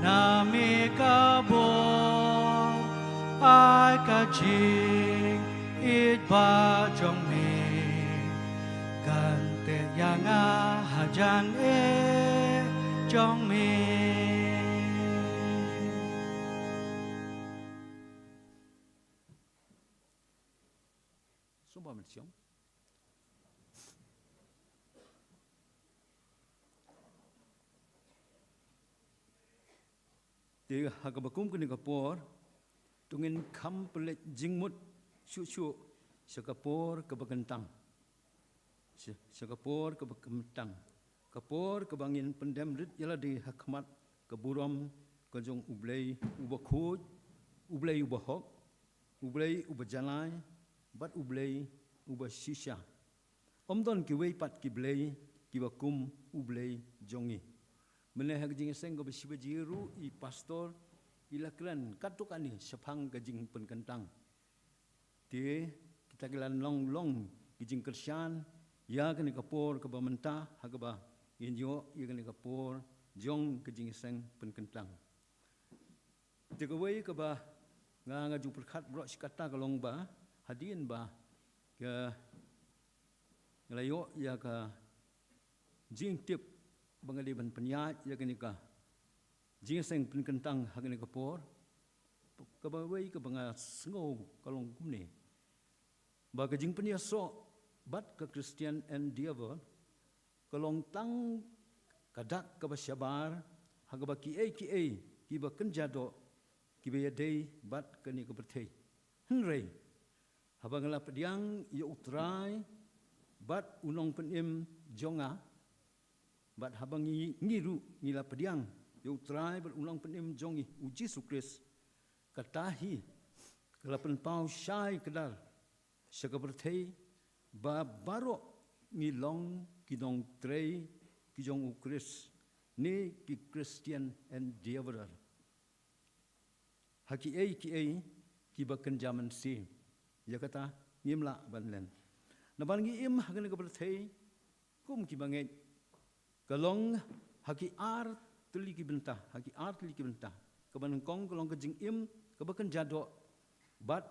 na me ka bor, ai ka jingïeit ba jong me kan teh ïa nga hajan e jong me. Sumba mynsiem. Te ha kaba kum kane ka por, to ngin kham pynleit jingmut shuh shuh sha ka por kaba kyntang. Sha, sha ka por kaba kyntang. Ka por kaba ngin pyndem rit ïa lade ha khmat ka burom ka jong U Blei uba khuid, U Blei uba hok, U Blei uba jalai, bad U Blei uba shisha. Ym don kiwei pat ki blei kiba kum U Blei jong ngi. Mynne ha ka jingïaseng kaba shi baje ruh i pastor i la kren katto katne shaphang ka jingpynkyntang. Te kita ki la long long ki jingkyrshan ïa kane ka por kaba mynta ha kaba ngin ïoh ïa kane ka por jong ka jingïaseng pynkyntang. Te kawei kaba nga, nga ju pyrkhat baroh shi katta ka long ba hadien ba ka nga la ïoh ïa ka jingtip ba nga dei ban pynïaid ïa kane ka jingïaseng pynkyntang ha kane ka por. Kaba wei kaba nga sngew ka long kumne, ba ka jingpynïasoh bad ka Christian Endeavour ka long tang ka dak kaba shabar ha kaba kiei kiei kiba kynja doh kiba ïadei bad kane ka pyrthei. Hynrei haba nga la pdiang ïa U Trai bad U Nongpynim jong nga, bad haba ngi, ngi ruh ngi la pdiang ïa U Trai bad U Nongpynim jong ngi U Jisu Khrist, kata hi ka la pynpaw shai kdar sha ka pyrthei ba baroh ngi long ki nongtrei ki jong U Khrist, ne ki Christian Endeavour ha kiei kiei kiba kynja mynsiem. Ïa kata ngim lah ban len. Namar ngi im ha kane ka pyrthei kum kiba ngeit. Ka long ha ki ar tylli ki bynta, ha ki ar tylli ki bynta. Kaba nyngkong ka long ka jingim kaba kynja doh, bad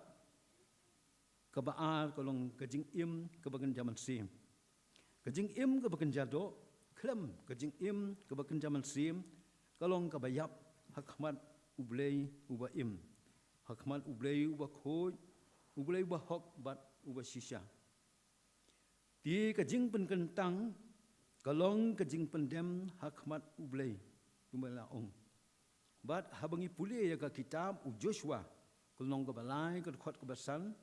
kaba ar ka long ka jingim kaba kynja mynsiem. Ka jingim kaba kynja doh khlem ka jingim kaba kynja mynsiem ka long kaba ïap ha khmat U Blei uba im, ha khmat U Blei uba khuid, U Blei uba hok bad uba shisha. Te ka jingpynkyntang ka long ka jingpyndem ha khmat U Blei, kumba la ong. Bad haba ngi pule ïa ka kitab u Joshua, ka lynnong kaba lai, ka dkhot kaba san,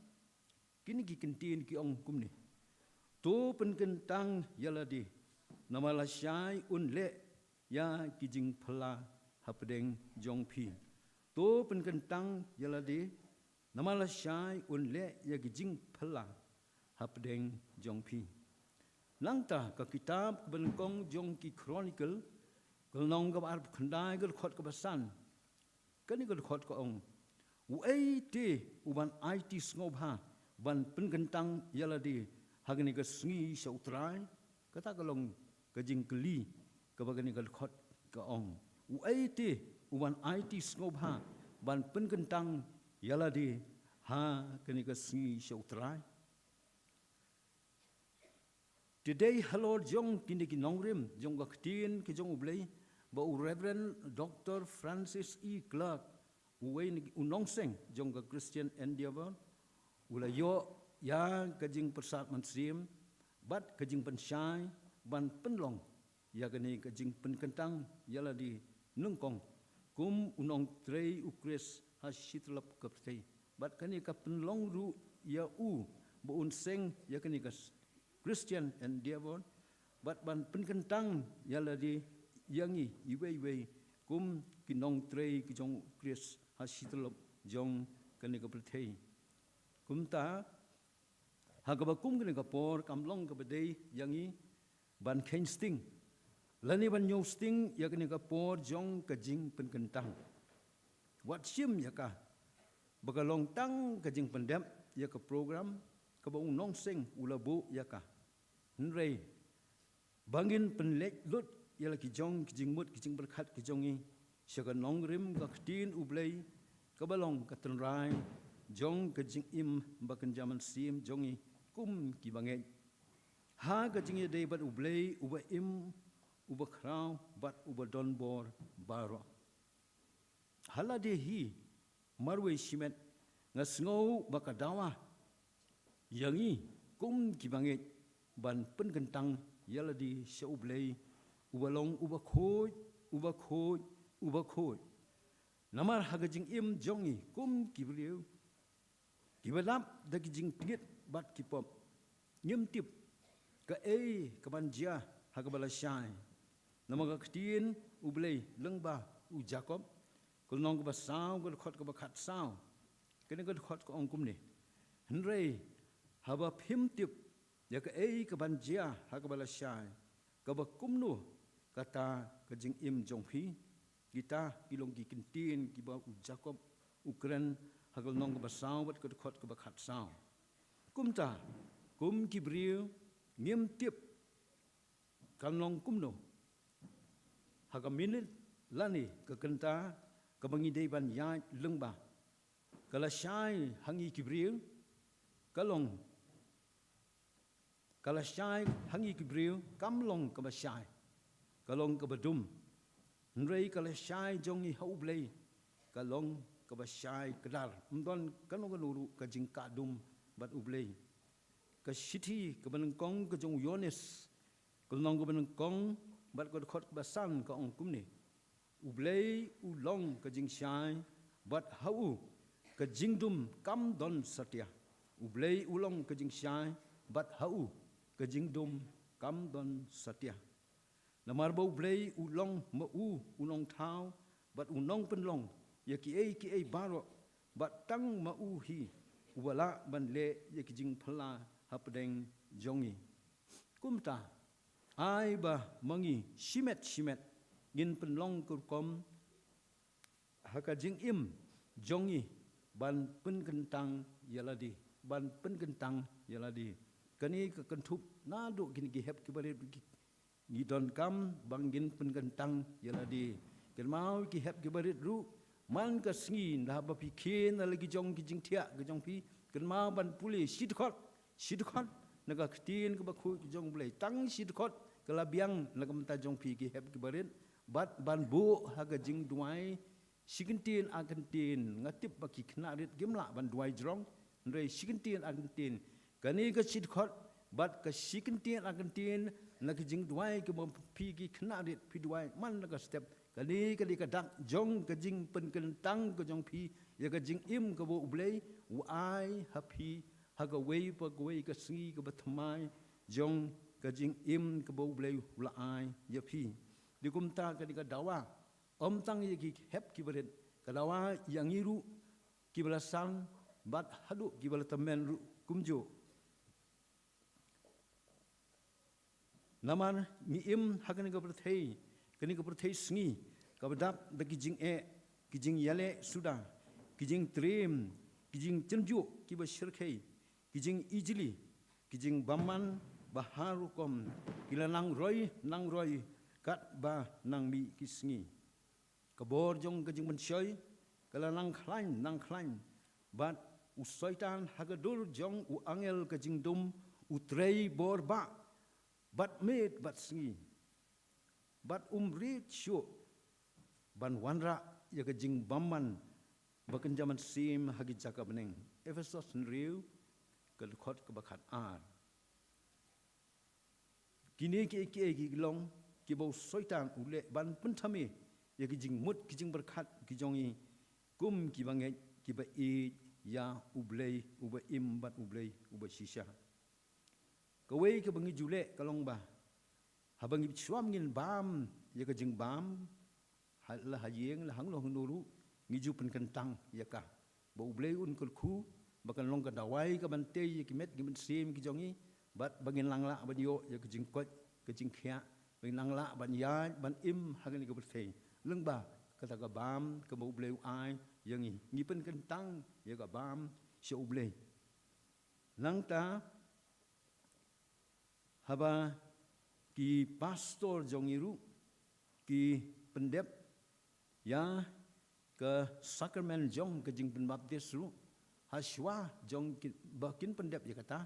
kine ki kyntien ki ong kumne: To pynkyntang ïa lade, namar lashai un leh ïa ki jingphylla hapdeng jong phi. To pynkyntang ïa lade, namar lashai un leh ïa ki jingphylla hapdeng jong phi. Nangta ka kitab kaba nyngkong jong ki Chronicle, ka lynnong kaba arphew khyndai, ka dkhot kaba san. Kane ka dkhot ka ong: Uei te uban aiti sngewbha ban pynkyntang ïa lade ha kane ka sngi sha U Trai? Kata ka long ka jingkylli kaba kane ka dkhot ka ong. Uei te uban aiti sngewbha ban pynkyntang ïa lade ha kane ka sngi sha U Trai? Te dei halor jong kine ki nongrim jong ka ktien ka jong U Blei ba u Reverend Doctor Francis E. Clark, uwei na ki, u nongseng jong ka Christian Endeavour, u la ïoh ïa ka jingpyrsad mynsiem bad ka jingpynshai ban pynlong ïa kane ka jingpynkyntang ïa lade nyngkong kum u nongtrei U Khrist ha shi tyllup ka pyrthei. Bad kane ka pynlong ruh ïa u ba un seng ïa kane ka Christian Endeavour bad ban pynkyntang ïa lade, ïa ngi iwei iwei kum ki nongtrei ki jong U Khrist ha shi tyllup jong kane ka pyrthei. Kumta, ha kaba kum kane ka por kam long kaba dei ïa ngi ban kheiñ sting lane ban ñiew sting ïa kane ka por jong ka jingpynkyntang. Wat shim ïa ka ba ka long tang ka jingpyndep ïa ka program kaba u nongseng u la buh ïa ka. Hynrei ba ngin pynleit lut ïa la ki jong ki jingmut ki jingpyrkhat ki jong ngi sha ka nongrim ka ktien U Blei kaba long ka tynrai jong ka jingim ba kynja mynsiem jong ngi kum ki bangeit ha ka jingïadei bad U Blei uba im, uba khraw bad uba donbor baroh. Ha lade hi marwei shimet nga sngew ba ka dawa ïa ngi kum ki bangeit ban pynkyntang ïa lade sha U Blei uba long uba khuid, uba khuid, uba khuid. Namar ha ka jingim jong ngi kum ki briew kiba dap da ki jingtngit bad ki pop, ngim tip kaei kaban jia ha kaba lashai. Namar ka ktien U Blei lyngba u Jakob, ka lynnong kaba saw, ka dkhot kaba khatsaw, kane ka dkhot ka ong kumne: Hynrei haba phim tip ïa kaei kaban jia ha kaba lashai, kaba kumno kata ka jingim jong phi? Kita ki long ki ktien kiba u Jakob u kren ha ka lynnong kaba saw bad ka dkhot kaba khatsaw. Kumta kum ki briew ngim tip kan long kumno ha ka minit lane ka kynta kaba ngi dei ban ïaid lyngba. Ka lashai ha ngi ki briew ka long ka lashai ha ngi ki briew kam long kaba shai, ka long kaba dum. Hynrei ka lashai jong ngi ha U Blei ka long kaba shai kdar, ym don kano kano ruh ka jingkah dum bad U Blei. Ka shithi kaba nyngkong ka jong u Ïoannis, ka lynnong kaba nyngkong bad ka dkhot kaba san ka ong kumne: U Blei u long ka jingshai bad ha u ka jingdum kam don satia. U Blei u long ka jingshai bad ha u ka jingdum kam don satia. Namar ba U Blei u long ma u u nongthaw bad u nongpynlong ïa kiei kiei baroh, bad tang ma u hi uba lah ban leh ïa ki jingphylla hapdeng jong ngi. Kumta ai ba ma ngi shimet shimet ngin pynlong ka rukom ha ka jingim jong ngi ban pynkyntang ïa lade, ban pynkyntang ïa lade. Kane ka kynthup naduh kine ki hep kiba rit ki, ngi donkam ba ngin pynkyntang ïa lade. Kynmaw ki hep kiba rit ruh man ka sngi, nda haba phi khie na la ki jong ki jingthiah ki jong phi, kynmaw ban pule shi dkhot, shi dkhot na ka ktien kaba khuid ka jong U Blei. Tang shi dkhot ka la biang na ka bynta jong phi ki hep kiba rit, bad ban buh ha ka jingduwai shi kyntien ar kyntien. Nga tip ba ki khynnah rit kim lah ban duwai jrong, hynrei shi kyntien ar kyntien. Kane ka shi dkhot bad ka shi kyntien ar kyntien na ka jingduwai kaba phi ki khynnah rit phi duwai man la ka step, kane ka dei ka dak jong ka jingpynkyntang ka jong phi ïa ka jingim kaba U Blei u ai ha phi ha kawei pa kawei ka sngi kaba thymmai jong ka jingim kaba U Blei u la ai ïa phi. Dei kumta kane ka dawa ym tang ïa ki hep kiba rit, ka dawa ïa ngi ruh kiba la san bad haduh kiba la tymmen ruh kumjuh. Namar ngi im ha kane ka pyrthei, kane ka pyrthei sngi kaba dap da ki jingeh, ki jingïaleh suda, ki jingtriem, ki jingtynjuh kiba shyrkhei, ki jingijli, ki jingbymman ba har rukom, ki la nang roi nang roi katba nang mih ki sngi. Ka bor jong ka jingpynshoi ka la nang khlaiñ nang khlaiñ, bad u Soitan ha ka dur jong u angel ka jingdum u trei bor bah bad miet bad sngi, bad um rit shuh ban wanrah ïa ka jingbymman ba kynja mynsiem ha ki jaka bneng. Ephesos hynriew, ka dkhot kaba khatar. Kine kiei kiei ki long kiba u Soitan u leh ban pynthame ïa ki jingmut ki jingpyrkhat ki jong ngi kum kiba ngeit kiba ïeit ïa U Blei uba im bad U Blei uba shisha. Kawei kaba ngi ju leh ka long ba haba ngi shuwa ngin bam ïa ka jingbam, ha la ha ïing la hangno hangno ruh, ngi ju pynkyntang ïa ka ba U Blei un kyrkhu ba kan long ka dawai kaban tei ïa ki met ki mynsiem ki jong ngi, bad ba ngin nang lah ban ïoh ïa ka jingkoit ka jingkhiah, ba ngin nang lah ban ïaid ban im ha kane ka pyrthei lyngba kata ka bam kaba U Blei u ai ïa ngi. Ngi pynkyntang ïa ka bam sha U Blei. Nangta haba ki pastor jong ngi ruh ki pyndep ïa ka sakramen jong ka jingpynbaptis ruh, ha shuwa jong ki, ba kin pyndep ïa kata,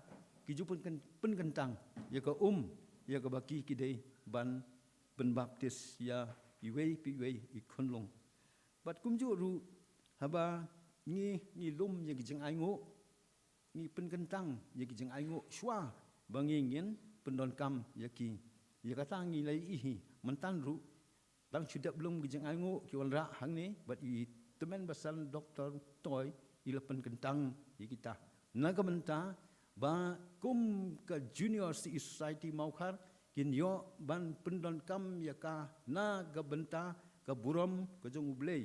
ki ju pynken-, pynkyntang ïa ka um ïa kaba ki ki dei ban pynbaptis ïa iwei pa iwei i khunlung. Bad kumjuh ruh haba ngi, ngi lum ïa ki jingainguh, ngi pynkyntang ïa ki jingainguh shuwa ba ngi ngin pyndonkam ïa ki. Ïa kata ngi la ïohi mynta ruh, tang shu dep lum ki jingainguh ki wanrah hangne bad i tymmen basan Doktor Toi i la pynkyntang ïa kita. Na ka bynta ba kum ka Junior C E Society Mawkhar kin ïoh ban pyndonkam ïa ka na ka bynta ka burom ka jong U Blei.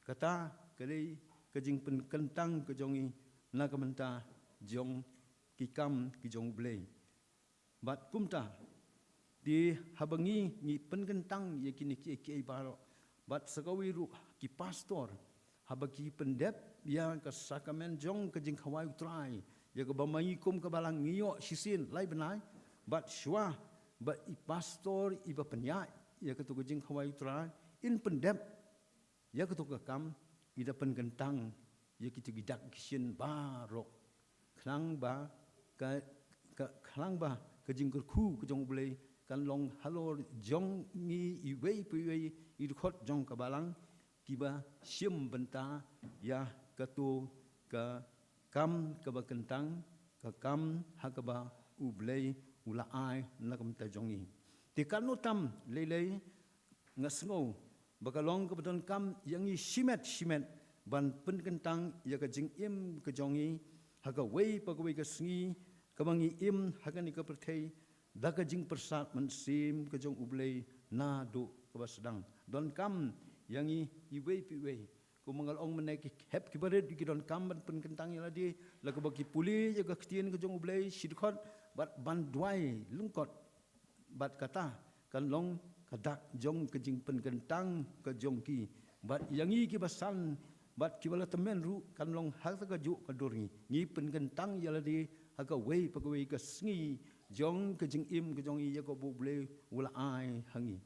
Kata ka dei ka jingpynkyntang ka jong ngi na ka bynta jong ki kam ki jong U Blei. Bad kumta, te haba ngi, ngi pynkyntang ïa kine kiei kiei baroh, bad sa kawei ruh ki pastor, haba ki pyndep ïa ka sakramen jong ka jingkhawai U Trai, ïa kaba ma ngi kum ka balang ngi ïoh shisien lai bnai, bad shuwa ba i pastor iba pynïaid ïa kato ka jingkhawai U Trai in pyndep ïa kato ka kam, i da pynkyntang ïa kito ki dak ki shin baroh. Khnang ba ka, ka, khnang ba ka jingkyrkhu ka jong U Blei kan long halor jong ngi iwei pa iwei i dkhot jong ka balang, kiba shim bynta ïa kato ka kam kaba kyntang, ka kam ha kaba U Blei u la ai na ka bynta jong ngi. Te katno tam lei lei nga sngew ba ka long kaba donkam ïa ngi shimet shimet ban pynkyntang ïa ka jingim ka jong ngi ha kawei pa kawei ka sngi kaba ngi im ha kane ka pyrthei da ka jingpyrsad mynsiem ka jong U Blei naduh kaba sdang. Donkam ïa ngi iwei pa iwei. Kumba nga la ong mynne, ki hep kiba rit ki donkam ban pynkyntang ïa lade, la kaba ki pule ïa ka ktien ka jong U Blei shi dkhot bad ban duwai lyngkot. Bad kata kan long ka dak jong ka jingpynkyntang ka jong ki. Bad ïa ngi kiba san bad kiba la tymmen ruh kan long ha kata kajuh ka dur ngi, ngi pynkyntang ïa lade ha kawei pa kawei ka sngi jong ka jingim ka jong ngi ïa kaba U Blei u la ai ha ngi.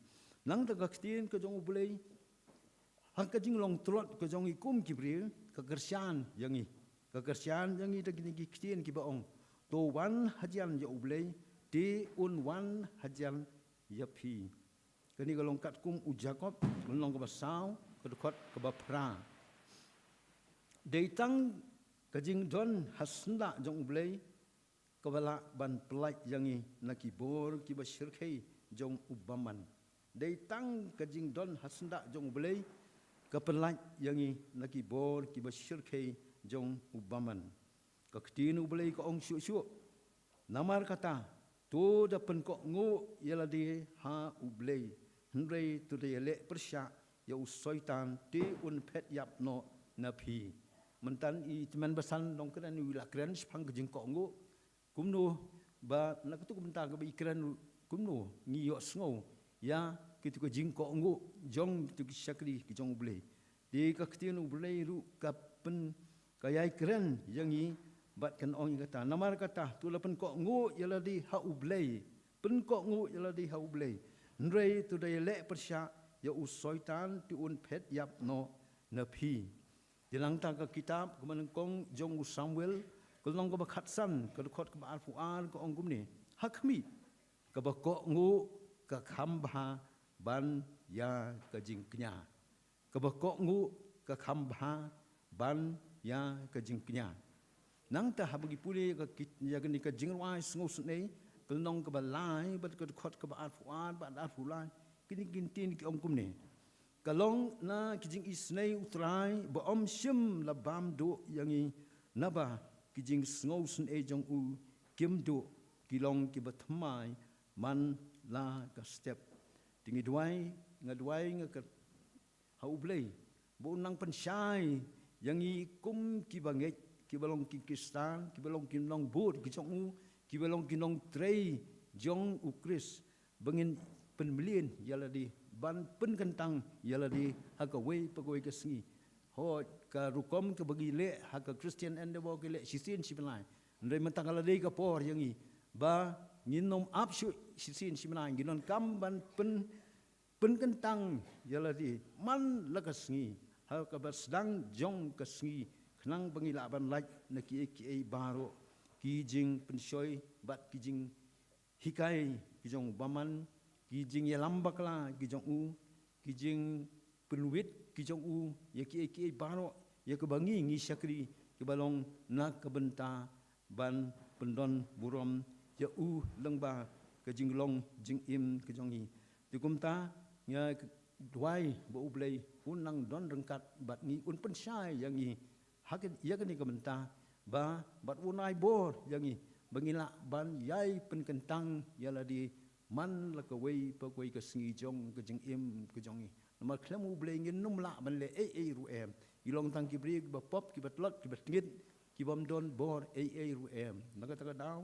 Nangta ka ktien ka jong U Blei ha ka jinglong tlot ka jong ngi kum ki briew, ka kyrshan ïa ngi. Ka kyrshan ïa ngi da kine ki ktien kiba ong, to wan hajan ïa U Blei, te un wan hajan ïa phi. Kane ka long katkum u Jakob, ka long kaba saw, ka dkhot kaba phra. Dei tang ka jingdon ha syndah jong U Blei kaba lah ban pyllait ïa ngi na ki bor kiba shyrkhei jong u bymman. Dei tang ka jingdon ha syndah jong U Blei ka pyllait ïa ngi na ki bor kiba shyrkhei jong u bymman. Ka ktien U Blei ka ong shuh shuh, namar kata, to da pynkohnguh ïa lade ha U Blei, hynrei to da ïaleh pyrshah ïa u Soitan, te un phet ïap noh na phi. Mynta i tymmen basan Nongkren u la kren shaphang ka jingkohnguh. Kumno ba na katu ka bynta kaba i kren, kumno ngi ïohsngew ïa kitu ka jingkohnguh jong kitu ki shakri ki jong U Blei. Ïa ka ktien U Blei ruh ka pyn, ka ïai kren ïa ngi bad kan ong ïa kata. Namar kata, to la pynkohnguh ïa lade ha U Blei. Pynkohnguh ïa lade ha U Blei. Hynrei to da ïaleh pyrshah ïa u Soitan, te un phet ïap noh na phi. Te nangta ka kitab kaba nyngkong jong u Samuel, ka lynnong kaba khatsan, ka dkhot kaba arphew ar, ka ong kumne: Ha khmih, kaba kohnguh ka kham bha ban ïa ka jingkñia. Kaba kohnguh ka kham bha ban ïa ka jingkñia. Nangta haba ngi pule ïa ka kit-, ïa kane ka Jingrwai Sngewsynei, ka lynnong kaba lai bad ka dkhot kaba arphew ar bad arphew lai, kine ki ktien ki ong kumne: Ka long na ki jingisynei U Trai ba ym shym la bam duh ïa ngi, naba ki jingsngewsynei jong u kim duh, ki long kiba thymmai man la ka step. Te ngi duwai, nga duwai nga kyrpad ha U Blei ba un nang pynshai ïa ngi kum kiba ngeit, kiba long ki Khristan, kiba long ki nongbud ki jong u, kiba long ki nongtrei jong U Khrist, ba ngin pynmlien ïa lade, ban pynkyntang ïa lade ha kawei pa kawei ka sngi. Hooid, ka rukom kaba ngi leh ha ka Christian Endeavour, ngi leh shisien shibnai. Hynrei mynta ka la dei ka por ïa ngi ba ngin ym ap shuh shisien shibnai, ngin donkam ban pyn pynkyntang ïa lade man la ka sngi, ha kaba sdang jong ka sngi, khnang ba ngi lah ban lait na kiei kiei baroh, ki jingpynshoi bad ki jinghikai ki jong u bymman, ki jingïalam bakla ki jong u, ki jingpynwit ki jong u ïa kiei kiei baroh ïa kaba ngi ngi shakri, kiba long na ka bynta ban pyndon burom ïa u lyngba ka jinglong jingim ka jong ngi. Te kumta nga duwai ba U Blei un nang don ryngkat bad ngi, un pynshai ïa ngi ha ka, ïa kane ka bynta, ba bad un ai bor ïa ngi ba ngin lah ban ïai pynkyntang ïa lade man la kawei pa kawei ka sngi jong ka jingim ka jong ngi. Namar khlem U Blei ngin ym lah ban leh ei ei ruh em. Ngi long tang ki briew kiba pop, kiba tlot, kiba tngit, ki bym don bor ei ei ruh em. Na kata ka daw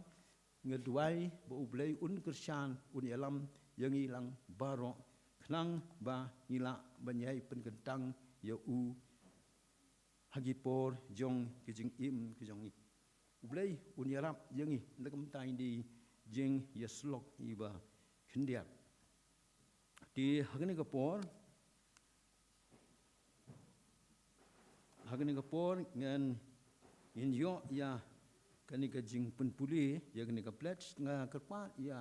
nga duwai ba U Blei un kyrshan, un ïalam ïa ngi lang baroh, khnang ba ngi lah ban ïai pynkyntang ïa u ha ki por jong ki jingim ki jong ngi. U Blei un ïarap ïa ngi na ka bynta ïa kine ki jingïasyllok iba khyndiat. Te ha kane ka por, ha kane ka por ngan, ngin ïoh ïa kane ka jingpynpule ïa kane ka pledge. Nga kyrpad ïa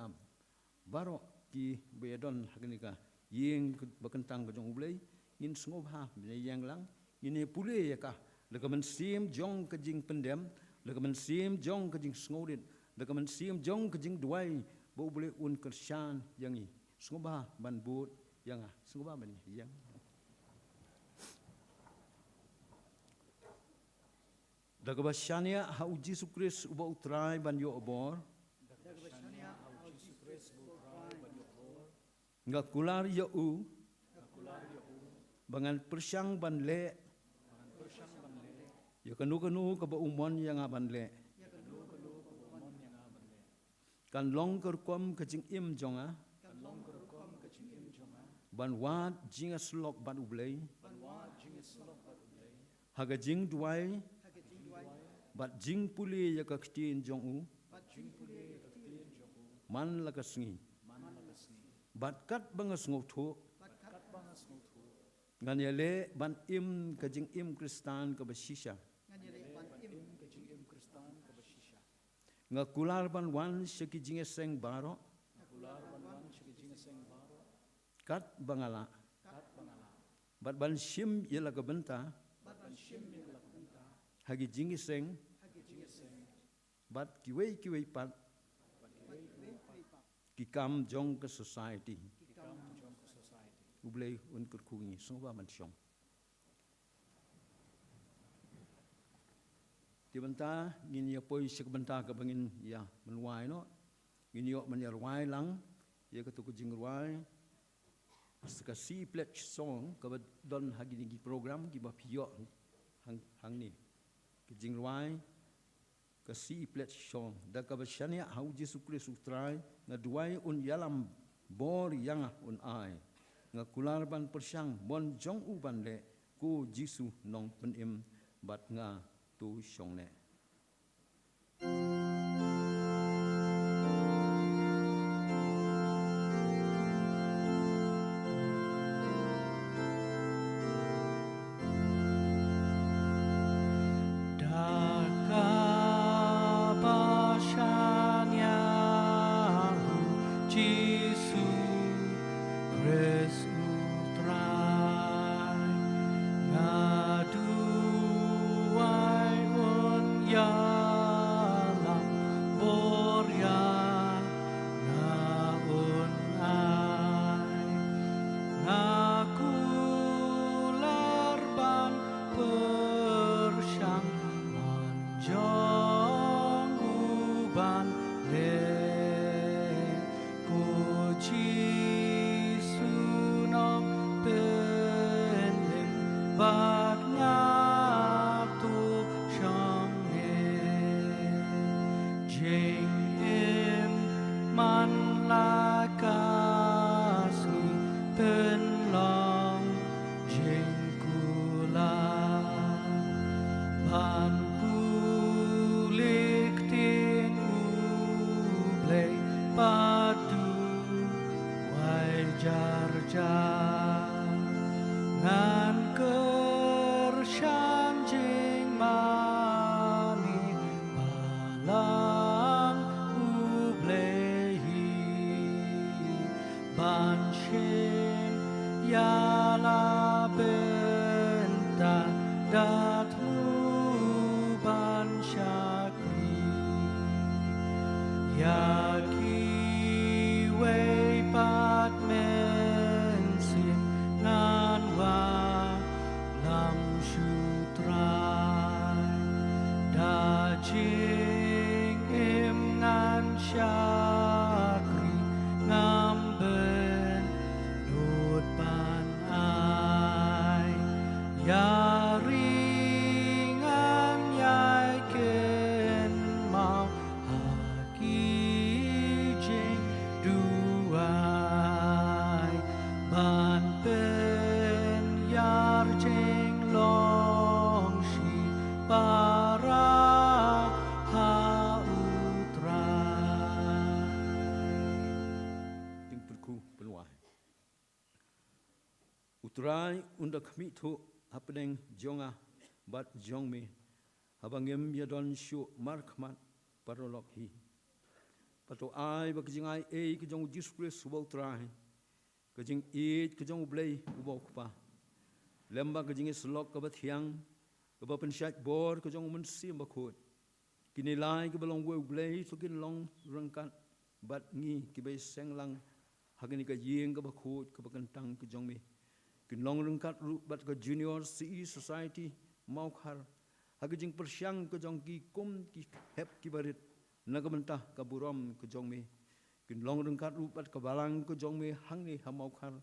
baroh kiba ïadon ha kane ka ïing ba kyntang ka jong U Blei, ngin sngewbha ban ïeng lang, ngin ïa pule ïa ka, la ka mynsiem jong ka jingpyndem, la ka mynsiem jong ka jingsngewrit, la ka mynsiem jong ka jingduwai ba U Blei un kyrshan ïa ngi. Sngewbha ban bud ïa nga, sngewbha ban ïeng. Da kaba shaniah ha U Jisu Khrist uba U Trai ban ïoh bor. Nga kular ïa u ba ngan pyrshang ban leh ïa kano kano kaba u mon ïa nga ban leh. Kan long ka rukom ka jingim jong nga ban wad jingïasyllok bad U Blei ha ka jingduwai bad jingpule ïa ka ktien jong u man la ka sngi. Bad katba nga sngewthuh, ngan ïaleh ban im ka jingim Khristan kaba shisha. Nga kular ban wan sha ki jingïaseng baroh katba nga lah, bad ban shim ïa la ka bynta ha ki jingïaseng bad kiwei kiwei pat ki kam jong ka society. U Blei un kyrkhu ïa ngi. Sngewbha ban shong. Te mynta ngin ïa poi sha ka bynta kaba ngin ïa pynrwai noh. Ngin ïoh ban ïa rwai lang ïa kato ka jingrwai, ka C E pledge song kaba don ha kine ki program kiba phi ïoh hang, hangne. Ka jingrwai ka C E pledge song. Da kaba shaniah ha U Jisu Khrist U Trai, nga duwai un ïalam, bor ïa nga un ai. Nga kular ban pyrshang mon jong u ban leh, Ko Jisu Nongpynim, bad nga to shong neh. Da kaba shaniah u Jisu Khrist u Trai, nga duwai un ïalam bor ïa nga un ai. Nga kular ban pyrshang mon jong u ban leh. Ko Jisu Nongpynim, bad nga to shong neh. Jingim man la ka sngi, pynlong jingkular ban pule ktien U Blei bad duwai jar jar. Ngan kyrshan jingmane Balang U Blei hi, ban shim ïa la bynta da thmu ban shakri. Ïa kiwei pat mynsiem ngan wallam shu Trai. Da jingim ngan shakri, ngam bynnud ban ai. Ïa ri ngan ïai kynmaw ha ki jingduwai, ban pynïar jinglong shipara ha U Trai. Jingpyrkhu pynwai. U Trai un da khmih thuh hapdeng jong nga bad jong me, haba ngim ïadon shuh markhmat paralok hi. Bad to ai ba ka jingai ei ka jong U Jisu Khrist uba U Trai, ka jingïeit ka jong U Blei uba U Kpa, lem bad ka jingïasyllok kaba thiang, kaba pynshait bor ka jong U Mynsiem Bakhuid, kine lai kiba long uwei U Blei to kin long ryngkat bad ngi kiba ïaseng lang ha kane ka ïing kaba khuid kaba kyntang ka jong me. Kin long ryngkat ruh bad ka Junior C E Society Mawkhar ha ka jingpyrshang ka jong ki kum ki hep kiba rit na ka bynta ka burom ka jong me. Kin long ryngkat ruh bad ka balang ka jong me hangne ha Mawkhar,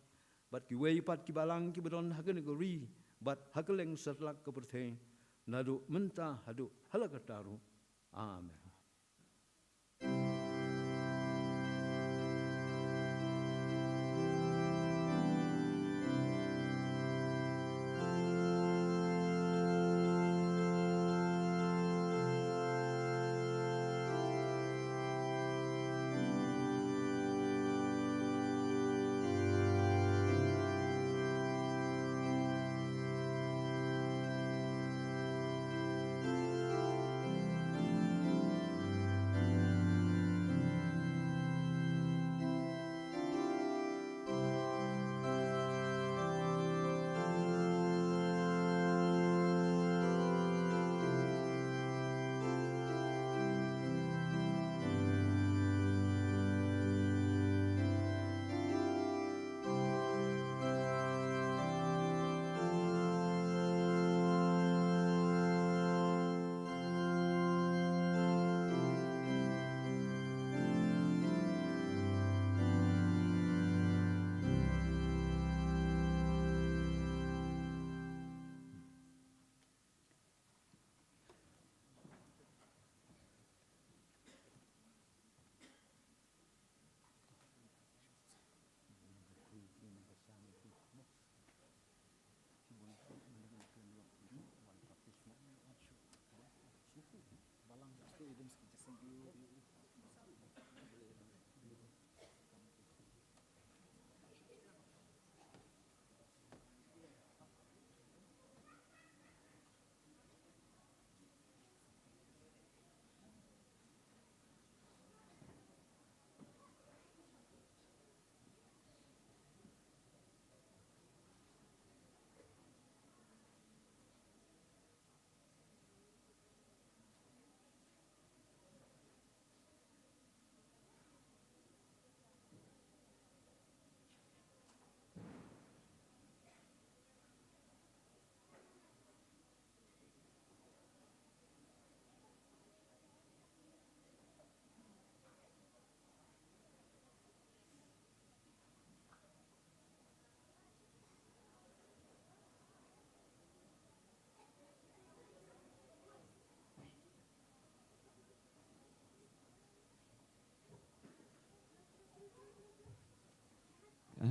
bad kiwei pat ki balang kiba don ha kane ka ri bad ha kylleng satlak ka pyrthei, naduh mynta haduh hala karta ruh. Amen.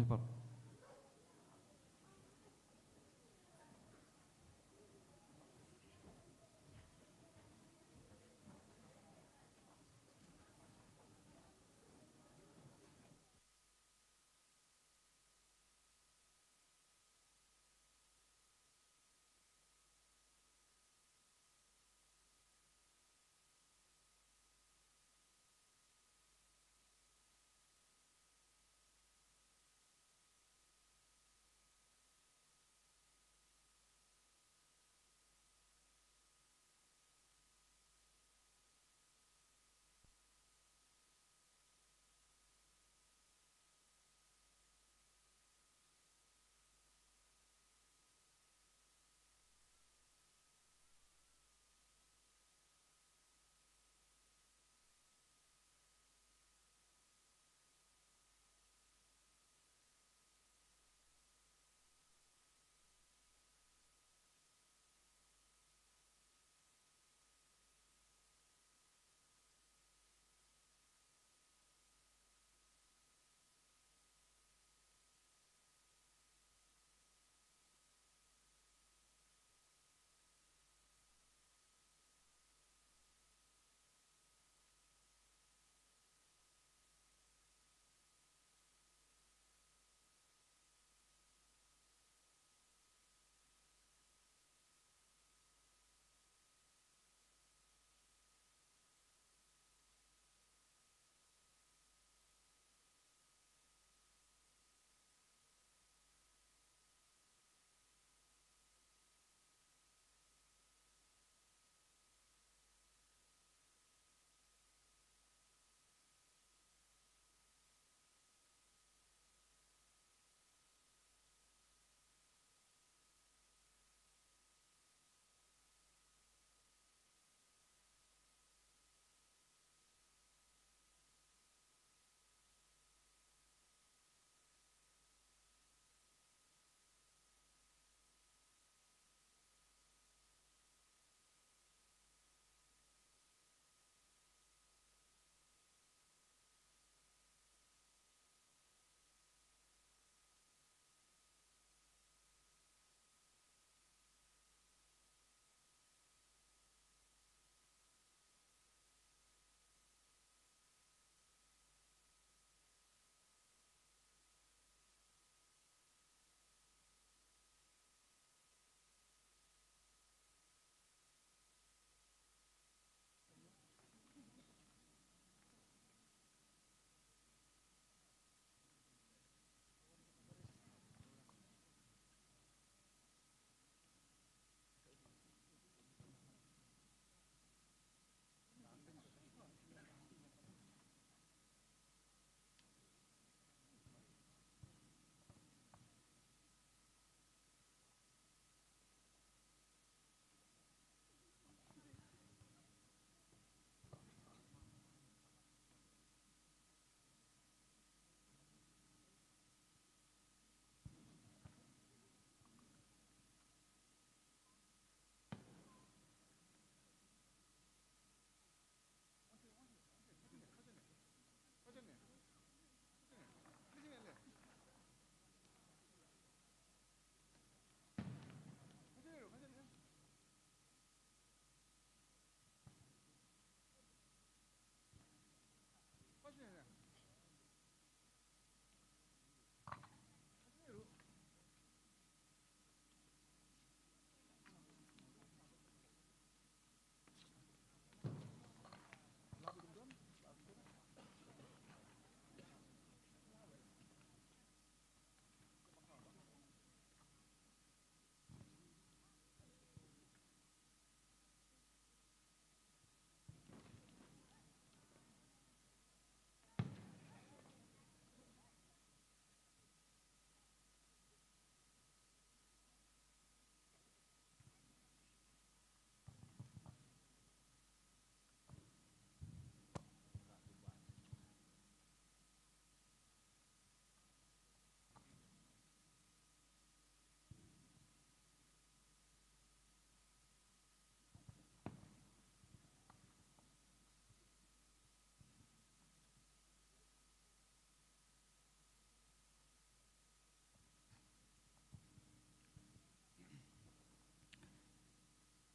Pop.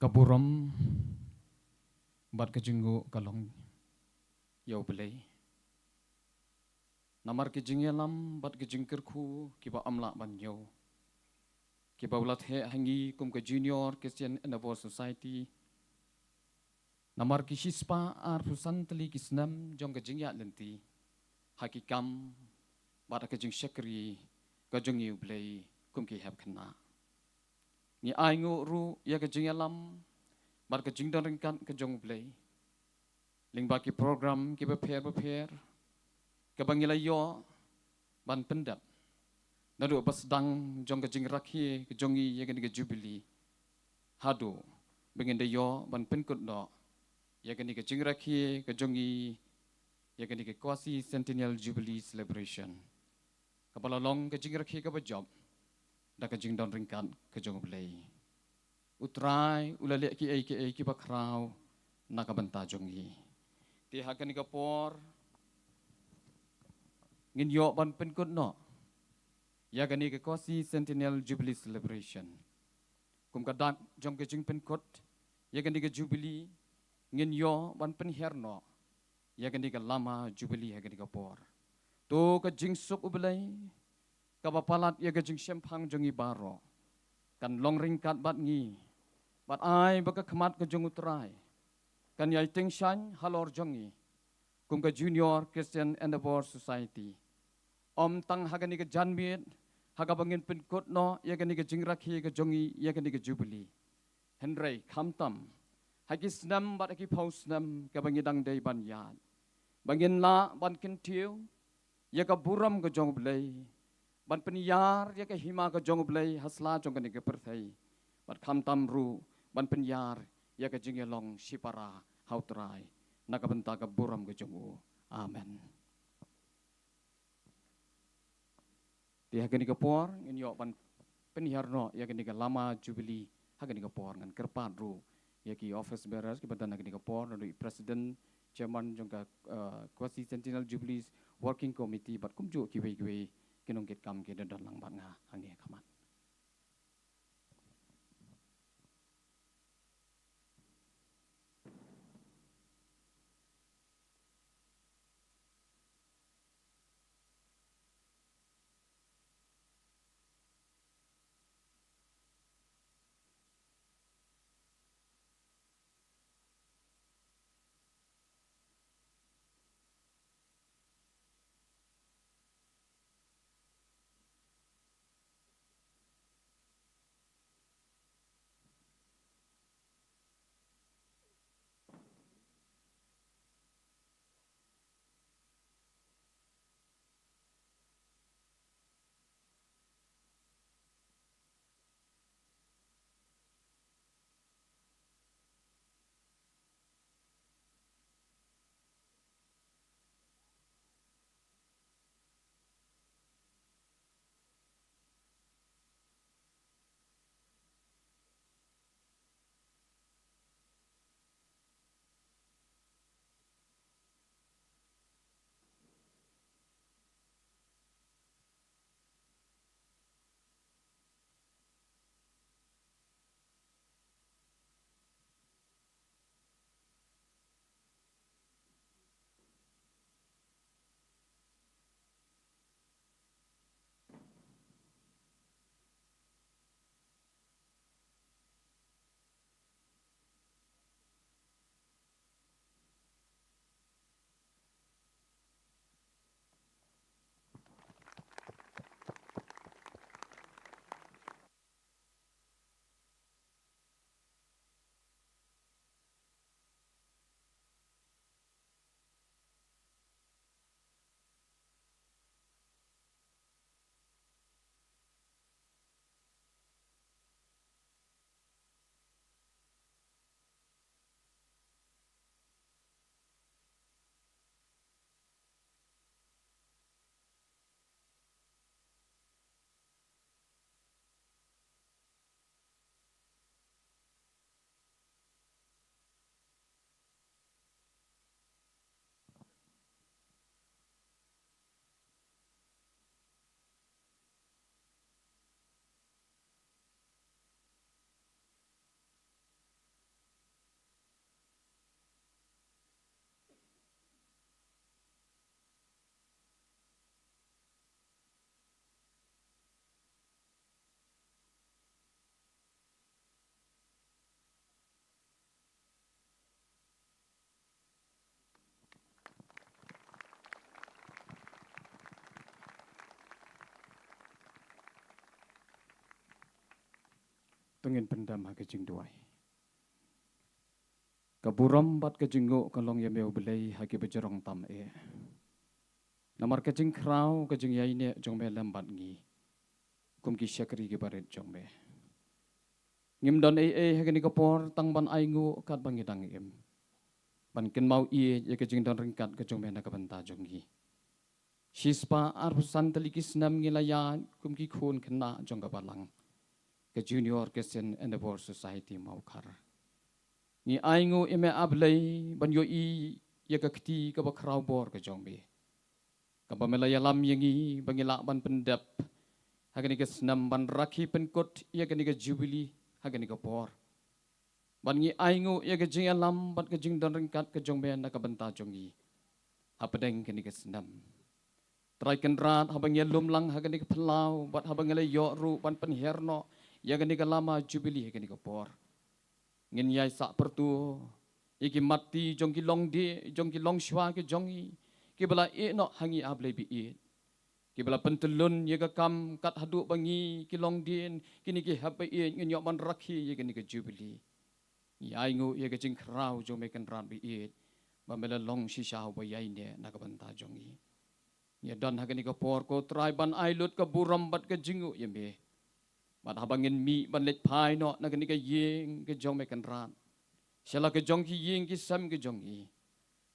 Ka burom bad ka jingnguh ka long ïa U Blei. Namar ki jingïalam bad ki jingkyrkhu kiba ym lah ban ñiew, kiba u la theh ha ngi kum ka Junior Christian Endeavour Society. Namar ki shispah arphew san tylli ki snem jong ka jingïaid lynti ha ki kam bad ha ka jingshakri ka jong ngi U Blei kum ki hep khynnah. Ngi ainguh ruh ïa ka jingïalam bad ka jingdon ryngkat ka jong U Blei lyngba ki program kiba pher bapher kaba ngi la ïoh ban pyndep naduh ba sdang jong ka jingrakhe ka jong ngi ïa kane ka Jubilee haduh ba ngin da ïoh ban pynkut noh ïa kane ka jingrakhe ka jong ngi ïa kane ka Quasi Centennial Jubilee Celebration, kaba la long ka jingrakhe kaba jop da ka jingdon ryngkat ka jong U Blei. U Trai u la leh kiei kiei kiba khraw na ka bynta jong ngi. Te ha kane ka por ngin ïoh ban pynkut noh ïa kane ka Quasi Centennial Jubilee Celebration. Kum ka dak jong ka jingpynkut ïa kane ka Jubilee, ngin ïoh ban pynhiar noh ïa kane ka lama Jubilee ha kane ka por. To ka jingsuk U Blei kaba palat ïa ka jingshemphang jong ngi baroh kan long ryngkat bad ngi, bad ai ba ka khmat ka jong U Trai kan ïai tyngshaiñ halor jong ngi kum ka Junior Christian Endeavour Society. Ym tang ha kane ka janmiet ha kaba ngin pynkut noh ïa kane ka jingrakhe ka jong ngi ïa kane ka Jubilee, hynrei khamtam ha ki snem bad ha ki phew snem kaba ngi dang dei ban ïaid, ba ngin lah ban kyntiew ïa ka burom ka jong U Blei, ban pynïar ïa ka hima ka jong U Blei ha sla jong kane ka pyrthei, bad khamtam ruh ban pynïar ïa ka jingïalong shipara ha U Trai na ka bynta ka burom ka jong U. Amen. Te ha kane ka por ngin ïoh ban pynhiar noh ïa kane ka lama Jubilee. Ha kane ka por ngan kyrpad ruh ïa ki office bearers kiba don ha kane ka por, naduh i President, Chairman jong ka, uh, Quasi Centennial Jubilee Working Committee bad kumjuh kiwei kiwei ki nongkitkam ki da don lang bad nga hangne ha khmat. To ngin pyndem ha ka jingduwai. Ka burom bad ka jingnguh ka long ïa me U Blei ha ki bajrong tam eh. Namar ka jingkhraw ka jingïaineh jong me lem bad ngi, kum ki shakri ki barit jong me. Ngim don ei ei ha kane ka por tang ban ainguh katba ngi dang im, ban kynmaw ïeit ïa ka jingdon ryngkat ka jong me na ka bynta jong ngi. Shispah arphew san tylli ki snem ngi la ïaid kum ki khun khynnah jong ka balang, ka Junior Christian Endeavour Society Mawkhar. Ngi ainguh ïa me A Blei ban ïohi ïa ka kti kaba khraw bor ka jong me, kaba me la ïalam ïa ngi ba ngi lah ban pyndep ha kane ka snem, ban rakhi pynkut ïa kane ka jubili ha kane ka por. Bad ngi ainguh ïa ka jingïalam bad ka jingdon ryngkat ka jong me na ka bynta jong ngi hapdeng kane ka snem. Trai Kynrad, haba ngi ïalum lang ha kane ka phyllaw bad haba ngi la ïoh ruh ban pynhiar noh ïa kane ka lama jubili ha kane ka por, ngin ïai sah pyrto ïa ki mat ti jong ki longdie, jong ki longshuwa ki jong ngi, kiba la ïeh noh ha ngi A Blei ba ïeit, kiba la pyntyllun ïa ka kam kat haduh ba ngi ki longdien, kine ki hep ba ïeit, ngin ïoh ban rakhi ïa kane ka jubili. Ngi ainguh ïa ka jingkhraw jong me Kynrad ba ïeit, ba me la long shisha uba ïaineh na ka bynta jong ngi. Ngi don ha kane ka por, ko Trai, ban ai lut ka burom bad ka jingnguh ïa me. Bad haba ngin mih ban leit phai noh na kane ka ïing ka jong me Kynrad, sha la ka jong ki ïing ki sem ka jong ngi,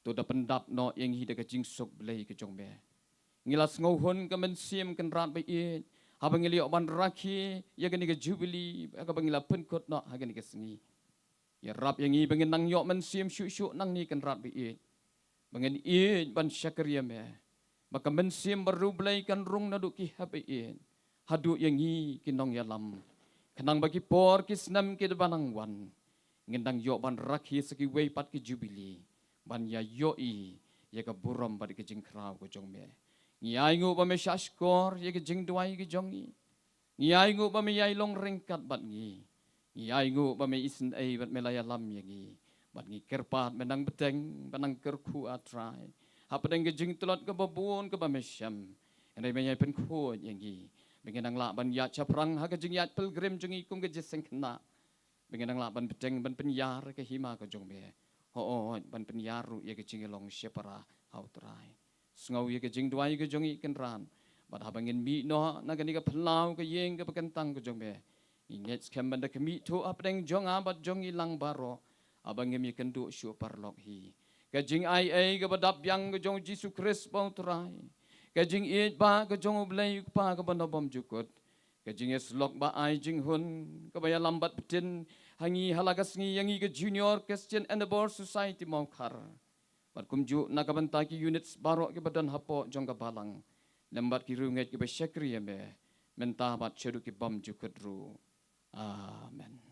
to da pyndap noh ïa ngi da ka jingsuk Blei ka jong me. Ngi la sngewhun ka mynsiem Kynrad ba ïeit, haba ngi la ïoh ban rakhi ïa kane ka jubili kaba ngi la pynkut noh ha kane ka sngi. Ïarap ïa ngi ba ngin nang ïoh mynsiem shuh shuh nangne Kynrad ba ïeit, ba ngin ïeit ban shakri ïa me, ba ka mynsiem bariewblei kan rung naduh ki hep ba ïeit haduh ïa ngi ki nongïalam, khnang ba ki por ki snem kiba nang wan, ngin nang ïoh ban rakhi sa kiwei pat ki jubili, ban ïa ïohi ïa ka burom bad ka jingkhraw ka jong me. Ngi ainguh ba me shahshkor ïa ka jingduwai ka jong ngi. Ngi ainguh ba me ïai long ryngkat bad ngi. Ngi ainguh ba me isynei bad me la ïalam ïa ngi. Bad ngi kyrpad me nang bteng, ba nang kyrkhu, A Trai, hapdeng ka jingtlot kaba bun kaba me shem. Hynrei me ïai pynkhuid ïa ngi ba ngin nang lah ban ïaid shaphrang ha ka jingïaid pilgrim jong ngi kum ka jingïaseng khynnah, ba ngin nang lah ban bteng ban pynïar ka hima ka jong me, hooid, ban pynïar ruh ïa ka jingïalong shipara ha U Trai. Sngew ïa ka jingduwai ka jong ngi Kynrad, bad haba ngin mih noh na kane ka phyllaw ka ïing kaba kyntang ka jong me, ngi ngeit skhem ban da khmih thuh hapdeng jong nga bad jong ngi lang baroh, haba ngim ïakynduh shuh paralok hi, ka jingaiei kaba dap biang ka jong U Jisu Khrist ba U Trai, ka jingïeit ba ka jong U Blei U Kpa kaba nabym jukut, ka jingïasyllok ba ai jinghun kaba ïalam bad btin ha ngi ha la ka sngi ïa ngi ka Junior Christian Endeavour Society Mawkhar, bad kumjuh na ka bynta ki units baroh kiba don hapoh jong ka balang, lem bad ki riewngeit kiba shakri ïa me, mynta bad shaduh ki bymjukut ruh. Amen.